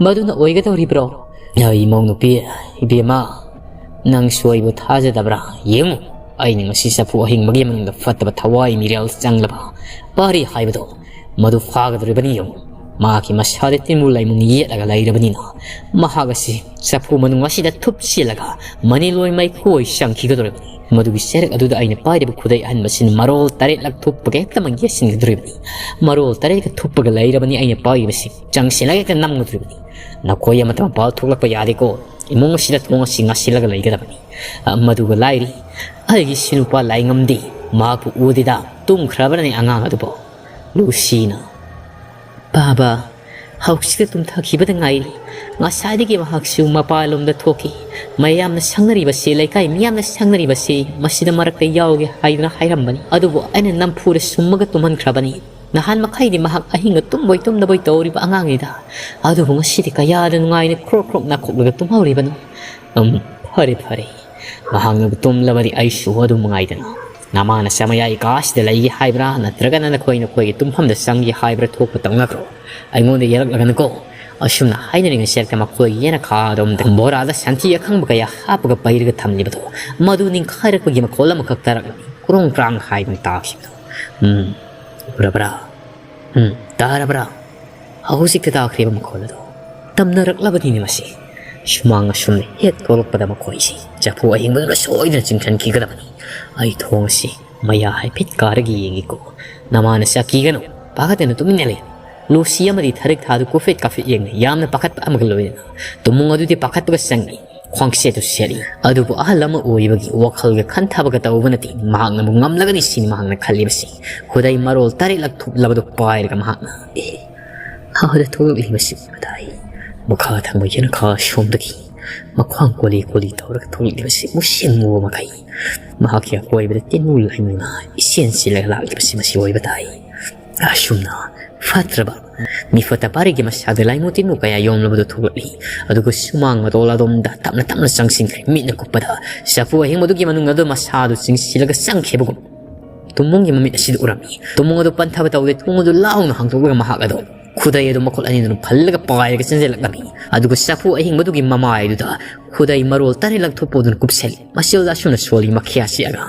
ꯃꯗꯨꯅ ꯑꯣꯏꯒꯗꯧꯔꯤꯕ꯭ꯔꯣ?" "ꯑꯩ ꯏꯃꯧ ꯅꯨꯄꯤ, ꯏꯕꯦꯝꯃ, ꯅꯪꯁꯨ ꯑꯩꯕꯨ ꯊꯥꯖꯗꯕ꯭ꯔꯥ? ꯌꯦꯡꯉꯨ, ꯑꯩꯅ ꯉꯁꯤ ꯆꯐꯨ ꯑꯍꯤꯡꯕꯒꯤ ꯃꯅꯨꯡꯗ ꯐꯠꯇꯕ ꯊꯋꯥꯏ ꯃꯤꯔꯦꯜ ꯆꯪꯂꯕ ꯄꯥꯔꯤ ꯍꯥꯏꯕꯗꯣ ꯃꯗꯨ ꯐꯥꯒꯗꯧꯔꯤꯕꯅꯤ꯫ ꯌꯦꯡꯉꯨ, ꯃꯍꯥꯛꯀꯤ ꯃꯁꯥꯗ ꯇꯤꯟꯕꯨ ꯂꯥꯏꯃꯨꯡ ꯌꯦꯠꯂꯒ ꯂꯩꯔꯕꯅꯤꯅ ꯃꯍꯥꯛ ꯑꯁꯤ ꯆꯐꯨ ꯃꯅꯨꯡ ꯑꯁꯤꯗ ꯊꯨꯞꯆꯤꯜꯂꯒ ꯃꯅꯤꯂꯣꯏ ꯃꯩꯈꯣꯏ ꯆꯪꯈꯤꯒꯗꯧꯔꯤꯕꯅꯤ꯫ ꯃꯗꯨꯒꯤ ꯆꯩꯔꯛ ꯑꯗꯨꯗ ꯑꯩꯅ ꯄꯥꯏꯔꯤꯕ ꯈꯨꯗꯩ ꯑꯍꯟꯕꯁꯤꯅ ꯃꯔꯣꯜ ꯇꯔꯦꯠꯂꯛ ꯊꯨꯞꯄꯒ ꯍꯦꯛꯇꯃꯛ ꯌꯦꯠꯁꯤꯟꯒꯗꯧꯔꯤꯕꯅꯤ꯫ ꯃꯔꯣꯜ ꯇꯔꯦꯠꯀ ꯊꯨꯞꯄꯒ ꯂꯩꯔꯕꯅꯤ ꯑꯩꯅ ꯄꯥꯏꯔꯤꯕꯁꯤ꯫ ꯆꯪꯁꯤꯜꯂꯒ ꯍꯦꯛꯇ ꯅꯝꯒꯗꯧꯔꯤꯕꯅꯤ꯫ ꯅꯈꯣꯏ ꯑꯃꯠꯇ ꯃꯄꯥꯜ ꯊꯣꯛꯂꯛꯄ ꯌꯥꯗꯦꯀꯣ꯫ ꯏꯃꯨꯡ ꯑꯁꯤꯗ ꯊꯣꯡ ꯑꯁꯤ ꯉꯥꯁꯤꯜꯂꯒ ꯂꯩꯒꯗꯕꯅꯤ꯫ ꯑ, ꯃꯗꯨꯒ ꯂꯥꯏꯔꯤ, ꯑꯩꯒꯤ ꯏꯁꯨ ꯅꯨꯄꯥ ꯂꯥꯏꯉꯝꯗꯤ ꯃꯍꯥꯛꯄꯨ ꯎꯗꯦꯗ, ꯇꯨꯝꯈ꯭ꯔꯕꯅꯅꯦ ꯑꯉꯥꯡ ꯑꯗꯨꯕꯨ꯫ ꯂꯨꯁꯤꯅ, "ꯕꯥꯕꯥ, ꯍꯧꯖꯤꯛꯇ ꯇꯨꯝꯊꯈꯤꯕꯗ ꯉꯥꯏꯔꯤ꯫ ꯉꯁꯥꯏꯗꯒꯤ ꯃꯍꯥꯛꯁꯨ ꯃꯄꯥꯟꯂꯣꯝꯗ ꯊꯣꯛꯈꯤ꯫ ꯃꯌꯥꯝꯅ ꯁꯪꯅꯔꯤꯕꯁꯤ, ꯂꯩꯀꯥꯏ ꯃꯤꯌꯥꯝꯅ ꯁꯪꯅꯔꯤꯕꯁꯤ, ꯃꯁꯤꯗ ꯃꯔꯛꯇ ꯌꯥꯎꯒꯦ ꯍꯥꯏꯗꯨꯅ ꯍꯥꯏꯔꯝꯕꯅꯤ꯫ ꯑꯗꯨꯕꯨ ꯑꯩꯅ ꯅꯝꯐꯨꯗ ꯁꯨꯝꯃꯒ ꯇꯨꯝꯍꯟꯈ꯭ꯔꯕꯅꯤ꯫ ꯅꯍꯥꯟ ꯃꯈꯩꯗꯤ ꯃꯍꯥꯛ ꯑꯍꯤꯡꯒ ꯇꯨꯝꯕꯣꯏ ꯇꯨꯝꯗꯕꯣꯏ ꯇꯧꯔꯤꯕ ꯑꯉꯥꯡꯅꯤꯗ꯫ ꯑꯗꯨꯕꯨ ꯉꯁꯤꯗꯤ ꯀꯌꯥꯗ ꯅꯨꯡꯉꯥꯏꯅ ꯈ꯭ꯔꯣꯛ ꯈ꯭ꯔꯣꯛ ꯅꯥꯈꯣꯛꯂꯒ ꯇꯨꯝꯍꯧꯔꯤꯕꯅꯣ꯫ ꯎꯝ, ꯐꯔꯦ, ꯐꯔꯦ꯫ ꯃꯍꯥꯛꯅꯕꯨ ꯇꯨꯝꯂꯕꯗꯤ ꯑꯩꯁꯨ ꯑꯗꯨꯝ ꯉꯥꯏꯗꯅ꯫ ꯅꯃꯥꯅ ꯆꯃꯌꯥꯏ ꯀꯥꯁꯤꯗ ꯂꯩꯒꯦ ꯍꯥꯏꯕ꯭ꯔꯥ, ꯅꯠꯇ꯭ꯔꯒꯅ ꯅꯈꯣꯏ ꯅꯈꯣꯏꯒꯤ ꯇꯨꯝꯐꯝꯗ ꯆꯪꯒꯦ ꯍꯥꯏꯕ꯭ꯔꯥ ꯊꯣꯛꯄ ꯇꯧꯅꯈ꯭ꯔꯣ꯫ ꯑꯩꯉꯣꯟꯗ ꯌꯦꯔꯛꯂꯒꯅꯨꯀꯣ꯫" ꯑꯁꯨꯝꯅ ꯍꯥꯏꯅꯔꯤꯉꯩ ꯁꯦꯔꯛꯇ ꯃꯈꯣꯏꯒꯤ ꯌꯦꯅꯈꯥꯔꯣꯝꯗ ꯕꯣꯔꯥꯗ ꯁꯟꯊꯤ ꯑꯀꯪꯕ ꯀꯌꯥ ꯍꯥꯞꯄꯒ ꯄꯩꯔꯒ ꯊꯝꯂꯤꯕꯗꯣ, ꯃꯗꯨ ꯅꯤꯡꯈꯥꯏꯔꯛꯄꯒꯤ ꯃꯈꯣꯜ ꯑꯃꯈꯛ ꯇꯥꯔꯛꯂꯝꯃꯤ꯫ ꯀ꯭ꯔꯣꯡ ꯀ꯭ꯔꯥꯡ ꯍꯥꯏꯗꯨꯅ ꯇꯥꯈꯤꯕꯗꯣ꯫ "ꯎꯝ, ꯎꯔꯕ꯭ꯔꯥ? ꯎꯝ, ꯇꯥꯔꯕ꯭ꯔꯥ?" ꯍꯧꯖꯤꯛꯇ ꯇꯥꯈ꯭ꯔꯤꯕ ꯃꯈꯣꯜ ꯑꯗꯨ ꯇꯝꯅꯔꯛꯂꯕꯅꯤꯅꯦ ꯃꯁꯤ꯫ ꯁꯨꯃꯥꯡ ꯑꯁꯨꯝꯅ ꯍꯦꯛ ꯊꯣꯛꯂꯛꯄꯗ ꯃꯈꯣꯏꯁꯤ ꯆꯐꯨ ꯑꯍꯤꯡꯕꯗꯨꯅ ꯁꯣꯏꯗꯅ ꯆꯤꯡꯁꯤꯟꯈꯤꯒꯗꯕꯅꯤ꯫ ꯑꯩ ꯊꯣꯡ ꯑꯁꯤ ꯃꯌꯥ ꯍꯥꯏꯐꯦꯠ ꯀꯥꯔꯒ ꯌꯦꯡꯒꯦꯀꯣ꯫ ꯅꯃꯥꯅ ꯆꯥꯛ ꯀꯤꯒꯅꯨ, ꯄꯥꯈꯠꯇꯅ ꯇꯨꯃꯤꯟꯅ ꯂꯩ꯫ ꯂꯨꯁꯤ ꯑꯃꯗꯤ ꯊꯔꯤꯛ ꯊꯥꯗꯨ ꯀꯨꯐꯦꯠ ꯀꯥꯐꯦꯠ ꯌꯦꯡꯅ ꯌꯥꯝꯅ ꯄꯥꯈꯠꯄ ꯑꯃꯒ ꯂꯣꯏꯅꯅ ꯇꯨꯝꯃꯨꯡ ꯑꯗꯨꯗꯤ ꯄꯥꯈꯠꯄꯒ ꯆꯪꯏ꯫ ꯈ꯭ꯋꯥꯡꯁꯦꯠꯇꯨ ꯁꯦꯠꯂꯤ꯫ ꯑꯗꯨꯕꯨ ꯑꯍꯜ ꯑꯃ ꯑꯣꯏꯕꯒꯤ ꯋꯥꯈꯜꯒ ꯈꯟꯊꯕꯒ ꯇꯧꯕ ꯅꯠꯇꯦ꯫ ꯃꯍꯥꯛꯅꯕꯨ ꯉꯝꯂꯒꯅꯤ ꯁꯤꯅꯤ ꯃꯍꯥꯛꯅ ꯈꯜꯂꯤꯕꯁꯤ꯫ ꯈꯨꯗꯩ ꯃꯔꯣꯜ ꯇꯔꯦꯠꯂꯛ ꯊꯨꯞꯂꯕꯗꯨ ꯄꯥꯏꯔꯒ ꯃꯍꯥꯛꯅ, "ꯑꯦ, ꯑꯥꯗ ꯊꯣꯛꯂꯛꯂꯤꯕꯁꯤ ꯃꯇꯥꯏ꯫ ꯃꯈꯥ ꯊꯪꯕ ꯌꯦꯅꯈꯥ ꯁꯣꯝꯗꯒꯤ ꯃꯈ꯭ꯋꯥꯡ ꯀꯣꯂꯤ ꯀꯣꯂꯤ ꯇꯧꯔꯒ ꯊꯣꯛꯂꯛꯂꯤꯕꯁꯤ ꯃꯨꯁꯤꯟ ꯃꯨꯕ ꯃꯈꯩ꯫ ꯃꯍꯥꯛꯀꯤ ꯑꯀꯣꯏꯕꯗ ꯇꯤꯟꯃꯨ ꯂꯥꯏꯃꯨꯅ ꯏꯆꯦꯟ ꯆꯦꯜꯂꯒ ꯂꯥꯛꯂꯤꯕꯁꯤ ꯃꯁꯤ ꯑꯣꯏꯕ ꯇꯥꯏ꯫" ꯑꯁꯨꯝꯅ ꯐꯠꯇ꯭ꯔꯕ ꯃꯤꯐꯠꯇ ꯄꯥꯔꯤꯒꯤ ꯃꯁꯥꯗ ꯂꯥꯏꯃꯨ ꯇꯤꯟꯃꯨ ꯀꯌꯥ ꯌꯣꯝꯂꯕꯗꯨ ꯊꯣꯛꯂꯛꯂꯤ꯫ ꯑꯗꯨꯒ ꯁꯨꯃꯥꯡ ꯃꯇꯣꯜ ꯑꯗꯣꯝꯗ ꯇꯞꯅ ꯇꯞꯅ ꯆꯪꯁꯤꯟꯈ꯭ꯔꯦ꯫ ꯃꯤꯠꯅ ꯀꯨꯞꯄꯗ ꯆꯐꯨ ꯑꯍꯤꯡꯕꯗꯨꯒꯤ ꯃꯅꯨꯡ ꯑꯗꯨ ꯃꯁꯥꯗꯨ ꯆꯤꯡꯁꯤꯜꯂꯒ ꯆꯪꯈꯤꯕꯒꯨꯝ ꯇꯨꯝꯃꯨꯡꯒꯤ ꯃꯃꯤꯠ ꯑꯁꯤꯗ ꯎꯔꯝꯃꯤ꯫ ꯇꯨꯝꯃꯨꯡ ꯑꯗꯨ ꯄꯟꯊꯕ ꯇꯧꯗꯦ꯫ ꯊꯣꯡ ꯑꯗꯨ ꯂꯥꯎꯅ ꯍꯥꯡꯗꯣꯛꯂꯒ ꯃꯍꯥꯛ ꯑꯗꯨ ꯈꯨꯗꯩ ꯑꯗꯨ ꯃꯈꯨꯠ ꯑꯅꯤꯗꯨꯅ ꯐꯜꯂꯒ ꯄꯥꯏꯔꯒ ꯆꯦꯟꯁꯤꯜꯂꯛꯂꯝꯃꯤ꯫ ꯑꯗꯨꯒ ꯆꯐꯨ ꯑꯍꯤꯡꯕꯗꯨꯒꯤ ꯃꯃꯥꯏꯗꯨꯗ ꯈꯨꯗꯩ ꯃꯔꯣꯜ ꯇꯔꯦꯠꯂꯛ ꯊꯨꯞꯄꯗꯨꯅ ꯀꯨꯞꯁꯜꯂꯤ꯫ ꯃꯁꯤꯗ ꯑꯁꯨꯝꯅ ꯁꯣꯜꯂꯤ ꯃꯈꯤꯌꯥ ꯆꯤꯛꯑꯒ,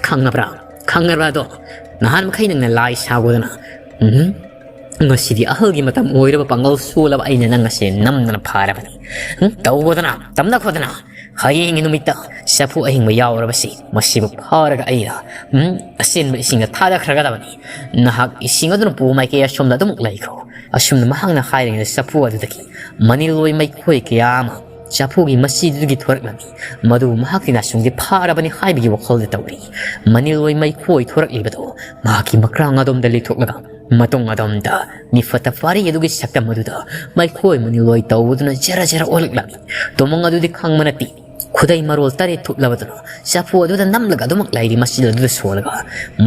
"ꯈꯪꯉꯕ꯭ꯔꯥ? ꯈꯪꯉꯕ꯭ꯔꯥ ꯑꯗꯣ? ꯅꯍꯥꯟ ꯃꯈꯩ ꯅꯪꯅ ꯂꯥꯏ ꯁꯥꯎꯗꯅ, ꯎꯝ, ꯉꯁꯤꯗꯤ ꯑꯍꯜꯒꯤ ꯃꯇꯝ ꯑꯣꯏꯔꯕ ꯄꯥꯡꯒꯜ ꯁꯣꯜꯂꯕ ꯑꯩꯅ ꯅꯪ ꯑꯁꯤ ꯅꯝꯗꯅ ꯐꯥꯔꯕꯅꯤ꯫ ꯎꯝ, ꯇꯧꯗꯅ, ꯇꯝꯅ ꯈꯣꯠꯇꯅ ꯍꯌꯦꯡꯒꯤ ꯅꯨꯃꯤꯠꯇ ꯆꯐꯨ ꯑꯍꯤꯡꯕ ꯌꯥꯎꯔꯕꯁꯤ ꯃꯁꯤꯕꯨ ꯐꯥꯔꯒ ꯑꯩꯅ, ꯎꯝ, ꯑꯆꯦꯟꯕ ꯏꯁꯤꯡꯗ ꯊꯥꯗꯈ꯭ꯔꯒꯗꯕꯅꯤ꯫ ꯅꯍꯥꯛ ꯏꯁꯤꯡ ꯑꯗꯨꯅ ꯄꯨ ꯃꯥꯏꯀꯩ ꯑꯁꯣꯝꯗ ꯑꯗꯨꯃꯛ ꯂꯩꯈ꯭ꯔꯣ꯫" ꯑꯁꯨꯝꯅ ꯃꯍꯥꯛꯅ ꯍꯥꯏꯔꯤꯉꯩꯗ ꯆꯐꯨ ꯑꯗꯨꯗꯒꯤ ꯃꯅꯤꯜ ꯑꯣꯏ ꯃꯩꯈꯣꯏ ꯀꯌꯥ ꯑꯃ ꯆꯐꯨꯒꯤ ꯃꯆꯤꯗꯨꯗꯒꯤ ꯊꯣꯔꯛꯂꯝꯃꯤ꯫ ꯃꯗꯨ ꯃꯍꯥꯛꯀꯤ ꯅꯥꯁꯨꯡꯗꯤ ꯐꯥꯔꯕꯅꯤ ꯍꯥꯏꯕꯒꯤ ꯋꯥꯈꯜꯗ ꯇꯧꯔꯤ꯫ ꯃꯅꯤꯜꯂꯣꯏ ꯃꯩꯈꯣꯏ ꯊꯣꯔꯛꯂꯤꯕꯗꯨ ꯃꯍꯥꯛꯀꯤ ꯃꯈ꯭ꯔꯥꯡ ꯑꯗꯣꯝꯗ ꯂꯤꯊꯣꯛꯂꯒ ꯃꯇꯨꯡ ꯑꯗꯣꯝꯗ ꯃꯤꯐꯠꯇ ꯄꯥꯔꯤ ꯑꯗꯨꯒꯤ ꯁꯛꯇꯝ ꯑꯗꯨꯗ ꯃꯩꯈꯣꯏ ꯃꯅꯤꯜꯂꯣꯏ ꯇꯧꯕꯗꯨꯅ ꯖꯔ ꯖꯔ ꯑꯣꯜꯂꯛꯂꯝꯃꯤ꯫ ꯇꯨꯃꯨꯡ ꯑꯗꯨꯗꯤ ꯈꯪꯕ ꯅꯠꯇꯦ꯫ ꯈꯨꯗꯩ ꯃꯔꯣꯜ ꯇꯔꯦꯠ ꯊꯨꯞꯂꯕꯗꯨꯅ ꯆꯐꯨ ꯑꯗꯨꯗ ꯅꯝꯂꯒ ꯑꯗꯨꯃꯛ ꯂꯩꯔꯤ꯫ ꯃꯆꯤꯜ ꯑꯗꯨꯗ ꯁꯣꯜꯂꯒ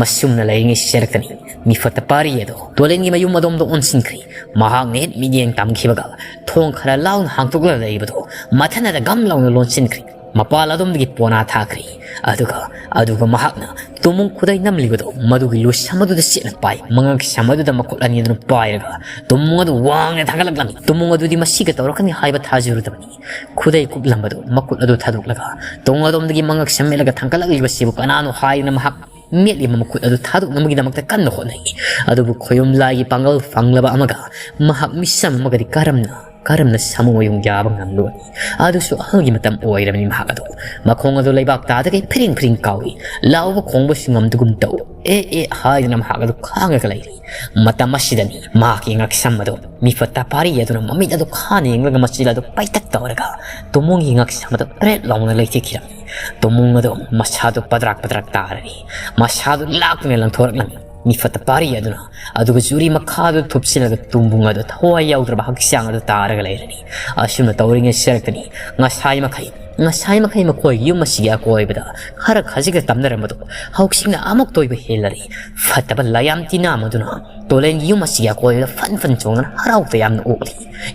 ꯃꯁꯨꯝꯅ ꯂꯩꯔꯤꯉꯩ ꯆꯦꯜꯂꯛꯇꯅꯤ꯫ ꯃꯤꯐꯠꯇ ꯄꯥꯔꯤ ꯑꯗꯨ ꯇꯣꯂꯦꯟꯒꯤ ꯃꯌꯨꯝ ꯑꯗꯣꯝꯗ ꯑꯣꯟꯁꯤꯟꯈ꯭ꯔꯤ꯫ ꯃꯍꯥꯛꯅ ꯍꯦꯛ ꯃꯤꯠꯌꯦꯡ ꯇꯝꯈꯤꯕꯒ ꯊꯣꯡ ꯈꯔ ꯂꯥꯎꯅ ꯍꯥꯡꯗꯣꯛꯂꯒ ꯂꯩꯕꯗꯨ ꯃꯊꯟꯅꯗ ꯒꯝ ꯂꯥꯎꯅ ꯂꯣꯟꯁꯤꯟꯈ꯭ꯔꯤ꯫ ꯃꯄꯥꯜ ꯑꯗꯣꯝꯗꯒꯤ ꯄꯣꯅꯥ ꯊꯥꯈ꯭ꯔꯤ꯫ ꯑꯗꯨꯒ ꯑꯗꯨꯒ ꯃꯍꯥꯛꯅ ꯇꯨꯃꯨꯡ ꯈꯨꯗꯩ ꯅꯝꯂꯤꯕꯗꯨ ꯃꯗꯨꯒꯤ ꯂꯨꯁ ꯑꯃꯗꯨꯗ ꯆꯦꯠꯅ ꯄꯥꯏ꯫ ꯃꯉꯛ ꯁꯝ ꯑꯗꯨꯗ ꯃꯈꯨꯠ ꯑꯅꯤ ꯑꯗꯨꯅ ꯄꯥꯏꯔꯒ ꯇꯨꯃꯨꯡ ꯑꯗꯨ ꯋꯥꯡꯅ ꯊꯥꯡꯒꯠꯂꯛꯂꯝꯃꯤ꯫ ꯇꯨꯃꯨꯡ ꯑꯗꯨꯗꯤ ꯃꯁꯤꯒ ꯇꯧꯔꯛꯀꯅꯤ ꯍꯥꯏꯕ ꯊꯥꯖꯔꯨꯗꯕꯅꯤ꯫ ꯈꯨꯗꯩ ꯀꯨꯞꯂꯝꯕꯗꯨ ꯃꯈꯨꯠ ꯑꯗꯨ ꯊꯥꯗꯣꯛꯂꯒ ꯇꯨꯃꯨꯡ ꯑꯗꯣꯝꯗꯒꯤ ꯃꯉꯛ ꯁꯝ ꯃꯦꯠꯂꯒ ꯊꯥꯡꯒꯠꯂꯛꯂꯤꯕꯁꯤꯕꯨ ꯀꯅꯥꯅꯣ ꯍꯥꯏꯗꯨꯅ ꯃꯍꯥꯛ ꯃꯦꯠꯂꯤꯕ ꯃꯈꯨꯠ ꯑꯗꯨ ꯊꯥꯗꯣꯛꯅꯕꯒꯤꯗꯃꯛꯇ ꯀꯟꯅ ꯍꯣꯠꯅꯩ꯫ ꯑꯗꯨꯕꯨ ꯈꯣꯌꯨꯝ ꯂꯥꯏꯒꯤ ꯄꯥꯡꯒꯜ ꯐꯪꯂꯕ ꯑꯃꯒ ꯃꯍꯥꯛ ꯃꯤꯁꯝ ꯑꯃꯒꯗꯤ ꯀꯔꯝꯅ ꯀꯔꯝꯅ ꯁꯥꯃꯨ ꯃꯌꯨꯡ ꯌꯥꯕ ꯉꯝꯂꯨꯕꯅꯤ? ꯑꯗꯨꯁꯨ ꯑꯍꯜꯒꯤ ꯃꯇꯝ ꯑꯣꯏꯔꯕꯅꯤ꯫ ꯃꯍꯥꯛ ꯑꯗꯨ ꯃꯈꯣꯡ ꯑꯗꯨ ꯂꯩꯕꯥꯛ ꯇꯥꯗꯒꯩ ꯐꯤꯔꯤꯡ ꯐꯤꯔꯤꯡ ꯀꯥꯎꯏ꯫ ꯂꯥꯎꯕ ꯈꯣꯡꯕꯁꯨ ꯉꯝꯗꯒꯨꯝ ꯇꯧ꯫ "ꯑꯦ ꯑꯦ" ꯍꯥꯏꯗꯨꯅ ꯃꯍꯥꯛ ꯑꯗꯨ ꯈꯥꯡꯉꯒ ꯂꯩꯔꯤ꯫ ꯃꯇꯝ ꯑꯁꯤꯗꯅꯤ ꯃꯍꯥꯛꯀꯤ ꯉꯛꯁꯝ ꯑꯗꯨ ꯃꯤꯐꯠꯇ ꯄꯥꯔꯤ ꯑꯗꯨꯅ ꯃꯃꯤꯠ ꯑꯗꯨ ꯈꯥꯅ ꯌꯦꯡꯂꯒ ꯃꯆꯤꯜ ꯑꯗꯨ ꯄꯩꯇꯛ ꯇꯧꯔꯒ ꯇꯨꯃꯨꯡꯒꯤ ꯉꯛꯁꯝ ꯑꯗꯨ ꯄ꯭ꯔꯦꯠ ꯂꯥꯎꯅ ꯂꯩꯊꯦꯛꯈꯤꯔꯝꯃꯤ꯫ ꯇꯨꯃꯨꯡ ꯑꯗꯨ ꯃꯁꯥꯗꯨ ꯄꯗ꯭ꯔꯥꯛ ꯄꯗ꯭ꯔꯥꯛ ꯇꯥꯔꯔꯤ꯫ ꯃꯁꯥꯗꯨ ꯂꯥꯛꯇꯨꯅ ꯂꯪꯊꯣꯔꯛꯂꯝꯃꯤ꯫ ꯃꯤꯐꯠꯇ ꯄꯥꯔꯤ ꯑꯗꯨꯅ ꯑꯗꯨꯒ ꯆꯨꯔꯤ ꯃꯈꯥꯗꯨ ꯊꯨꯞꯆꯤꯜꯂꯒ ꯇꯨꯝꯕꯨꯡ ꯑꯗꯨ ꯊꯋꯥꯏ ꯌꯥꯎꯗ꯭ꯔꯕ ꯍꯛꯆꯥꯡ ꯑꯗꯨ ꯇꯥꯔꯒ ꯂꯩꯔꯅꯤ꯫ ꯑꯁꯨꯝꯅ ꯇꯧꯔꯤꯉꯩ ꯁꯦꯔꯛꯇꯅꯤ ꯉꯁꯥꯏ ꯃꯈꯩ ꯉꯁꯥꯏ ꯃꯈꯩ ꯃꯈꯣꯏꯒꯤ ꯌꯨꯝ ꯑꯁꯤꯒꯤ ꯑꯀꯣꯏꯕꯗ ꯈꯔ ꯈꯖꯤꯛꯇ ꯇꯝꯅꯔꯝꯕꯗꯨ ꯍꯧꯖꯤꯛꯅ ꯑꯃꯨꯛ ꯇꯣꯏꯕ ꯍꯦꯜꯂꯔꯤ꯫ ꯐꯠꯇꯕ ꯂꯥꯌꯥꯝ ꯇꯤꯟꯅ ꯑꯃꯗꯨꯅ ꯇꯣꯂꯦꯟꯒꯤ ꯌꯨꯝ ꯑꯁꯤꯒꯤ ꯑꯀꯣꯏꯕꯗ ꯐꯟ ꯐꯟ ꯆꯣꯡꯗꯨꯅ ꯍꯔꯥꯎ ꯇꯌꯥꯝꯅ ꯑꯣꯛꯂꯤ꯫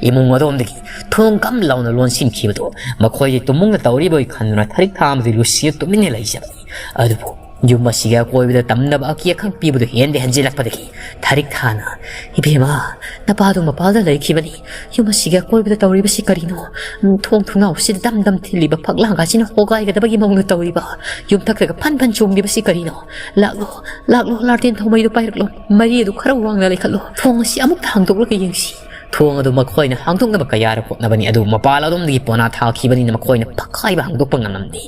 ꯏꯃꯨꯡ ꯑꯗꯣꯝꯗꯒꯤ ꯊꯣꯡ ꯒꯝ ꯂꯥꯎꯅ ꯂꯣꯟꯁꯤꯟꯈꯤꯕꯗꯨ ꯃꯈꯣꯏꯒꯤ ꯇꯨꯃꯨꯡꯗ ꯇꯧꯔꯤꯕꯣꯏ ꯈꯟꯗꯨꯅ ꯊꯔꯤꯛ ꯊꯥ ꯑꯃꯗꯤ ꯂꯨꯁꯤꯗ ꯇꯨꯃꯤꯟꯅ ꯂꯩꯖꯕꯅꯤ꯫ ꯑꯗꯨꯕꯨ ꯌꯨꯝ ꯑꯁꯤꯒꯤ ꯑꯀꯣꯏꯕꯗ ꯇꯝꯅꯕ ꯑꯀꯤ ꯑꯈꯪ ꯄꯤꯕꯗꯨ ꯍꯦꯟꯗꯤ ꯍꯦꯟꯖꯤꯜꯂꯛꯄꯗꯒꯤ ꯊꯔꯤꯛ ꯊꯥꯅ, "ꯏꯕꯦꯝꯃ, ꯅꯄꯥꯗꯨ ꯃꯄꯥꯜꯗ ꯂꯩꯈꯤꯕꯅꯤ꯫ ꯌꯨꯝ ꯑꯁꯤꯒꯤ ꯑꯀꯣꯏꯕꯗ ꯇꯧꯔꯤꯕꯁꯤ ꯀꯔꯤꯅꯣ? ꯎꯝ, ꯊꯣꯡ ꯊꯣꯡꯅꯥꯎꯁꯤꯗ ꯗꯝ ꯗꯝ ꯊꯤꯜꯂꯤꯕ ꯐꯛꯂꯥꯡꯒꯥꯁꯤꯅ ꯍꯣꯒꯥꯏꯒꯗꯕꯒꯤ ꯃꯑꯣꯡꯗ ꯇꯧꯔꯤꯕ? ꯌꯨꯝꯊꯛꯇꯒ ꯐꯟ ꯐꯟ ꯆꯣꯡꯂꯤꯕꯁꯤ ꯀꯔꯤꯅꯣ? ꯂꯥꯛꯂꯣ, ꯂꯥꯛꯂꯣ, ꯂꯥꯇꯦꯟ ꯊꯧꯃꯩꯗꯨ ꯄꯥꯏꯔꯛꯂꯣ꯫ ꯃꯔꯤ ꯑꯗꯨ ꯈꯔ ꯋꯥꯡꯅ ꯂꯩꯈꯠꯂꯣ꯫ ꯊꯣꯡ ꯑꯁꯤ ꯑꯃꯨꯛꯇ ꯍꯥꯡꯗꯣꯛꯂꯒ ꯌꯦꯡꯁꯤ꯫" ꯊꯣꯡ ꯑꯗꯨ ꯃꯈꯣꯏꯅ ꯍꯥꯡꯗꯣꯛꯅꯕ ꯀꯌꯥꯔꯛ ꯍꯣꯠꯅꯕꯅꯤ, ꯑꯗꯨꯕꯨ ꯃꯄꯥꯜ ꯑꯗꯣꯝꯗꯒꯤ ꯄꯣꯅꯥ ꯊꯥꯈꯤꯕꯅꯤꯅ ꯃꯈꯣꯏꯅ ꯄꯈꯥꯏꯕ ꯍꯥꯡꯗꯣꯛꯄ ꯉꯝꯂꯝꯗꯦ꯫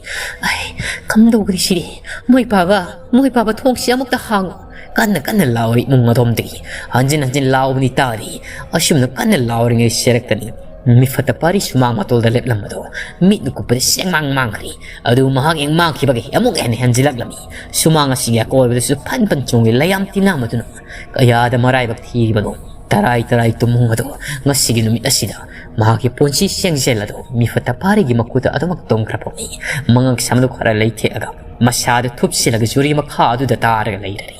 "ꯑꯩ, ꯀꯝꯗꯧꯒꯅꯤ ꯁꯤꯗꯤ? ꯃꯣꯏ ꯄꯥꯕ, ꯃꯣꯏ ꯄꯥꯕ, ꯊꯣꯡꯁꯤ ꯑꯃꯨꯛꯇ ꯍꯥꯡꯉꯨ!" ꯀꯟꯅ ꯀꯟꯅ ꯂꯥꯎꯔꯤ ꯏꯃꯨꯡ ꯑꯗꯣꯝꯗꯒꯤ꯫ ꯍꯟꯖꯤꯟ ꯍꯟꯖꯤꯟ ꯂꯥꯎꯕꯅꯤ ꯇꯥꯔꯤ꯫ ꯑꯁꯨꯝꯅ ꯀꯟꯅ ꯂꯥꯎꯔꯤꯉꯩ ꯁꯦꯔꯛꯇꯅꯤ ꯃꯤꯐꯠꯇ ꯄꯥꯔꯤ ꯁꯨꯃꯥꯡ ꯃꯇꯣꯜꯗ ꯂꯦꯞꯂꯝꯕꯗꯣ ꯃꯤꯠꯅ ꯀꯨꯞꯄꯗ ꯁꯦꯡꯃꯥꯡ ꯃꯥꯡꯈ꯭ꯔꯦ꯫ ꯑꯗꯨ ꯃꯍꯥꯛ ꯍꯦꯛ ꯃꯥꯡꯈꯤꯕꯒ ꯑꯃꯨꯛ ꯍꯦꯟꯅ ꯍꯦꯟꯖꯤꯜꯂꯛꯂꯝꯃꯤ꯫ ꯁꯨꯃꯥꯡ ꯑꯁꯤꯒꯤ ꯑꯀꯣꯏꯕꯗꯁꯨ ꯐꯟ ꯐꯟ ꯆꯣꯡꯂꯤ ꯂꯩꯌꯥꯝ ꯇꯤꯟꯅꯥ ꯃꯗꯨꯅ ꯀꯌꯥꯗ ꯃꯔꯥꯏꯕꯛ ꯊꯤꯔꯤꯕꯅꯣ꯫ ꯇꯔꯥꯏ ꯇꯔꯥꯏ ꯇꯨꯝꯃꯨꯡ ꯑꯗꯣ ꯉꯁꯤꯒꯤ ꯅꯨꯃꯤꯠ ꯑꯁꯤꯗ ꯃꯍꯥꯛꯀꯤ ꯄꯨꯟꯁꯤ ꯁꯦꯡꯖꯦꯜ ꯑꯗꯣ ꯃꯤꯐꯠꯇ ꯄꯥꯔꯤꯒꯤ ꯃꯈꯨꯠꯇ ꯑꯗꯨꯃꯛ ꯇꯣꯡꯈ꯭ꯔꯕꯅꯤ꯫ ꯃꯉꯛ ꯁꯝꯗꯨ ꯈꯔ ꯂꯩꯊꯦꯛꯑꯒ ꯃꯁꯥꯗꯨ ꯊꯨꯞꯁꯤꯜꯂꯒ ꯖꯨꯔꯤ ꯃꯈꯥ ꯑꯗꯨꯗ ꯇꯥꯔꯒ ꯂꯩꯔꯔꯦ꯫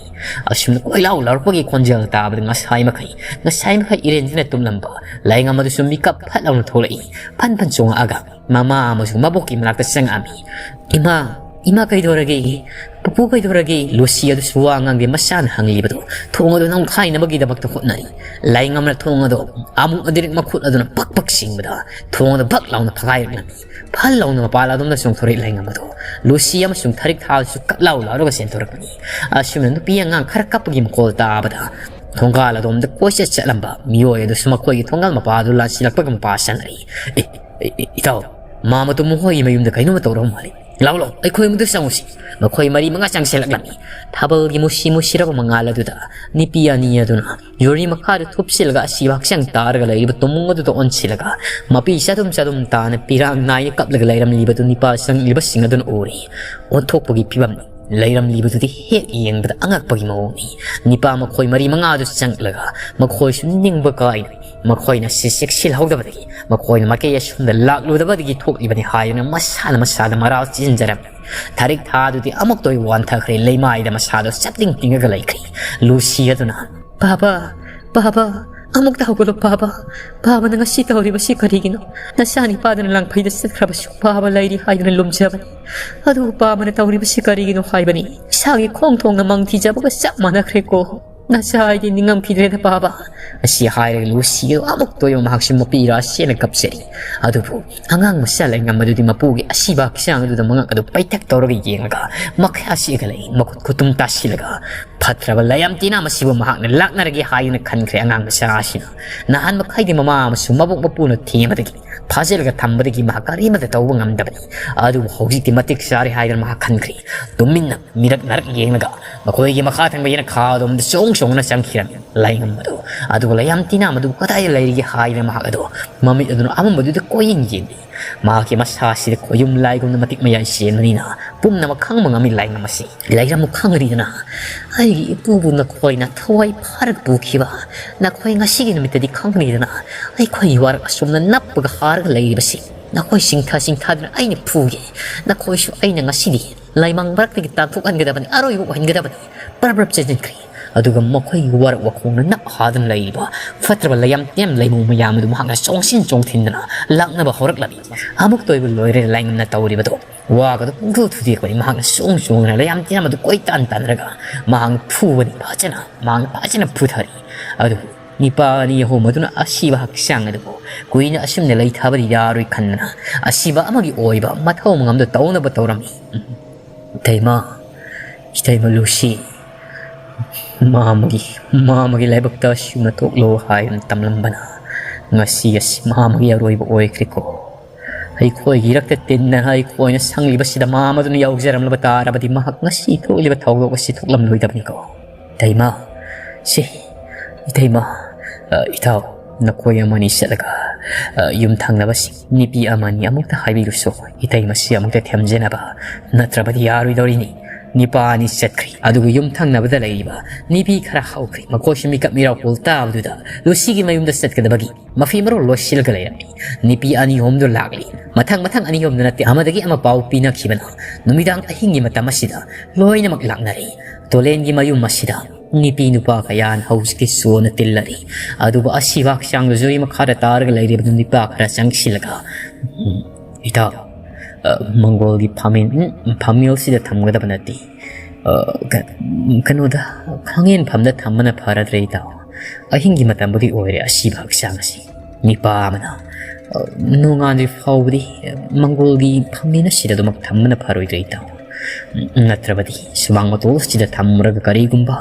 ꯑꯁꯨꯝꯅ ꯀꯣꯏꯂꯥꯎ ꯂꯥꯎꯔꯛꯄꯒꯤ ꯈꯣꯟꯖꯦꯜ ꯇꯥꯕꯗ ꯉꯁꯥꯏ ꯃꯈꯩ, ꯉꯁꯥꯏ ꯃꯈꯩ ꯏꯔꯦꯟꯗꯨꯅ ꯇꯨꯝꯂꯝꯕ ꯂꯥꯏꯉꯝ ꯑꯗꯨꯁꯨ ꯃꯤꯀꯞ ꯐꯠ ꯂꯥꯎꯅ ꯊꯣꯛꯂꯛꯏ꯫ ꯐꯟ ꯐꯟ ꯆꯣꯡꯉꯛꯑꯒ ꯃꯃꯥ ꯑꯃꯁꯨꯡ ꯃꯕꯣꯛꯀꯤ ꯃꯅꯥꯛꯇ ꯆꯪꯉꯛꯑꯝꯃꯤ꯫ "ꯏꯃꯥ, ꯏꯃꯥ ꯀꯩꯗꯧꯔꯒꯦ? ꯄꯨꯄꯨ ꯀꯩꯗꯧꯔꯒꯦ?" ꯂꯨꯁꯤ ꯑꯗꯨꯁꯨ ꯋꯥ ꯉꯥꯡꯗꯦ꯫ ꯃꯆꯥꯅ ꯍꯪꯂꯤꯕꯗꯨ ꯊꯣꯡ ꯑꯗꯨ ꯅꯝꯈꯥꯏꯅꯕꯒꯤꯗꯃꯛꯇ ꯍꯣꯠꯅꯔꯤ꯫ ꯂꯥꯏꯉꯝꯅ ꯊꯣꯡ ꯑꯗꯨ ꯑꯃꯨꯛ ꯑꯗꯤꯔꯤꯛ ꯃꯈꯨꯠ ꯑꯗꯨꯅ ꯄꯛ ꯄꯛ ꯆꯤꯡꯕꯗ ꯊꯣꯡ ꯑꯗꯨ ꯚꯛ ꯂꯥꯎꯅ ꯐꯛꯀꯥꯏꯔꯛꯂꯝꯃꯤ꯫ ꯐꯜ ꯂꯥꯎꯅ ꯃꯄꯥꯟ ꯑꯗꯣꯝꯗ ꯆꯣꯡꯊꯣꯔꯛꯏ ꯂꯥꯏꯉꯝ ꯑꯗꯨ꯫ ꯂꯨꯁꯤ ꯑꯃꯁꯨꯡ ꯊꯔꯤꯛ ꯊꯥꯁꯨ ꯀꯛ ꯂꯥꯎ ꯂꯥꯎꯔꯒ ꯆꯦꯟꯊꯣꯔꯛꯄꯅꯤ꯫ ꯑꯁꯨꯝꯅ ꯅꯨꯄꯤ ꯑꯉꯥꯡ ꯈꯔ ꯀꯞꯄꯒꯤ ꯃꯈꯣꯜ ꯇꯥꯕꯗ ꯊꯣꯡꯒꯥꯜ ꯑꯗꯣꯝꯗ ꯀꯣꯏꯆꯠ ꯆꯠꯂꯝꯕ ꯃꯤꯑꯣꯏ ꯑꯗꯨꯁꯨ ꯃꯈꯣꯏꯒꯤ ꯊꯣꯡꯒꯥꯜ ꯃꯄꯥ ꯑꯗꯨ ꯂꯥꯟꯁꯤꯜꯂꯛꯄꯒ ꯃꯄꯥ ꯆꯪꯉꯛꯏ꯫ "ꯑꯦ, ꯑꯦ, ꯑꯦ, ꯏꯇꯥꯎ, ꯃꯥꯃ ꯇꯣꯝꯃꯨ ꯍꯣꯏꯒꯤ ꯃꯌꯨꯝꯗ ꯀꯩꯅꯣꯝꯃ ꯇꯧꯔꯕ ꯃꯥꯜꯂꯤ꯫ ꯂꯥꯎ, ꯂꯥꯎ, ꯑꯩꯈꯣꯏ ꯑꯃꯗ ꯆꯪꯉꯨꯁꯤ꯫" ꯃꯈꯣꯏ ꯃꯔꯤ ꯃꯉꯥ ꯆꯪꯁꯤꯜꯂꯛꯂꯝꯃꯤ꯫ ꯊꯥꯕꯜꯒꯤ ꯃꯨꯁꯤ ꯃꯨꯁꯤꯔꯕ ꯃꯉꯥꯜ ꯑꯗꯨꯗ ꯅꯨꯄꯤ ꯑꯅꯤ ꯑꯗꯨꯅ ꯌꯨꯔꯤ ꯃꯈꯥꯗ ꯊꯨꯞꯆꯤꯜꯂꯒ ꯑꯁꯤꯕ ꯍꯛꯆꯥꯡ ꯇꯥꯔꯒ ꯂꯩꯔꯤꯕ ꯇꯣꯝꯃꯨꯡ ꯑꯗꯨꯗ ꯑꯣꯟꯁꯤꯜꯂꯒ ꯃꯄꯤ ꯆꯗꯨꯝ ꯆꯗꯨꯝ ꯇꯥꯅ ꯄꯤꯔꯥꯡ ꯅꯥꯏꯅ ꯀꯞꯂꯒ ꯂꯩꯔꯝꯂꯤꯕꯗꯨ ꯅꯨꯄꯥ ꯆꯪꯂꯤꯕꯁꯤꯡ ꯑꯗꯨꯅ ꯎꯔꯤ꯫ ꯑꯣꯟꯊꯣꯛꯄꯒꯤ ꯐꯤꯕꯝꯅꯤ꯫ ꯂꯩꯔꯝꯂꯤꯕꯗꯨꯗꯤ ꯍꯦꯛ ꯌꯦꯡꯕꯗ ꯑꯉꯛꯄꯒꯤ ꯃꯑꯣꯡꯅꯤ꯫ ꯅꯤꯄꯥ ꯃꯈꯣꯏ ꯃꯔꯤ ꯃꯉꯥꯗꯨ ꯆꯪꯂꯒ ꯃꯈꯣꯏꯁꯨ ꯅꯤꯡꯕ ꯀꯥꯏꯅ ꯃꯈꯣꯏꯅ ꯁꯤ ꯆꯦꯛꯁꯤꯜꯍꯧꯗꯕꯗꯒꯤ, ꯃꯈꯣꯏꯅ ꯃꯥꯏꯀꯩ ꯑꯁꯣꯝꯗ ꯂꯥꯛꯂꯨꯗꯕꯗꯒꯤ ꯊꯣꯛꯂꯤꯕꯅꯤ ꯍꯥꯏꯗꯨꯅ ꯃꯁꯥꯅ ꯃꯁꯥꯗ ꯃꯔꯥꯜ ꯆꯦꯟꯖꯔꯝꯃꯤ꯫ ꯊꯔꯤꯛ ꯊꯥꯗꯨꯗꯤ ꯑꯃꯨꯛꯇ ꯑꯣꯏ ꯋꯥꯟꯊꯈ꯭ꯔꯦ, ꯂꯩꯃꯥꯏꯗ ꯃꯁꯥꯗꯣ ꯆꯞꯇꯤꯡ ꯇꯤꯡꯉꯒ ꯂꯩꯈ꯭ꯔꯦ꯫ ꯂꯨꯁꯤ ꯑꯗꯨꯅ, "ꯄꯥꯕ, ꯄꯥꯕ, ꯑꯃꯨꯛꯇ ꯍꯧꯒꯠꯂꯣ ꯄꯥꯕ꯫ ꯄꯥꯕꯅ ꯉꯁꯤ ꯇꯧꯔꯤꯕꯁꯤ ꯀꯔꯤꯒꯤꯅꯣ? ꯅꯆꯥ ꯅꯤꯄꯥꯗꯨꯅ ꯂꯥꯡꯐꯩꯗ ꯆꯠꯈ꯭ꯔꯕꯁꯨ ꯄꯥꯕ ꯂꯩꯔꯤ ꯍꯥꯏꯗꯨꯅ ꯂꯨꯝꯖꯕꯅꯤ꯫ ꯑꯗꯨꯕꯨ ꯄꯥꯕꯅ ꯇꯧꯔꯤꯕꯁꯤ ꯀꯔꯤꯒꯤꯅꯣ ꯍꯥꯏꯕꯅꯤ? ꯏꯁꯥꯒꯤ ꯈꯣꯡ ꯊꯣꯡꯅ ꯃꯪ ꯊꯤꯖꯕꯒ ꯆꯞ ꯃꯥꯟꯅꯈ꯭ꯔꯦꯀꯣ꯫ ꯅꯆꯥ ꯑꯩꯗꯤ ꯅꯤꯡꯉꯝꯈꯤꯗ꯭ꯔꯦꯗ ꯄꯥꯕ꯫" ꯑꯁꯤ ꯍꯥꯏꯔꯒ ꯂꯨꯁꯤꯗꯨ ꯑꯃꯨꯛꯇ ꯑꯣꯏꯕ ꯃꯍꯥꯛꯁꯨ ꯃꯄꯤ ꯏꯔꯥ ꯆꯦꯟꯅ ꯀꯞꯆꯔꯤ꯫ ꯑꯗꯨꯕꯨ ꯑꯉꯥꯡ ꯃꯆꯥ ꯂꯩꯉꯝ ꯑꯗꯨꯗꯤ ꯃꯄꯨꯒꯤ ꯑꯁꯤꯕ ꯍꯛꯆꯥꯡ ꯑꯗꯨꯗ ꯃꯉꯛ ꯑꯗꯨ ꯄꯩꯊꯛ ꯇꯧꯔꯒ ꯌꯦꯡꯂꯒ ꯃꯈꯥ ꯆꯤꯛꯑꯒ ꯂꯩ, ꯃꯈꯨꯠ ꯈꯨꯇꯨꯝ ꯇꯥꯁꯤꯜꯂꯒ꯫ ꯐꯠꯇ꯭ꯔꯕ ꯂꯥꯏꯌꯥꯝ ꯇꯤꯟꯅ ꯃꯁꯤꯕꯨ ꯃꯍꯥꯛꯅ ꯂꯥꯛꯅꯔꯒꯦ ꯍꯥꯏꯗꯨꯅ ꯈꯟꯈ꯭ꯔꯦ ꯑꯉꯥꯡ ꯃꯆꯥ ꯑꯁꯤꯅ꯫ ꯅꯍꯥꯟ ꯃꯈꯩꯗꯤ ꯃꯃꯥ ꯑꯃꯁꯨꯡ ꯃꯕꯣꯛ ꯃꯄꯨꯅ ꯊꯦꯝꯕꯗꯒꯤ ꯐꯥꯖꯤꯜꯂꯒ ꯊꯝꯕꯗꯒꯤ ꯃꯍꯥꯛ ꯀꯔꯤꯃꯠꯇ ꯇꯧꯕ ꯉꯝꯗꯕꯅꯤ꯫ ꯑꯗꯨꯕꯨ ꯍꯧꯖꯤꯛꯇꯤ ꯃꯇꯤꯛ ꯆꯥꯔꯦ ꯍꯥꯏꯗꯨꯅ ꯃꯍꯥꯛ ꯈꯟꯈ꯭ꯔꯦ꯫ ꯇꯨꯃꯤꯟꯅ ꯃꯤꯔꯛ ꯅꯥꯔꯛ ꯌꯦꯡꯂꯒ ꯃꯈꯣꯏꯒꯤ ꯃꯈꯥ ꯊꯪꯕ ꯌꯦꯅꯈꯥ ꯑꯗꯣꯝꯗ ꯆꯣꯡ ꯆꯣꯡꯅ ꯆꯪꯈꯤꯔꯝꯃꯤ ꯂꯥꯏꯉꯝ ꯑꯗꯨ꯫ ꯑꯗꯨꯒ ꯂꯩꯌꯥꯝ ꯇꯤꯅꯥꯝ ꯑꯗꯨ ꯀꯗꯥꯏꯗ ꯂꯩꯔꯤꯒꯦ ꯍꯥꯏꯗꯨꯅ ꯃꯍꯥꯛ ꯑꯗꯨ ꯃꯃꯤꯠ ꯑꯗꯨꯅ ꯑꯃꯝꯕꯗꯨꯗ ꯀꯣꯏꯌꯦꯡ ꯌꯦꯡꯂꯤ꯫ ꯃꯍꯥꯛꯀꯤ ꯃꯁꯥꯁꯤꯗ ꯈꯣꯌꯨꯝ ꯂꯥꯏꯒꯨꯝꯅ ꯃꯇꯤꯛ ꯃꯌꯥꯏ ꯆꯦꯟꯕꯅꯤꯅ ꯄꯨꯝꯅꯃꯛ ꯈꯪꯕ ꯉꯝꯃꯤ ꯂꯥꯏꯉꯝ ꯑꯁꯤ꯫ ꯂꯩꯔꯝꯃꯨ ꯈꯪꯒꯅꯤꯗꯅ, ꯑꯩꯒꯤ ꯏꯄꯨꯕꯨ ꯅꯈꯣꯏꯅ ꯊꯋꯥꯏ ꯐꯥꯔꯒ ꯄꯨꯈꯤꯕ, ꯅꯈꯣꯏ ꯉꯁꯤꯒꯤ ꯅꯨꯃꯤꯠꯇꯗꯤ ꯈꯪꯒꯅꯤꯗꯅ, ꯑꯩꯈꯣꯏꯒꯤ ꯋꯥꯔꯛ ꯑꯁꯨꯝꯅ ꯅꯞꯄꯒ ꯍꯥꯔꯒ ꯂꯩꯔꯤꯕꯁꯤ꯫ ꯅꯈꯣꯏ ꯆꯤꯡꯊ ꯆꯤꯡꯊꯗꯨꯅ ꯑꯩꯅ ꯐꯨꯒꯦ꯫ ꯅꯈꯣꯏꯁꯨ ꯑꯩꯅ ꯉꯁꯤꯗꯤ ꯂꯩꯃꯥꯡ ꯃꯔꯛꯇꯒꯤ ꯇꯥꯟꯊꯣꯛꯍꯟꯒꯗꯕꯅꯤ, ꯑꯔꯣꯏꯕ ꯑꯣꯏꯍꯟꯒꯗꯕꯅꯤ꯫ ꯄ꯭ꯔꯞ ꯄ꯭ꯔꯞ ꯆꯦꯟꯁꯤꯟꯈ꯭ꯔꯦ꯫ ꯑꯗꯨꯒ ꯃꯈꯣꯏꯒꯤ ꯋꯥꯔꯛ ꯋꯥꯈꯣꯡꯅ ꯅꯞ ꯍꯥꯗꯨꯅ ꯂꯩꯔꯤꯕ ꯐꯠꯇ꯭ꯔꯕ ꯂꯩꯌꯥꯝ ꯇꯤꯌꯥꯝ ꯂꯩꯃꯨ ꯃꯌꯥꯝ ꯑꯗꯨ ꯃꯍꯥꯛꯅ ꯆꯣꯡꯁꯤꯟ ꯆꯣꯡꯊꯤꯟꯗꯅ ꯂꯥꯛꯅꯕ ꯍꯧꯔꯛꯂꯝꯃꯤ꯫ ꯑꯃꯨꯛꯇ ꯑꯣꯏꯕ ꯂꯣꯏꯔꯦ ꯂꯥꯏꯉꯝꯅ ꯇꯧꯔꯤꯕꯗꯣ꯫ ꯋꯥꯒꯗꯨ ꯄꯨꯡꯊꯨ ꯊꯨꯗꯦꯛꯄꯅꯤ꯫ ꯃꯍꯥꯛꯅ ꯆꯣꯡ ꯆꯣꯡꯗꯨꯅ ꯂꯩꯌꯥꯝ ꯇꯤꯌꯥꯝ ꯑꯗꯨ ꯀꯣꯏꯇꯥꯟ ꯇꯥꯟꯅꯔꯒ ꯃꯍꯥꯛꯅ ꯐꯨꯕꯅꯤ꯫ ꯐꯖꯅ ꯃꯍꯥꯛꯅ ꯐꯖꯅ ꯐꯨꯊꯔꯤ꯫ ꯑꯗꯨꯕꯨ ꯅꯤꯄꯥ ꯑꯅꯤ ꯑꯍꯨꯝ ꯑꯗꯨꯅ ꯑꯁꯤꯕ ꯍꯛꯆꯥꯡ ꯑꯗꯨꯕꯨ ꯀꯨꯏꯅ ꯑꯁꯨꯝꯅ ꯂꯩꯊꯕꯗꯤ ꯌꯥꯔꯣꯏ ꯈꯟꯗꯅ ꯑꯁꯤꯕ ꯑꯃꯒꯤ ꯑꯣꯏꯕ ꯃꯊꯧ ꯃꯉꯝꯗꯨ ꯇꯧꯅꯕ ꯇꯧꯔꯝꯃꯤ꯫ ꯏꯇꯩꯃ, ꯏꯇꯩꯃ ꯂꯨꯁꯤ, ꯃꯥꯃꯒꯤ, ꯃꯥꯃꯒꯤ ꯂꯥꯏꯕꯛꯇ ꯑꯁꯤꯒꯨꯝꯅ ꯊꯣꯛꯂꯣ ꯍꯥꯏꯗꯨꯅ ꯇꯝꯂꯝꯕꯅ ꯉꯁꯤ ꯑꯁꯤ ꯃꯥꯃꯒꯤ ꯑꯔꯣꯏꯕ ꯑꯣꯏꯈ꯭ꯔꯦꯀꯣ꯫ ꯑꯩꯈꯣꯏꯒꯤ ꯏꯔꯛꯇ ꯇꯤꯟꯅ ꯑꯩꯈꯣꯏꯅ ꯁꯪꯂꯤꯕꯁꯤꯗ ꯃꯥꯃꯗꯨꯅ ꯌꯥꯎꯖꯔꯝꯂꯕ ꯇꯥꯔꯕꯗꯤ ꯃꯍꯥꯛ ꯉꯁꯤ ꯊꯣꯛꯂꯤꯕ ꯊꯧꯗꯣꯛ ꯑꯁꯤ ꯊꯣꯛꯂꯝꯂꯣꯏꯗꯕꯅꯤꯀꯣ꯫ ꯏꯇꯩꯃ, ꯁꯤ, ꯏꯇꯩꯃ, ꯑ, ꯏꯇꯥꯎ, ꯅꯈꯣꯏ ꯑꯃꯅꯤ ꯆꯠꯂꯒ, ꯑ, ꯌꯨꯝ ꯊꯪꯅꯕꯁꯤꯡ ꯅꯤꯄꯤ ꯑꯃꯅꯤ ꯑꯃꯨꯛꯇ ꯍꯥꯏꯕꯤꯔꯨꯁꯨ꯫ ꯏꯇꯩꯃꯁꯤ ꯑꯃꯨꯛꯇ ꯊꯦꯝꯖꯅꯕ, ꯅꯠꯇ꯭ꯔꯕꯗꯤ ꯌꯥꯔꯣꯏꯗꯧꯔꯤꯅꯤ꯫ ꯅꯤꯄꯥ ꯑꯅꯤ ꯆꯠꯈ꯭ꯔꯤ꯫ ꯑꯗꯨꯒ ꯌꯨꯝ ꯊꯪꯅꯕꯗ ꯂꯩꯔꯤꯕ ꯅꯤꯄꯤ ꯈꯔ ꯍꯧꯈ꯭ꯔꯤ꯫ ꯃꯈꯣꯏꯁꯨ ꯃꯤꯀꯞ ꯃꯤꯔꯥꯎ ꯄꯨꯜ ꯇꯥꯕꯗꯨꯗ ꯂꯨꯁꯤꯒꯤ ꯃꯌꯨꯝꯗ ꯆꯠꯀꯗꯕꯒꯤ ꯃꯐꯤ ꯃꯔꯣꯜ ꯂꯣꯏꯁꯤꯜꯂꯒ ꯂꯩꯔꯝꯃꯤ꯫ ꯅꯤꯄꯤ ꯑꯅꯤ ꯑꯍꯨꯝꯗꯨ ꯂꯥꯛꯂꯤ꯫ ꯃꯊꯪ ꯃꯊꯪ ꯑꯅꯤ ꯑꯍꯨꯝꯗꯨ ꯅꯠꯇꯦ, ꯑꯃꯗꯒꯤ ꯑꯃ ꯄꯥꯎ ꯄꯤꯅꯈꯤꯕꯅ ꯅꯨꯃꯤꯗꯥꯡ ꯑꯍꯤꯡꯒꯤ ꯃꯇꯝ ꯑꯁꯤꯗ ꯂꯣꯏꯅꯃꯛ ꯂꯥꯛꯅꯔꯦ꯫ ꯇꯣꯂꯦꯟꯒꯤ ꯃꯌꯨꯝ ꯑꯁꯤꯗ ꯅꯤꯄꯤ ꯅꯨꯄꯥ ꯀꯌꯥꯅ ꯍꯧꯖꯤꯛꯀꯤ ꯁꯣꯅ ꯇꯤꯜꯂꯔꯤ꯫ ꯑꯗꯨꯕꯨ ꯑꯁꯤꯕ ꯍꯛꯆꯥꯡꯗꯨ ꯖꯨꯔꯤ ꯃꯈꯥꯗ ꯇꯥꯔꯒ ꯂꯩꯔꯤꯕꯗꯨ ꯅꯤꯄꯥ ꯈꯔ ꯆꯪꯁꯤꯜꯂꯒ, "ꯎꯝ, ꯏꯇꯥꯎ, ꯑ, ꯃꯪꯒꯣꯜꯒꯤ ꯐꯥꯃꯦꯟ, ꯎꯝ, ꯐꯥꯃꯦꯜꯁꯤꯗ ꯊꯝꯒꯗꯕ ꯅꯠꯇꯦ꯫ ꯑ, ꯀ-, ꯀꯩꯅꯣꯗ, ꯈꯥꯡꯉꯦꯟꯐꯝꯗ ꯊꯝꯕꯅ ꯐꯔꯗ꯭ꯔꯦ ꯏꯇꯥꯎ꯫ ꯑꯍꯤꯡꯒꯤ ꯃꯇꯝꯕꯨꯗꯤ ꯑꯣꯏꯔꯦ ꯑꯁꯤꯕ ꯍꯛꯆꯥꯡ ꯑꯁꯤ"꯫ ꯅꯤꯄꯥ ꯑꯃꯅ, "ꯑ, ꯅꯣꯡꯉꯥꯟꯗ꯭ꯔꯤ ꯐꯥꯎꯕꯗꯤ ꯃꯪꯒꯣꯜꯒꯤ ꯐꯥꯃꯦꯟ ꯑꯁꯤꯗ ꯑꯗꯨꯃꯛ ꯊꯝꯕꯅ ꯐꯔꯣꯏꯗ꯭ꯔꯦ ꯏꯇꯥꯎ"꯫ "ꯅꯠꯇ꯭ꯔꯕꯗꯤ ꯁꯨꯃꯥꯡ ꯃꯇꯣꯜ ꯑꯁꯤꯗ ꯊꯝꯃꯨꯔꯒ ꯀꯔꯤꯒꯨꯝꯕ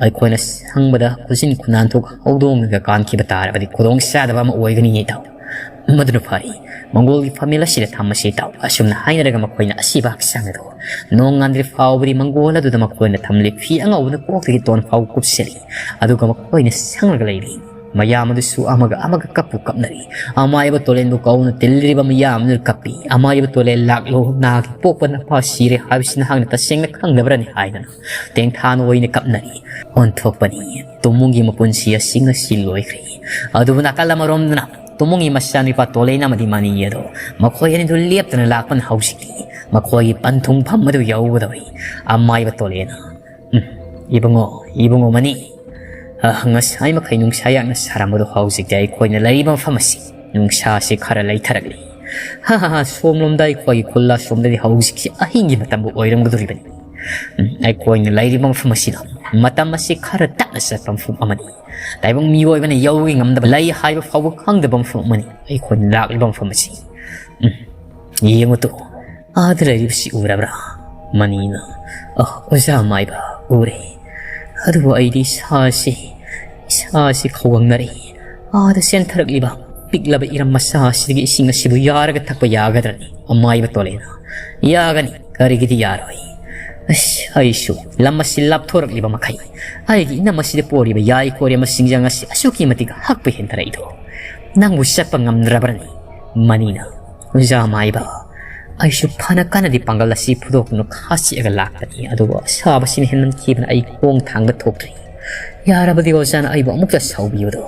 ꯑꯩꯈꯣꯏꯅ ꯁꯪꯕꯗ ꯈꯨꯖꯤꯟ ꯈꯨꯅꯥꯟꯊꯣꯛ ꯍꯧꯗꯣꯡꯅꯒ ꯀꯥꯟꯈꯤꯕ ꯇꯥꯔꯕꯗꯤ ꯈꯨꯗꯣꯡ ꯆꯥꯗꯕ ꯑꯃ ꯑꯣꯏꯒꯅꯤ ꯏꯇꯥꯎ"꯫ "ꯃꯗꯨꯅ ꯐꯔꯦ, ꯃꯪꯒꯣꯜꯒꯤ ꯐꯝꯃꯦꯜ ꯑꯁꯤꯗ ꯊꯝꯃꯁꯤ ꯇꯥꯎ"꯫ ꯑꯁꯨꯝꯅ ꯍꯥꯏꯅꯔꯒ ꯃꯈꯣꯏꯅ ꯑꯁꯤꯕ ꯍꯛꯆꯥꯡ ꯑꯗꯨ ꯅꯣꯡꯉꯥꯟꯗ꯭ꯔꯤ ꯐꯥꯎꯕꯗꯤ ꯃꯪꯒꯣꯜ ꯑꯗꯨꯗ ꯃꯈꯣꯏꯅ ꯊꯝꯂꯤ꯫ ꯐꯤ ꯑꯉꯧꯕꯅ ꯀꯣꯛꯇꯒꯤ ꯇꯣꯟ ꯐꯥꯎ ꯀꯨꯞꯁꯤꯜꯂꯤ꯫ ꯑꯗꯨꯒ ꯃꯈꯣꯏꯅ ꯁꯪꯂꯒ ꯂꯩꯔꯤ꯫ ꯃꯌꯥꯝ ꯑꯗꯨꯁꯨ ꯑꯃꯒ ꯑꯃꯒ ꯀꯞꯄꯨ ꯀꯞꯅꯔꯤ꯫ ꯑꯃꯥꯏꯕ ꯇꯣꯂꯦꯟꯕꯨ ꯀꯧꯅ ꯇꯤꯜꯂꯤꯔꯤꯕ ꯃꯤꯌꯥꯝ ꯑꯗꯨꯅ ꯀꯞꯄꯤ꯫ "ꯑꯃꯥꯏꯕ ꯇꯣꯂꯦꯟ ꯂꯥꯛꯂꯣ, ꯅꯍꯥꯛꯀꯤ ꯄꯣꯛꯄ ꯅꯄꯥ ꯁꯤꯔꯦ ꯍꯥꯏꯕꯁꯤ ꯅꯍꯥꯛꯅ ꯇꯁꯦꯡꯅ ꯈꯪꯗꯕ꯭ꯔꯅꯤ?" ꯍꯥꯏꯗꯅ ꯇꯦꯡꯊꯥꯅ ꯑꯣꯏꯅ ꯀꯞꯅꯔꯤ꯫ ꯑꯣꯟꯊꯣꯛꯄꯅꯤ, ꯇꯨꯝꯃꯨꯡꯒꯤ ꯃꯄꯨꯟꯁꯤ ꯑꯁꯤ ꯉꯁꯤ ꯂꯣꯏꯈ꯭ꯔꯦ꯫ ꯑꯗꯨꯕꯨ ꯅꯥꯀꯜ ꯑꯃꯔꯣꯝꯗꯅ ꯇꯨꯝꯃꯨꯡꯒꯤ ꯃꯆꯥꯅꯨꯄꯥ ꯇꯣꯂꯦꯟ ꯑꯃꯗꯤ ꯃꯅꯤ ꯑꯗꯣ ꯃꯈꯣꯏ ꯑꯅꯤꯗꯨ ꯂꯦꯞꯇꯅ ꯂꯥꯛꯄꯅ ꯍꯧꯖꯤꯛꯇꯤ ꯃꯈꯣꯏꯒꯤ ꯄꯟꯊꯨꯡꯐꯝ ꯑꯗꯨ ꯌꯧꯒꯗꯧꯔꯤ꯫ ꯑꯃꯥꯏꯕ ꯇꯣꯂꯦꯟꯅ, "ꯎꯝ, ꯏꯕꯨꯡꯉꯣ, ꯏꯕꯨꯡꯉꯣ ꯃꯅꯤ, ꯑ, ꯉꯁꯥꯏ ꯃꯈꯩ ꯅꯨꯡꯁꯥ ꯌꯥꯝꯅ ꯁꯥꯔꯝꯕꯗꯣ ꯍꯧꯖꯤꯛꯇꯤ ꯑꯩꯈꯣꯏꯅ ꯂꯩꯔꯤꯕ ꯃꯐꯝ ꯑꯁꯤ ꯅꯨꯡꯁꯥꯁꯤ ꯈꯔ ꯂꯩꯊꯔꯛꯂꯤ꯫ ꯍꯥ, ꯍꯥ, ꯍꯥ, ꯁꯣꯝꯂꯣꯝꯗ ꯑꯩꯈꯣꯏꯒꯤ ꯈꯨꯜ ꯑꯁꯣꯝꯗꯗꯤ ꯍꯧꯖꯤꯛꯁꯤ ꯑꯍꯤꯡꯒꯤ ꯃꯇꯝꯕꯨ ꯑꯣꯏꯔꯝꯒꯗꯧꯔꯤꯕꯅꯤ꯫ ꯎꯝ, ꯑꯩꯈꯣꯏꯅ ꯂꯩꯔꯤꯕ ꯃꯐꯝ ꯑꯁꯤꯅ ꯃꯇꯝ ꯑꯁꯤ ꯈꯔ ꯇꯞꯅ ꯆꯠꯄ ꯃꯐꯝ ꯑꯃꯅꯤ꯫ ꯇꯥꯏꯕꯪ ꯃꯤꯑꯣꯏꯕꯅ ꯌꯧꯕ ꯉꯝꯗꯕ ꯂꯩ ꯍꯥꯏꯕ ꯐꯥꯎꯕ ꯈꯪꯗꯕ ꯃꯐꯝ ꯑꯃꯅꯤ ꯑꯩꯈꯣꯏꯅ ꯂꯥꯛꯂꯤꯕ ꯃꯐꯝ ꯑꯁꯤ꯫ ꯎꯝ, ꯌꯦꯡꯉꯨ ꯇꯨ, ꯑꯥꯗ ꯂꯩꯔꯤꯕꯁꯤ ꯎꯔꯕ꯭ꯔꯥ?" ꯃꯅꯤꯅ, "ꯑ, ꯑꯣꯖꯥ ꯃꯥꯏꯕ, ꯎꯔꯦ꯫ ꯑꯗꯨꯕꯨ ꯑꯩꯗꯤ ꯏꯁꯥꯁꯤ, ꯏꯁꯥꯁꯤ ꯈꯧꯒꯪꯅꯔꯦ꯫ ꯑꯥꯗ ꯆꯦꯟꯊꯔꯛꯂꯤꯕ ꯄꯤꯛꯂꯕ ꯏꯔꯝ ꯃꯆꯥ ꯑꯁꯤꯗꯒꯤ ꯏꯁꯤꯡ ꯑꯁꯤꯕꯨ ꯌꯥꯔꯒ ꯊꯛꯄ ꯌꯥꯒꯗ꯭ꯔꯅꯤ?" ꯑꯃꯥꯏꯕ ꯇꯣꯂꯦꯅ, "ꯌꯥꯒꯅꯤ, ꯀꯔꯤꯒꯤꯗꯤ ꯌꯥꯔꯣꯏ? ꯑꯁ, ꯑꯩꯁꯨ ꯂꯝ ꯑꯁꯤ ꯂꯥꯞꯊꯣꯔꯛꯂꯤꯕ ꯃꯈꯩ ꯑꯩꯒꯤ ꯏꯅꯝ ꯑꯁꯤꯗ ꯄꯣꯔꯤꯕ ꯌꯥꯏ ꯀꯣꯔꯦ ꯑꯃꯁꯨꯡ ꯁꯤꯡꯖꯪ ꯑꯁꯤ ꯑꯁꯨꯛꯀꯤ ꯃꯇꯤꯛ ꯍꯛꯄ ꯍꯦꯟꯊꯔꯛꯏꯗꯣ ꯅꯪꯕꯨ ꯆꯠꯄ ꯉꯝꯗ꯭ꯔꯕ꯭ꯔꯅꯤ?" ꯃꯅꯤꯅ, "ꯑꯣꯖꯥ ꯃꯥꯏꯕ, ꯑꯩꯁꯨ ꯐꯅ ꯀꯟꯅꯗꯤ ꯄꯥꯡꯒꯜ ꯑꯁꯤ ꯐꯨꯗꯣꯛꯇꯨꯅ ꯈꯥ ꯆꯤꯛꯑꯒ ꯂꯥꯛꯄꯅꯤ, ꯑꯗꯨꯕꯨ ꯑꯁꯥꯕꯁꯤꯅ ꯍꯦꯟꯃꯟꯈꯤꯕꯅ ꯑꯩ ꯈꯣꯡ ꯊꯥꯡꯕ ꯊꯣꯛꯇ꯭ꯔꯤ꯫ ꯌꯥꯔꯕꯗꯤ ꯑꯣꯖꯥꯅ ꯑꯩꯕꯨ ꯑꯃꯨꯛꯇ ꯁꯥꯎꯕꯤꯌꯨꯗꯣ꯫"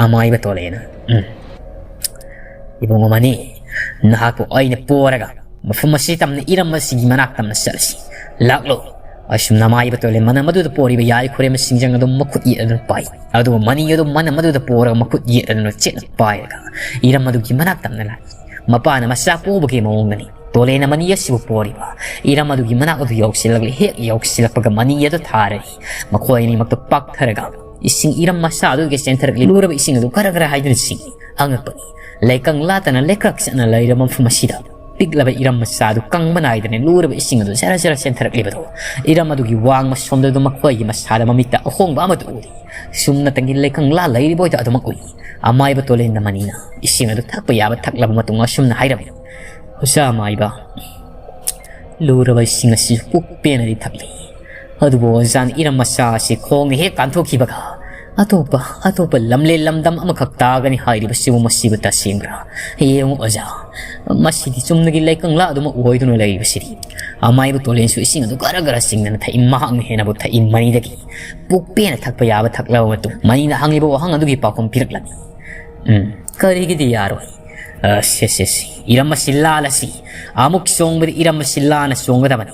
ꯑꯃꯥꯏꯕ ꯇꯣꯂꯦꯅ, "ꯎꯝ, ꯏꯕꯨꯡꯉꯣ ꯃꯅꯤ, ꯅꯍꯥꯛꯄꯨ ꯑꯩꯅ ꯄꯣꯔꯒ ꯃꯐꯝ ꯑꯁꯤ ꯇꯝꯅ ꯏꯔꯝ ꯑꯁꯤꯒꯤ ꯃꯅꯥꯛ ꯇꯝꯅ ꯆꯠꯂꯁꯤ꯫ ꯂꯥꯛꯂꯣ꯫" ꯑꯁꯨꯝꯅ ꯑꯃꯥꯏꯕ ꯇꯣꯂꯦ ꯃꯅꯝ ꯑꯗꯨꯗ ꯄꯣꯔꯤꯕ ꯌꯥꯏ ꯈꯨꯔꯦꯝꯕ ꯁꯤꯡꯖꯪ ꯑꯗꯨ ꯃꯈꯨꯠ ꯌꯦꯠ ꯑꯗꯨꯅ ꯄꯥꯏ꯫ ꯑꯗꯨꯒ ꯃꯅꯤ ꯑꯗꯨ ꯃꯅꯝ ꯑꯗꯨꯗ ꯄꯣꯔꯒ ꯃꯈꯨꯠ ꯌꯦꯠ ꯑꯗꯨꯅ ꯆꯦꯠꯅ ꯄꯥꯏꯔꯒ ꯏꯔꯝ ꯑꯗꯨꯒꯤ ꯃꯅꯥꯛ ꯇꯝꯅ ꯂꯥꯛꯏ꯫ ꯃꯄꯥꯅ ꯃꯆꯥ ꯄꯣꯕꯒꯤ ꯃꯑꯣꯡꯗꯅꯤ ꯇꯣꯂꯦꯅ ꯃꯅꯤ ꯑꯁꯤꯕꯨ ꯄꯣꯔꯤꯕ꯫ ꯏꯔꯝ ꯑꯗꯨꯒꯤ ꯃꯅꯥꯛ ꯑꯗꯨ ꯌꯧꯁꯤꯜꯂꯛꯂꯤ꯫ ꯍꯦꯛ ꯌꯧꯁꯤꯜꯂꯛꯄꯒ ꯃꯅꯤ ꯑꯗꯨ ꯊꯥꯔꯅꯤ꯫ ꯃꯈꯣꯏ ꯑꯅꯤꯃꯛꯇ ꯄꯥꯛꯊꯔꯒ ꯏꯁꯤꯡ ꯏꯔꯝ ꯃꯆꯥ ꯑꯗꯨꯒꯤ ꯆꯦꯟꯊꯔꯛꯂꯤ꯫ ꯂꯨꯔꯕ ꯏꯁꯤꯡ ꯑꯗꯨ ꯈꯔ ꯈꯔ ꯍꯥꯏꯗꯨꯅ ꯆꯤꯡꯏ꯫ ꯑꯉꯛꯄꯅꯤ꯫ ꯂꯩꯀꯪ ꯂꯥꯇꯅ ꯂꯩꯀ꯭ꯔꯛ ꯆꯠꯅ ꯂꯩꯔꯕ ꯃꯐꯝ ꯑꯁꯤꯗ ꯄꯤꯛꯂꯕ ꯏꯔꯝ ꯃꯆꯥ ꯑꯗꯨ ꯀꯪꯕ ꯅꯥꯏꯗꯅ ꯂꯨꯔꯕ ꯏꯁꯤꯡ ꯑꯗꯨ ꯖꯔ ꯖꯔ ꯆꯦꯟꯊꯔꯛꯂꯤꯕꯗꯣ ꯏꯔꯝ ꯑꯗꯨꯒꯤ ꯋꯥꯡꯃ ꯁꯣꯝꯗ ꯑꯗꯨꯝ ꯃꯈꯣꯏꯒꯤ ꯃꯁꯥꯗ ꯃꯃꯤꯠꯇ ꯑꯍꯣꯡꯕ ꯑꯃꯠꯇ ꯎꯔꯤ꯫ ꯁꯨꯝꯅꯇꯪꯒꯤ ꯂꯩꯀꯪ ꯂꯥ ꯂꯩꯔꯤꯕ ꯑꯣꯏꯗ ꯑꯗꯨꯃꯛ ꯎꯏ꯫ ꯑꯃꯥꯏꯕ ꯇꯣꯂꯦꯟꯗ ꯃꯅꯤꯅ ꯏꯁꯤꯡ ꯑꯗꯨ ꯊꯛꯄ ꯌꯥꯕ ꯊꯛꯂꯕ ꯃꯇꯨꯡ ꯑꯁꯨꯝꯅ ꯍꯥꯏꯔꯝꯃꯤ, "ꯑꯣꯖꯥ ꯑꯃꯥꯏꯕ, ꯂꯨꯔꯕ ꯏꯁꯤꯡ ꯑꯁꯤꯁꯨ ꯄꯨꯛ ꯄꯦꯟꯅꯗꯤ ꯊꯛꯂꯤ꯫ ꯑꯗꯨꯕꯨ ꯑꯣꯖꯥꯅ ꯏꯔꯝ ꯃꯆꯥ ꯑꯁꯤ ꯈꯣꯡꯅ ꯍꯦꯛ ꯀꯥꯟꯊꯣꯛꯈꯤꯕꯒ ꯑꯇꯣꯞꯄ, ꯑꯇꯣꯞꯄ ꯂꯝꯂꯦꯟ ꯂꯝꯗꯝ ꯑꯃꯈꯛ ꯇꯥꯒꯅꯤ ꯍꯥꯏꯔꯤꯕꯁꯤꯕꯨ ꯃꯁꯤꯕꯨ ꯇꯁꯦꯡꯕ꯭ꯔꯥ? ꯌꯦꯡꯉꯨ ꯑꯣꯖꯥ, ꯃꯁꯤꯗꯤ ꯆꯨꯝꯅꯒꯤ ꯂꯩꯀꯪꯂꯥ ꯑꯗꯨꯃꯛ ꯑꯣꯏꯗꯨꯅ ꯂꯩꯔꯤꯕꯁꯤꯗꯤ?" ꯑꯃꯥꯏꯕ ꯇꯣꯂꯦꯟꯁꯨ ꯏꯁꯤꯡ ꯑꯗꯨ ꯒꯔ ꯒꯔ ꯆꯤꯡꯗꯅ ꯊꯛꯏ꯫ ꯃꯍꯥꯛꯅ ꯍꯦꯟꯅꯕꯨ ꯊꯛꯏ꯫ ꯃꯅꯤꯗꯒꯤ ꯄꯨꯛ ꯄꯦꯟꯅ ꯊꯛꯄ ꯌꯥꯕ ꯊꯛꯂꯕ ꯃꯇꯨꯡ ꯃꯅꯤꯅ ꯍꯪꯂꯤꯕ ꯋꯥꯍꯪ ꯑꯗꯨꯒꯤ ꯄꯥꯎꯈꯨꯝ ꯄꯤꯔꯛꯂꯝꯃꯤ꯫ "ꯎꯝ, ꯀꯔꯤꯒꯤꯗꯤ ꯌꯥꯔꯣꯏ? ꯑ, ꯁꯦ, ꯁꯦ, ꯁꯦ, ꯏꯔꯝ ꯑꯁꯤ ꯂꯥꯜꯂꯁꯤ꯫ ꯑꯃꯨꯛ ꯆꯣꯡꯕꯗ ꯏꯔꯝ ꯑꯁꯤ ꯂꯥꯟꯅ ꯆꯣꯡꯒꯗꯕꯅꯤ꯫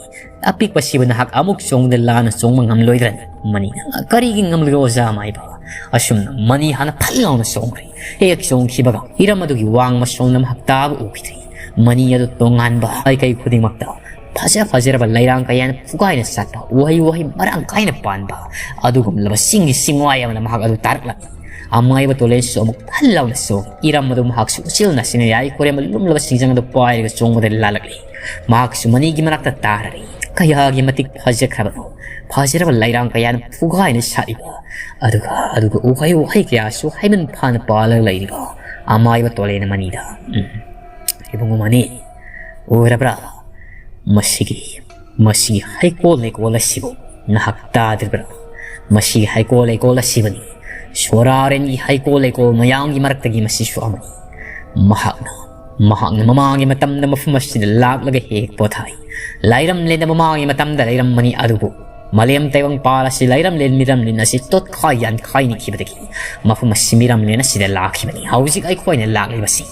ꯑꯄꯤꯛꯄꯁꯤꯕꯨ ꯅꯍꯥꯛ ꯑꯃꯨꯛ ꯆꯣꯡꯕꯗ ꯂꯥꯟꯅ ꯆꯣꯡꯕ ꯉꯝꯂꯣꯏꯗ꯭ꯔꯅꯤ?" ꯃꯅꯤꯅ, "ꯀꯔꯤꯒꯤ ꯉꯝꯂꯣꯏ ꯑꯣꯖꯥ ꯑꯃꯥꯏꯕ?" ꯑꯁꯨꯝꯅ ꯃꯅꯤ ꯍꯥꯟꯅ ꯐꯠ ꯂꯥꯎꯅ ꯆꯣꯡꯈ꯭ꯔꯦ꯫ ꯍꯦꯛ ꯆꯣꯡꯈꯤꯕꯒ ꯏꯔꯝ ꯑꯗꯨꯒꯤ ꯋꯥꯡꯃ ꯁꯣꯝꯗ ꯃꯍꯥꯛ ꯇꯥꯕ ꯎꯈꯤꯗ꯭ꯔꯦ꯫ ꯃꯅꯤ ꯑꯗꯨ ꯇꯣꯉꯥꯟꯕ ꯃꯥꯏꯀꯩ ꯈꯨꯗꯤꯡꯃꯛꯇ ꯐꯖ ꯐꯖꯔꯕ ꯂꯩꯔꯥꯡ ꯀꯌꯥꯅ ꯐꯨꯒꯥꯏꯅ ꯆꯠꯄ, ꯎꯍꯩ ꯋꯥꯍꯩ ꯃꯔꯥꯡ ꯀꯥꯏꯅ ꯄꯥꯟꯕ ꯑꯗꯨꯒꯨꯝꯂꯕ ꯆꯤꯡꯒꯤ ꯆꯤꯡꯋꯥꯏ ꯑꯃꯗ ꯃꯍꯥꯛ ꯑꯗꯨ ꯇꯥꯔꯛꯂꯝꯃꯤ꯫ ꯑꯃꯥꯏꯕ ꯇꯣꯂꯦꯟꯁꯨ ꯑꯃꯨꯛ ꯐꯠ ꯂꯥꯎꯅ ꯆꯣꯡꯉꯤ꯫ ꯏꯔꯝ ꯑꯗꯨ ꯃꯍꯥꯛꯁꯨ ꯎꯆꯦꯜ ꯅꯥꯆꯤꯟꯅ ꯌꯥꯏ ꯀꯣꯔꯦꯝꯕ ꯂꯨꯝꯂꯕ ꯁꯤꯡꯖꯪ ꯑꯗꯨ ꯄꯥꯏꯔꯒ ꯆꯣꯡꯕꯗ ꯂꯥꯜꯂꯛꯂꯤ꯫ ꯃꯍꯥꯛꯁꯨ ꯃꯅꯤꯒꯤ ꯃꯅꯥꯛꯇ ꯇꯥꯔꯔꯤ꯫ ꯀꯌꯥꯒꯤ ꯃꯇꯤꯛ ꯐꯖꯈ꯭ꯔꯕꯅꯣ! ꯐꯖꯔꯕ ꯂꯩꯔꯥꯡ ꯀꯌꯥꯅ ꯐꯨꯒꯥꯏꯅ ꯁꯥꯠꯂꯤꯕ, ꯑꯗꯨꯒ, ꯑꯗꯨꯒ ꯎꯍꯩ ꯋꯥꯍꯩ ꯀꯌꯥꯁꯨ ꯍꯩꯃꯟ ꯐꯥꯅ ꯄꯥꯜꯂꯒ ꯂꯩꯔꯤꯕ꯫ ꯑꯃꯥꯏꯕ ꯇꯣꯂꯦꯟꯅ ꯃꯅꯤꯗ, "ꯎꯝ, ꯏꯕꯨꯡꯉꯣ ꯃꯅꯤ, ꯎꯔꯕ꯭ꯔꯥ? ꯃꯁꯤꯒꯤ, ꯃꯁꯤꯒꯤ ꯍꯩꯀꯣꯜ ꯂꯩꯀꯣꯜ ꯑꯁꯤꯕꯨ ꯅꯍꯥꯛ ꯇꯥꯗ꯭ꯔꯤꯕ꯭ꯔꯥ? ꯃꯁꯤꯒꯤ ꯍꯩꯀꯣꯜ ꯂꯩꯀꯣꯜ ꯑꯁꯤꯕꯨꯅꯤ ꯁꯣꯔꯥꯔꯦꯟꯒꯤ ꯍꯩꯀꯣꯜ ꯂꯩꯀꯣꯜ ꯃꯌꯥꯝꯒꯤ ꯃꯔꯛꯇꯒꯤ ꯃꯁꯤꯁꯨ ꯑꯃꯅꯤ꯫ ꯃꯍꯥꯛꯅ, ꯃꯍꯥꯛꯅ ꯃꯃꯥꯡꯒꯤ ꯃꯇꯝꯗ ꯃꯐꯝ ꯑꯁꯤꯗ ꯂꯥꯛꯂꯒ ꯍꯦꯛ ꯄꯣꯊꯥꯏ꯫ ꯂꯥꯏꯔꯝꯂꯦꯟꯗ ꯃꯃꯥꯡꯒꯤ ꯃꯇꯝꯗ ꯂꯩꯔꯝꯕꯅꯤ, ꯑꯗꯨꯕꯨ ꯃꯥꯂꯦꯝ ꯇꯥꯏꯕꯪꯄꯥꯜ ꯑꯁꯤ ꯂꯩꯔꯝꯂꯦꯟ ꯃꯤꯔꯝꯂꯦꯟ ꯑꯁꯤ ꯇꯣꯠꯈꯥꯏ ꯌꯥꯟꯈꯥꯏꯅꯈꯤꯕꯗꯒꯤ ꯃꯐꯝ ꯑꯁꯤ ꯃꯤꯔꯝꯂꯦꯟ ꯑꯁꯤꯗ ꯂꯥꯛꯈꯤꯕꯅꯤ꯫ ꯍꯧꯖꯤꯛ ꯑꯩꯈꯣꯏꯅ ꯂꯥꯛꯂꯤꯕꯁꯤ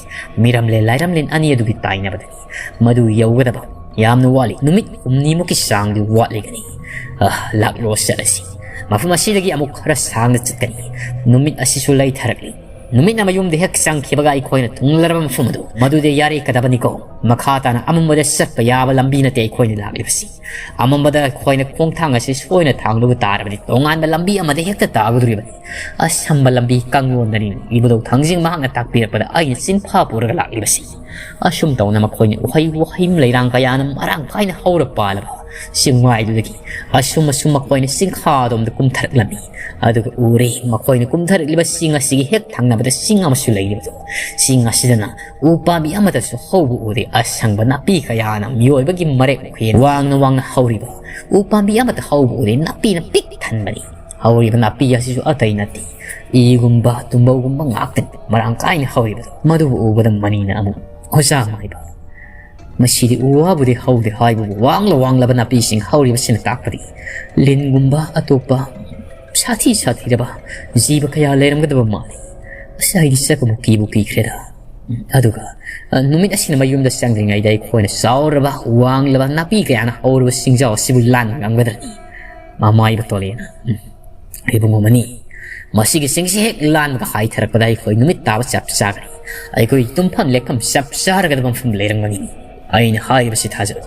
ꯃꯤꯔꯝꯂꯦꯟ ꯂꯥꯏꯔꯝꯂꯦꯟ ꯑꯅꯤ ꯑꯗꯨꯒꯤ ꯇꯥꯏꯅꯕꯗꯅꯤ꯫ ꯃꯗꯨ ꯌꯧꯒꯗꯕ ꯌꯥꯝꯅ ꯋꯥꯠꯂꯤ꯫ ꯅꯨꯃꯤꯠ ꯍꯨꯝꯅꯤꯃꯨꯛꯀꯤ ꯆꯥꯡꯗꯤ ꯋꯥꯠꯂꯤꯒꯅꯤ꯫ ꯑ, ꯂꯥꯛꯂꯣ, ꯆꯠꯂꯁꯤ꯫ ꯃꯐꯝ ꯑꯁꯤꯗꯒꯤ ꯑꯃꯨꯛ ꯈꯔ ꯁꯥꯡꯅ ꯆꯠꯀꯅꯤ꯫ ꯅꯨꯃꯤꯠ ꯑꯁꯤꯁꯨ ꯂꯩꯊꯔꯛꯂꯤ꯫ ꯅꯨꯃꯤꯠꯅ ꯃꯌꯨꯝꯗ ꯍꯦꯛ ꯆꯪꯈꯤꯕꯒ ꯑꯩꯈꯣꯏꯅ ꯊꯨꯡꯂꯔꯕ ꯃꯐꯝ ꯑꯗꯨ ꯃꯗꯨꯗ ꯌꯥꯔꯦꯀꯗꯕꯅꯤꯀꯣ꯫ ꯃꯈꯥ ꯇꯥꯅ ꯑꯃꯝꯕꯗ ꯆꯠꯄ ꯌꯥꯕ ꯂꯝꯕꯤ ꯅꯠꯇꯦ ꯑꯩꯈꯣꯏꯅ ꯂꯥꯛꯂꯤꯕꯁꯤ꯫ ꯑꯃꯝꯕꯗ ꯑꯩꯈꯣꯏꯅ ꯈꯣꯡꯊꯥꯡ ꯑꯁꯤ ꯁꯣꯏꯅ ꯊꯥꯡꯂꯨꯕ ꯇꯥꯔꯕꯗꯤ ꯇꯣꯉꯥꯟꯕ ꯂꯝꯕꯤ ꯑꯃꯗ ꯍꯦꯛꯇ ꯇꯥꯒꯗꯧꯔꯤꯕꯅꯤ꯫ ꯑꯁꯝꯕ ꯂꯝꯕꯤ ꯀꯥꯡꯂꯣꯟꯗꯅꯤ ꯏꯕꯨꯙꯧ ꯊꯥꯡꯖꯤꯡ ꯃꯍꯥꯛꯅ ꯇꯥꯛꯄꯤꯔꯛꯄꯗ ꯑꯩꯅ ꯆꯤꯟꯐꯥ ꯄꯨꯔꯒ ꯂꯥꯛꯂꯤꯕꯁꯤ꯫ ꯑꯁꯨꯝ ꯇꯧꯅ ꯃꯈꯣꯏꯅ ꯎꯍꯩ ꯋꯥꯍꯩ ꯂꯩꯔꯥꯡ ꯀꯌꯥꯅ ꯃꯔꯥꯡ ꯀꯥꯏꯅ ꯍꯧꯔ ꯄꯥꯜꯂꯕ ꯆꯤꯡꯃꯥꯏꯗꯨꯗꯒꯤ ꯑꯁꯨꯝ ꯑꯁꯨꯝ ꯃꯈꯣꯏꯅ ꯆꯤꯡꯈꯥꯗꯣꯝꯗ ꯀꯨꯝꯊꯔꯛꯂꯝꯃꯤ꯫ ꯑꯗꯨꯒ ꯎꯔꯦ, ꯃꯈꯣꯏꯅ ꯀꯨꯝꯊꯔꯛꯂꯤꯕ ꯆꯤꯡ ꯑꯁꯤꯒꯤ ꯍꯦꯛ ꯊꯪꯅꯕꯗ ꯆꯤꯡ ꯑꯃꯁꯨ ꯂꯩꯔꯤꯕꯗꯣ꯫ ꯆꯤꯡ ꯑꯁꯤꯗꯅ ꯎ ꯄꯥꯝꯕꯤ ꯑꯃꯠꯇꯁꯨ ꯍꯧꯕ ꯎꯗꯦ꯫ ꯑꯁꯪꯕ ꯅꯥꯄꯤ ꯀꯌꯥꯅ ꯃꯤꯑꯣꯏꯕꯒꯤ ꯃꯔꯦꯛ ꯃꯈꯨꯌꯦꯟ ꯋꯥꯡꯅ ꯋꯥꯡꯅ ꯍꯧꯔꯤꯕ꯫ ꯎ ꯄꯥꯝꯕꯤ ꯑꯃꯠꯇ ꯍꯧꯕ ꯎꯗꯦ, ꯅꯥꯄꯤꯅ ꯄꯤꯛ ꯊꯟꯕꯅꯤ꯫ ꯍꯧꯔꯤꯕ ꯅꯥꯄꯤ ꯑꯁꯤꯁꯨ ꯑꯇꯩ ꯅꯠꯇꯦ, ꯏꯒꯨꯝꯕ ꯇꯨꯝꯕꯧꯒꯨꯝꯕ ꯉꯥꯛꯇꯅꯤ ꯃꯔꯥꯡ ꯀꯥꯏꯅ ꯍꯧꯔꯤꯕꯗꯣ꯫ ꯃꯗꯨꯕꯨ ꯎꯕꯗ ꯃꯅꯤꯅ ꯑꯃꯨꯛ, "ꯑꯣꯖꯥ ꯃꯥꯏꯕ, ꯃꯁꯤꯗꯤ ꯎ ꯋꯥꯕꯨꯗꯤ ꯍꯧꯗꯦ ꯍꯥꯏꯕꯕꯨ ꯋꯥꯡꯂ ꯋꯥꯡꯂꯕ ꯅꯥꯄꯤꯁꯤꯡ ꯍꯧꯔꯤꯕꯁꯤꯅ ꯇꯥꯛꯄꯗꯤ ꯂꯤꯟꯒꯨꯝꯕ ꯑꯇꯣꯞꯄ ꯁꯥꯊꯤ ꯁꯥꯊꯤꯔꯕ ꯖꯤꯕ ꯀꯌꯥ ꯂꯩꯔꯝꯒꯗꯕ ꯃꯥꯜꯂꯤ꯫ ꯑꯁ, ꯑꯩꯗꯤ ꯆꯠꯄꯕꯨ ꯀꯤꯕꯨ ꯀꯤꯈ꯭ꯔꯦꯗ꯫ ꯑꯗꯨꯒ, ꯑ, ꯅꯨꯃꯤꯠ ꯑꯁꯤꯅ ꯃꯌꯨꯝꯗ ꯆꯪꯗ꯭ꯔꯤꯉꯩꯗ ꯑꯩꯈꯣꯏꯅ ꯆꯥꯎꯔꯕ ꯋꯥꯡꯂꯕ ꯅꯥꯄꯤ ꯀꯌꯥꯅ ꯍꯧꯔꯕ ꯆꯤꯡꯖꯥꯎ ꯑꯁꯤꯕꯨ ꯂꯥꯟꯕ ꯉꯝꯒꯗ꯭ꯔꯅꯤ?" ꯃꯃꯥꯏꯕ ꯇꯣꯂꯦꯅ, "ꯎꯝ, ꯏꯕꯨꯡꯉꯣ ꯃꯅꯤ, ꯃꯁꯤꯒꯤ ꯆꯤꯡꯁꯤ ꯍꯦꯛ ꯂꯥꯟꯕꯒ ꯍꯥꯏꯊꯔꯛꯄꯗ ꯑꯩꯈꯣꯏ ꯅꯨꯃꯤꯠ ꯇꯥꯕ ꯆꯞ ꯆꯥꯒꯅꯤ꯫ ꯑꯩꯈꯣꯏ ꯇꯨꯝꯐꯝ ꯂꯦꯛꯐꯝ ꯆꯞ ꯆꯥꯔꯒꯗꯕ ꯃꯐꯝ ꯂꯩꯔꯝꯒꯅꯤ꯫ ꯑꯩꯅ ꯍꯥꯏꯔꯤꯕꯁꯤ ꯊꯥꯖꯧ꯫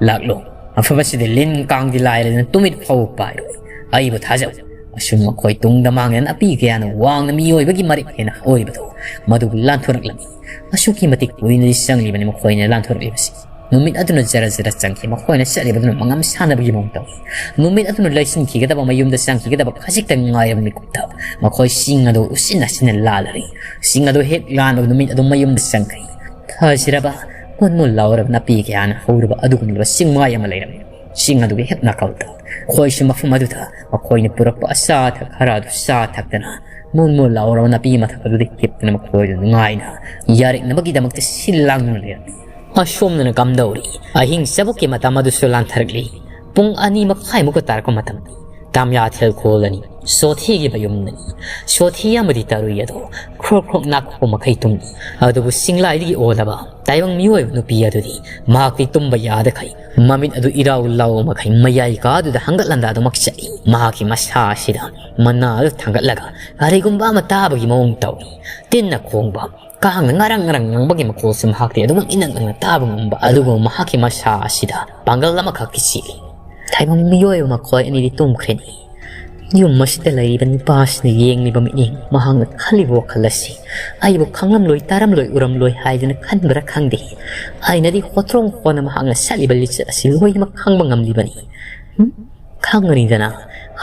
ꯂꯥꯛꯂꯣ, ꯃꯐꯝ ꯑꯁꯤꯗ ꯂꯤꯟ ꯀꯥꯡꯗꯤ ꯂꯥꯏꯔꯗꯅ ꯇꯨꯃꯤꯠ ꯐꯥꯎꯕ ꯄꯥꯏꯔꯣꯏ꯫ ꯑꯩꯕꯨ ꯊꯥꯖꯧ꯫" ꯑꯁꯨꯝ ꯃꯈꯣꯏ ꯇꯨꯡꯗ ꯃꯥꯡꯗꯅ ꯅꯥꯄꯤ ꯀꯌꯥꯅ ꯋꯥꯡꯅ ꯃꯤꯑꯣꯏꯕꯒꯤ ꯃꯔꯤꯛ ꯍꯦꯟꯅ ꯑꯣꯏꯕꯗꯣ, ꯃꯗꯨꯕꯨ ꯂꯥꯟꯊꯣꯔꯛꯂꯝꯃꯤ꯫ ꯑꯁꯨꯛꯀꯤ ꯃꯇꯤꯛ ꯀꯨꯏꯅꯗꯤ ꯆꯪꯂꯤꯕꯅꯤ ꯃꯈꯣꯏꯅ ꯂꯥꯟꯊꯣꯔꯛꯂꯤꯕꯁꯤ꯫ ꯅꯨꯃꯤꯠ ꯑꯗꯨꯅ ꯖꯔ ꯖꯔ ꯆꯪꯈꯤ꯫ ꯃꯈꯣꯏꯅ ꯆꯠꯂꯤꯕꯗꯨꯅ ꯃꯉꯝ ꯁꯥꯟꯅꯕꯒꯤ ꯃꯑꯣꯡ ꯇꯧꯏ꯫ ꯅꯨꯃꯤꯠ ꯑꯗꯨꯅ ꯂꯩꯁꯤꯟꯈꯤꯒꯗꯕ ꯃꯌꯨꯝꯗ ꯆꯪꯈꯤꯒꯗꯕ ꯈꯖꯤꯛꯇ ꯉꯥꯏꯔꯕ ꯃꯤꯀꯨꯞꯇ ꯃꯈꯣꯏ ꯆꯤꯡ ꯑꯗꯨ ꯎꯆꯤꯟ ꯅꯥꯆꯤꯟꯅ ꯂꯥꯜꯂꯔꯤ꯫ ꯆꯤꯡ ꯑꯗꯨ ꯍꯦꯛ ꯂꯥꯟꯕꯒ ꯅꯨꯃꯤꯠ ꯑꯗꯨ ꯃꯌꯨꯝꯗ ꯆꯪꯈ꯭ꯔꯦ꯫ ꯐꯖꯔꯕ, ꯃꯨꯟ ꯃꯨꯟ ꯂꯥꯎꯔꯕ ꯅꯥꯄꯤ ꯀꯌꯥꯅ ꯍꯧꯔꯕ ꯑꯗꯨꯒꯨꯝꯂꯕ ꯆꯤꯡꯃꯥꯏ ꯑꯃ ꯂꯩꯔꯝꯃꯤ꯫ ꯆꯤꯡ ꯑꯗꯨꯒꯤ ꯍꯦꯛ ꯅꯥꯀꯜꯗ ꯃꯈꯣꯏꯁꯨ ꯃꯐꯝ ꯑꯗꯨꯗ ꯃꯈꯣꯏꯅ ꯄꯨꯔꯛꯄ ꯑꯆꯥ ꯑꯊꯛ ꯈꯔ ꯑꯗꯨ ꯆꯥ ꯊꯛꯇꯅ, ꯃꯨꯟ ꯃꯨꯟ ꯂꯥꯎꯔꯕ ꯅꯥꯄꯤ ꯃꯊꯛ ꯑꯗꯨꯗ ꯍꯤꯞꯇꯨꯅ ꯃꯈꯣꯏꯗꯨ ꯅꯨꯡꯉꯥꯏꯅ ꯌꯥꯔꯦꯛꯅꯕꯒꯤꯗꯃꯛꯇ ꯁꯤꯜ ꯂꯥꯡꯗꯨꯅ ꯂꯩꯔꯝꯃꯤ꯫ ꯑꯁꯣꯝꯗꯅ ꯀꯝꯗꯧꯔꯤ? ꯑꯍꯤꯡ ꯆꯕꯨꯛꯀꯤ ꯃꯇꯝ ꯑꯗꯨꯁꯨ ꯂꯥꯟꯊꯔꯛꯂꯤ꯫ ꯄꯨꯡ ꯑꯅꯤ ꯃꯈꯥꯏꯃꯨꯛꯀ ꯇꯥꯔꯛꯄ ꯃꯇꯝꯅꯤ꯫ ꯇꯥꯃꯤꯌꯥꯊꯦꯜ ꯈꯣꯜꯂꯅꯤ꯫ ꯁꯣꯊꯤꯒꯤ ꯃꯌꯨꯝꯗꯅꯤ꯫ ꯁꯣꯊꯤ ꯑꯃꯗꯤ ꯇꯔꯨꯏ ꯑꯗꯣ ꯈ꯭ꯔꯣꯛ ꯈ꯭ꯔꯣꯛ ꯅꯥꯀꯣꯛꯄ ꯃꯈꯩ ꯇꯨꯝꯂꯤ꯫ ꯑꯗꯨꯕꯨ ꯆꯤꯡꯂꯥꯏꯗꯒꯤ ꯑꯣꯜꯂꯕ ꯇꯥꯏꯕꯪ ꯃꯤꯑꯣꯏꯕ ꯅꯨꯄꯤ ꯑꯗꯨꯗꯤ ꯃꯍꯥꯛꯇꯤ ꯇꯨꯝꯕ ꯌꯥꯗꯈꯩ ꯃꯃꯤꯠ ꯑꯗꯨ ꯏꯔꯥꯎ ꯂꯥꯎ ꯃꯈꯩ ꯃꯌꯥꯏ ꯀꯥꯗꯨꯗ ꯍꯪꯒꯠ ꯍꯟꯗꯥ ꯑꯗꯨꯃꯛ ꯆꯠꯂꯤ꯫ ꯃꯍꯥꯛꯀꯤ ꯃꯁꯥ ꯑꯁꯤꯗ ꯃꯅꯥ ꯑꯗꯨ ꯊꯥꯡꯒꯠꯂꯒ ꯀꯔꯤꯒꯨꯝꯕ ꯑꯃ ꯇꯥꯕꯒꯤ ꯃꯑꯣꯡ ꯇꯧꯏ꯫ ꯇꯤꯟꯅ ꯈꯣꯡꯕ, ꯀꯥꯡꯅ ꯉꯔꯪ ꯉꯔꯪ ꯉꯪꯕꯒꯤ ꯃꯈꯣꯜꯁꯨ ꯃꯍꯥꯛꯇꯤ ꯑꯗꯨꯃꯛ ꯏꯅꯛ ꯅꯛꯅ ꯇꯥꯕ ꯉꯝꯕ꯫ ꯑꯗꯨꯒ ꯃꯍꯥꯛꯀꯤ ꯃꯁꯥ ꯑꯁꯤꯗ ꯄꯥꯡꯒꯜ ꯑꯃꯈꯛꯀꯤ ꯆꯦꯜꯂꯤ꯫ ꯇꯥꯏꯕꯪ ꯃꯤꯑꯣꯏꯕ ꯃꯈꯣꯏ ꯑꯅꯤꯗꯤ ꯇꯨꯝꯈ꯭ꯔꯦꯅꯤ꯫ ꯌꯨꯝ ꯑꯁꯤꯗ ꯂꯩꯔꯤꯕ ꯅꯨꯄꯥꯁꯤꯅ ꯌꯦꯡꯂꯤꯕ ꯃꯤꯠꯌꯦꯡ, ꯃꯍꯥꯛꯅ ꯈꯜꯂꯤꯕ ꯋꯥꯈꯜ ꯑꯁꯤ ꯑꯩꯕꯨ ꯈꯪꯂꯝꯂꯣꯏ, ꯇꯥꯔꯝꯂꯣꯏ, ꯎꯔꯝꯂꯣꯏ ꯍꯥꯏꯗꯅ ꯈꯟꯕ꯭ꯔꯥ ꯈꯪꯗꯦ꯫ ꯑꯩꯅꯗꯤ ꯍꯣꯇ꯭ꯔꯣꯡ ꯍꯣꯟꯅ ꯃꯍꯥꯛꯅ ꯁꯦꯠꯂꯤꯕ ꯂꯤꯆꯠ ꯑꯁꯤ ꯂꯣꯏꯅꯃꯛ ꯈꯪꯕ ꯉꯝꯂꯤꯕꯅꯤ꯫ ꯍꯨꯝ? ꯈꯪꯒꯅꯤꯗꯅ,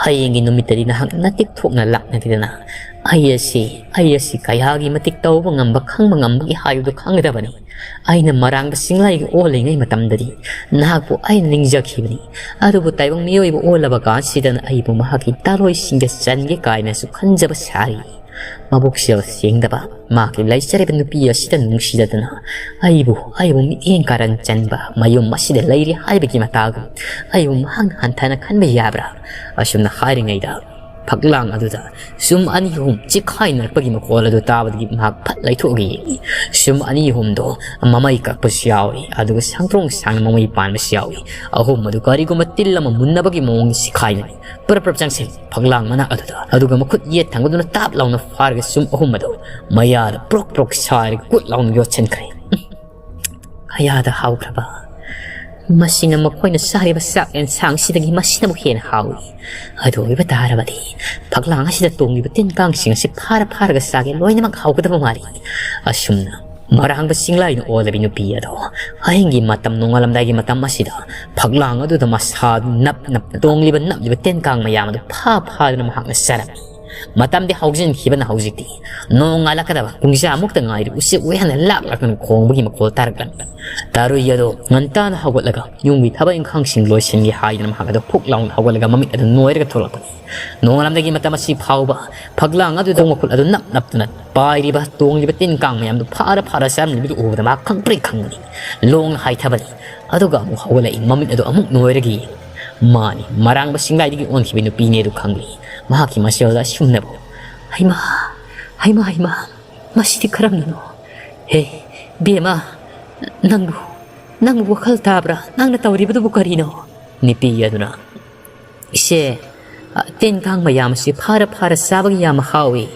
ꯍꯌꯦꯡꯒꯤ ꯅꯨꯃꯤꯠꯇꯗꯤ ꯅꯍꯥꯛ ꯅꯇꯤꯛ ꯊꯣꯛꯅ ꯂꯥꯛꯅꯒꯦꯗꯅ꯫ ꯑꯩ ꯑꯁꯤ, ꯑꯩ ꯑꯁꯤ ꯀꯌꯥꯒꯤ ꯃꯇꯤꯛ ꯇꯧꯕ ꯉꯝꯕ, ꯈꯪꯕ ꯉꯝꯕꯒꯤ ꯍꯥꯏꯕꯗꯨ ꯈꯪꯒꯗꯕꯅꯤ꯫ ꯑꯩꯅ ꯃꯔꯥꯡꯕ ꯆꯤꯡꯂꯩꯒ ꯑꯣꯜꯂꯤꯉꯩ ꯃꯇꯝꯗꯗꯤ ꯅꯍꯥꯛꯄꯨ ꯑꯩꯅ ꯅꯤꯡꯖꯈꯤꯕꯅꯤ꯫ ꯑꯗꯨꯕꯨ ꯇꯥꯏꯕꯪ ꯃꯤꯑꯣꯏꯕ ꯑꯣꯜꯂꯕ ꯀꯥꯟꯁꯤꯗꯅ ꯑꯩꯕꯨ ꯃꯍꯥꯛꯀꯤ ꯇꯥꯂꯣꯏꯁꯤꯡꯗ ꯆꯟꯒꯦ ꯀꯥꯏꯅꯁꯨ ꯈꯟꯖꯕ ꯁꯥꯔꯤ꯫ ꯃꯕꯨꯛꯆꯦꯜ ꯁꯦꯡꯗꯕ, ꯃꯍꯥꯛꯀꯤ ꯂꯩꯖꯔꯤꯕ ꯅꯨꯄꯤ ꯑꯁꯤꯗ ꯅꯨꯡꯁꯤꯗꯗꯅ ꯑꯩꯕꯨ, ꯑꯩꯕꯨ ꯃꯤꯠꯌꯦꯡ ꯀꯥꯔꯟ ꯆꯟꯕ, ꯃꯌꯨꯝ ꯑꯁꯤꯗ ꯂꯩꯔꯤ ꯍꯥꯏꯕꯒꯤ ꯃꯇꯥꯒꯨꯝ ꯑꯩꯕꯨ ꯃꯍꯥꯛꯅ ꯍꯟꯊꯅ ꯈꯟꯕ ꯌꯥꯕ꯭ꯔꯥ? ꯑꯁꯨꯝꯅ ꯍꯥꯏꯔꯤꯉꯩꯗ ꯐꯛꯂꯥꯡ ꯑꯗꯨꯗ ꯁꯨꯝ ꯑꯅꯤ ꯑꯍꯨꯝ ꯆꯤꯛꯈꯥꯏꯅꯔꯛꯄꯒꯤ ꯃꯈꯣꯜ ꯑꯗꯨ ꯇꯥꯕꯗꯒꯤ ꯃꯍꯥꯛ ꯐꯠ ꯂꯩꯊꯣꯛꯑꯒ ꯌꯦꯡꯏ꯫ ꯁꯨꯝ ꯑꯅꯤ ꯑꯍꯨꯝꯗꯣ ꯃꯃꯩ ꯀꯛꯄꯁꯨ ꯌꯥꯎꯏ, ꯑꯗꯨꯒ ꯁꯥꯡꯇ꯭ꯔꯣꯡ ꯁꯥꯡꯅ ꯃꯃꯩ ꯄꯥꯟꯕꯁꯨ ꯌꯥꯎꯏ꯫ ꯑꯍꯨꯝ ꯑꯗꯨ ꯀꯔꯤꯒꯨꯝꯕ ꯇꯤꯜ ꯑꯃ ꯃꯨꯟꯅꯕꯒꯤ ꯃꯑꯣꯡꯗ ꯆꯤꯛꯈꯥꯏꯅꯔꯤ꯫ ꯄ꯭ꯔꯞ ꯄ꯭ꯔꯞ ꯆꯪꯁꯤꯜꯂꯤ ꯐꯛꯂꯥꯡ ꯃꯅꯥꯛ ꯑꯗꯨꯗ, ꯑꯗꯨꯒ ꯃꯈꯨꯠ ꯌꯦꯠ ꯊꯪꯕꯗꯨꯅ ꯇꯥꯞ ꯂꯥꯎꯅ ꯐꯥꯔꯒ ꯁꯨꯝ ꯑꯍꯨꯝ ꯑꯗꯨ ꯃꯌꯥꯗ ꯄ꯭ꯔꯣꯛ ꯄ꯭ꯔꯣꯛ ꯁꯥꯏꯔꯒ ꯀꯨꯠ ꯂꯥꯎꯅ ꯌꯣꯠꯁꯤꯟꯈ꯭ꯔꯦ꯫ ꯎꯝ, ꯀꯌꯥꯗ ꯍꯥꯎꯈ꯭ꯔꯕ! ꯃꯁꯤꯅ ꯃꯈꯣꯏꯅ ꯆꯥꯔꯤꯕ ꯆꯥꯛ ꯌꯦꯟꯁꯥꯡꯁꯤꯗꯒꯤ ꯃꯁꯤꯅꯕꯨ ꯍꯦꯟꯅ ꯍꯥꯎꯏ꯫ ꯑꯗꯨ ꯑꯣꯏꯕ ꯇꯥꯔꯕꯗꯤ ꯐꯛꯂꯥꯡ ꯑꯁꯤꯗ ꯇꯣꯡꯂꯤꯕ ꯇꯤꯟ ꯀꯥꯡꯁꯤꯡ ꯑꯁꯤ ꯐꯥꯔ ꯐꯥꯔꯒ ꯆꯥꯒꯦ, ꯂꯣꯏꯅꯃꯛ ꯍꯥꯎꯒꯗꯕ ꯃꯥꯜꯂꯤ꯫ ꯑꯁꯨꯝꯅ ꯃꯔꯥꯡꯕ ꯆꯤꯡꯂꯥꯏꯅ ꯑꯣꯜꯂꯕꯤ ꯅꯨꯄꯤ ꯑꯗꯣ ꯑꯍꯤꯡꯒꯤ ꯃꯇꯝ, ꯅꯣꯡꯉꯥꯜꯂꯝꯗꯥꯏꯒꯤ ꯃꯇꯝ ꯑꯁꯤꯗ ꯐꯛꯂꯥꯡ ꯑꯗꯨꯗ ꯃꯁꯥ ꯅꯞ ꯅꯞꯅ ꯇꯣꯡꯂꯤꯕ ꯅꯞꯂꯤꯕ ꯇꯤꯟ ꯀꯥꯡ ꯃꯌꯥꯝ ꯑꯗꯨ ꯐꯥ ꯐꯥꯗꯨꯅ ꯃꯍꯥꯛꯅ ꯆꯥꯔꯝꯃꯤ꯫ ꯃꯇꯝꯗꯤ ꯍꯧꯖꯤꯟꯈꯤꯕꯅ ꯍꯧꯖꯤꯛꯇꯤ ꯅꯣꯡꯉꯥꯜꯂꯛꯀꯗꯕ ꯄꯨꯡꯖꯥꯃꯨꯛꯇ ꯉꯥꯏꯔꯤ꯫ ꯎꯆꯦꯛ ꯋꯥꯌꯥꯅ ꯂꯥꯛ ꯂꯥꯛꯇꯅ ꯈꯣꯡꯕꯒꯤ ꯃꯈꯣꯜ ꯇꯥꯔꯛꯂꯝꯃꯤ꯫ ꯇꯥꯔꯨꯏ ꯑꯗꯣ ꯉꯟꯇꯥꯅ ꯍꯧꯒꯠꯂꯒ ꯌꯨꯝꯒꯤ ꯊꯕꯛ ꯏꯪꯈꯥꯡꯁꯤꯡ ꯂꯣꯏꯁꯤꯟꯒꯦ ꯍꯥꯏꯗꯅ ꯃꯍꯥꯛ ꯑꯗꯨ ꯐꯨꯛ ꯂꯥꯎꯅ ꯍꯧꯒꯠꯂꯒ ꯃꯃꯤꯠ ꯑꯗꯨ ꯅꯣꯏꯔꯒ ꯊꯣꯛꯂꯛꯄꯅꯤ꯫ ꯅꯣꯡꯉꯥꯜꯂꯝꯗꯥꯏꯒꯤ ꯃꯇꯝ ꯑꯁꯤ ꯐꯥꯎꯕ ꯐꯛꯂꯥꯡ ꯑꯗꯨꯗ ꯃꯈꯨꯠ ꯑꯗꯨ ꯅꯞ ꯅꯞꯇꯨꯅ ꯄꯥꯏꯔꯤꯕ, ꯇꯣꯡꯂꯤꯕ ꯇꯤꯟ ꯀꯥꯡ ꯃꯌꯥꯝꯗꯨ ꯐꯥꯔ ꯐꯥꯔ ꯆꯥꯔꯝꯂꯤꯕꯗꯨ ꯎꯕꯗ ꯃꯍꯥꯛ ꯈꯪꯄ꯭ꯔꯦꯛ ꯈꯪꯕꯅꯤ꯫ ꯂꯣꯡꯅ ꯍꯥꯏꯊꯕꯅꯤ꯫ ꯑꯗꯨꯒ ꯑꯃꯨꯛ ꯍꯧꯒꯠꯂꯛꯏ꯫ ꯃꯃꯤꯠ ꯑꯗꯨ ꯑꯃꯨꯛ ꯅꯣꯏꯔꯒ ꯌꯦꯡꯏ꯫ ꯃꯥꯅꯤ, ꯃꯔꯥꯡꯕ ꯆꯤꯡꯂꯥꯏꯗꯒꯤ ꯑꯣꯟꯈꯤꯕ ꯅꯨꯄꯤꯅꯦ ꯑꯗꯨ ꯈꯪꯂꯤ꯫ ꯃꯍꯥꯛꯀꯤ ꯃꯆꯦꯜꯗ ꯑꯁꯨꯝꯅꯕꯨ, "ꯍꯩꯃꯥ, ꯍꯩꯃꯥ, ꯍꯩꯃꯥ, ꯃꯁꯤꯗꯤ ꯀꯔꯝꯅꯅꯣ? ꯍꯦ, ꯕꯦꯝꯃ, ꯅꯪꯕꯨ, ꯅꯪꯕꯨ ꯋꯥꯈꯜ ꯇꯥꯕ꯭ꯔꯥ? ꯅꯪꯅ ꯇꯧꯔꯤꯕꯗꯨꯕꯨ ꯀꯔꯤꯅꯣ?" ꯅꯨꯄꯤ ꯑꯗꯨꯅ, "ꯏꯆꯦ, ꯑ, ꯇꯤꯟ ꯀꯥꯡ ꯃꯌꯥꯝ ꯑꯁꯤ ꯐꯥꯔ ꯐꯥꯔ ꯆꯥꯕꯒꯤ ꯌꯥꯝ ꯍꯥꯎꯏ꯫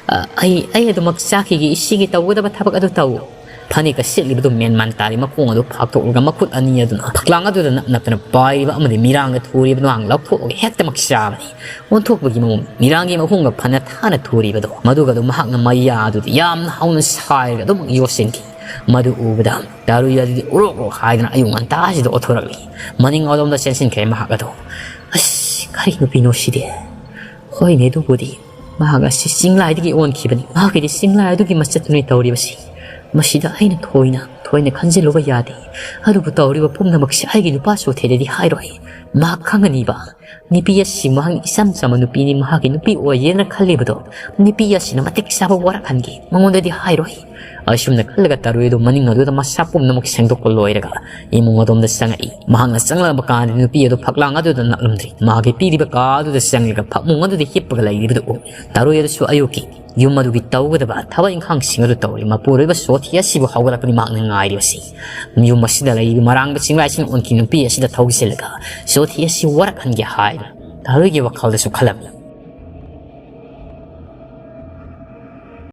ꯑ, ꯑꯩ, ꯑꯩ ꯑꯗꯨꯃꯛ ꯆꯥꯈꯤꯒꯦ, ꯏꯆꯦꯒꯤ ꯇꯧꯒꯗꯕ ꯊꯕꯛ ꯑꯗꯨ ꯇꯧ꯫" ꯐꯅꯦꯛꯀ ꯁꯦꯠꯂꯤꯕꯗꯨ ꯃꯦꯟ ꯃꯥꯟ ꯇꯥꯗꯦ꯫ ꯃꯈꯣꯡ ꯑꯗꯨ ꯐꯥꯛꯇꯣꯛꯂꯒ ꯃꯈꯨꯠ ꯑꯅꯤ ꯑꯗꯨꯅ ꯐꯛꯂꯥꯡ ꯑꯗꯨꯗ ꯅꯞ ꯅꯞꯇꯨꯅ ꯄꯥꯏꯔꯤꯕ ꯑꯃꯗꯤ ꯃꯤꯔꯥꯡꯒ ꯊꯨꯔꯤꯕꯗꯨ ꯉꯥꯏꯍꯥꯛ ꯂꯧꯊꯣꯛꯂꯒ ꯍꯦꯛꯇꯃꯛ ꯆꯥꯕꯅꯤ꯫ ꯑꯣꯟꯊꯣꯛꯄꯒꯤ ꯃꯑꯣꯡ, ꯃꯤꯔꯥꯡꯒꯤ ꯃꯈꯣꯡꯒ ꯐꯅ ꯊꯥꯅ ꯊꯨꯔꯤꯕꯗꯣ, ꯃꯗꯨꯒ ꯑꯗꯨ ꯃꯍꯥꯛꯅ ꯃꯌꯥ ꯑꯗꯨꯗ ꯌꯥꯝꯅ ꯍꯥꯎꯅ ꯁꯥꯏꯔꯒ ꯑꯗꯨꯃꯛ ꯌꯣꯠꯁꯤꯟꯈꯤ꯫ ꯃꯗꯨ ꯎꯕꯗ ꯇꯥꯔꯨꯏ ꯑꯗꯨꯗꯤ ꯎꯔꯣꯛ ꯔꯣꯛ ꯍꯥꯏꯗꯅ ꯑꯌꯨꯛ ꯉꯟꯇꯥꯁꯤꯗ ꯑꯣꯊꯣꯔꯛꯂꯤ꯫ ꯃꯅꯤꯡ ꯑꯗꯣꯝꯗ ꯆꯦꯟꯁꯤꯟꯈ꯭ꯔꯦ ꯃꯍꯥꯛ ꯑꯗꯣ꯫ "ꯑꯁ, ꯀꯔꯤ ꯅꯨꯄꯤꯅꯣ ꯁꯤꯗꯤ?" ꯍꯣꯏꯅꯦ, ꯑꯗꯨꯕꯨꯗꯤ ꯃꯍꯥꯛ ꯑꯁꯤ ꯆꯤꯡꯂꯥꯏꯗꯒꯤ ꯑꯣꯟꯈꯤꯕꯅꯤ꯫ ꯃꯍꯥꯛꯀꯤꯗꯤ ꯆꯤꯡꯂꯥꯏ ꯑꯗꯨꯒꯤ ꯃꯆꯠꯇꯨꯅꯤ ꯇꯧꯔꯤꯕꯁꯤ꯫ ꯃꯁꯤꯗ ꯑꯩꯅ ꯊꯣꯏꯅ, ꯊꯣꯏꯅ ꯈꯟꯖꯤꯜꯂꯨꯕ ꯌꯥꯗꯦ꯫ ꯑꯗꯨꯕꯨ ꯇꯧꯔꯤꯕ ꯄꯨꯝꯅꯃꯛꯁꯤ ꯑꯩꯒꯤ ꯅꯨꯄꯥ ꯆꯣꯊꯦꯗꯗꯤ ꯍꯥꯏꯔꯣꯏ꯫ ꯃꯍꯥꯛ ꯈꯪꯒꯅꯤꯕ꯫ ꯅꯨꯄꯤ ꯑꯁꯤ ꯃꯍꯥꯛ ꯏꯆꯝ ꯆꯝꯕ ꯅꯨꯄꯤꯅꯤ, ꯃꯍꯥꯛꯀꯤ ꯅꯨꯄꯤ ꯑꯣꯏꯒꯦꯅ ꯈꯜꯂꯤꯕꯗꯣ, ꯅꯨꯄꯤ ꯑꯁꯤꯅ ꯃꯇꯤꯛ ꯆꯥꯕ ꯋꯥꯔꯛꯍꯟꯒꯦ, ꯃꯉꯣꯟꯗꯗꯤ ꯍꯥꯏꯔꯣꯏ꯫ ꯑꯁꯨꯝꯅ ꯈꯜꯂꯒ ꯇꯔꯨꯏ ꯑꯗꯨ ꯃꯅꯤꯡ ꯑꯗꯨꯗ ꯃꯁꯥ ꯄꯨꯝꯅꯃꯛ ꯁꯦꯡꯗꯣꯛꯄ ꯂꯣꯏꯔꯒ ꯏꯃꯨꯡ ꯑꯗꯣꯝꯗ ꯆꯪꯉꯛꯏ꯫ ꯃꯍꯥꯛꯅ ꯆꯪꯂꯛꯂꯕ ꯀꯥꯟꯗꯗꯤ ꯅꯨꯄꯤ ꯑꯗꯨ ꯐꯛꯂꯥꯡ ꯑꯗꯨꯗ ꯅꯞꯂꯝꯗ꯭ꯔꯤ꯫ ꯃꯍꯥꯛꯀꯤ ꯄꯤꯔꯤꯕ ꯀꯥ ꯑꯗꯨꯗ ꯆꯪꯂꯒ ꯐꯃꯨꯡ ꯑꯗꯨꯗ ꯍꯤꯞꯄꯒ ꯂꯩꯔꯤꯕꯗꯨ ꯎ꯫ ꯇꯔꯨꯏ ꯑꯗꯨꯁꯨ ꯑꯌꯨꯛꯀꯤ ꯌꯨꯝ ꯑꯗꯨꯒꯤ ꯇꯧꯒꯗꯕ ꯊꯕꯛ ꯏꯪꯈꯥꯡꯁꯤꯡ ꯑꯗꯨ ꯇꯧꯔꯤ꯫ ꯃꯄꯨꯔꯣꯏꯕ ꯁꯣꯊꯤ ꯑꯁꯤꯕꯨ ꯍꯧꯒꯠꯂꯛꯄꯅꯤ ꯃꯍꯥꯛꯅ ꯉꯥꯏꯔꯤꯕꯁꯤ꯫ ꯌꯨꯝ ꯑꯁꯤꯗ ꯂꯩꯔꯤꯕ ꯃꯔꯥꯡꯕ ꯆꯤꯡꯂꯥꯏꯁꯤꯡ ꯑꯣꯟꯈꯤ ꯅꯨꯄꯤ ꯑꯁꯤꯗ ꯊꯧꯒꯤꯁꯤꯜꯂꯒ ꯁꯣꯊꯤ ꯑꯁꯤ ꯋꯥꯔꯛꯍꯟꯒꯦ ꯍꯥꯏꯅ ꯇꯔꯨꯏꯒꯤ ꯋꯥꯈꯜꯗꯁꯨ ꯈꯜꯂꯝꯃꯤ꯫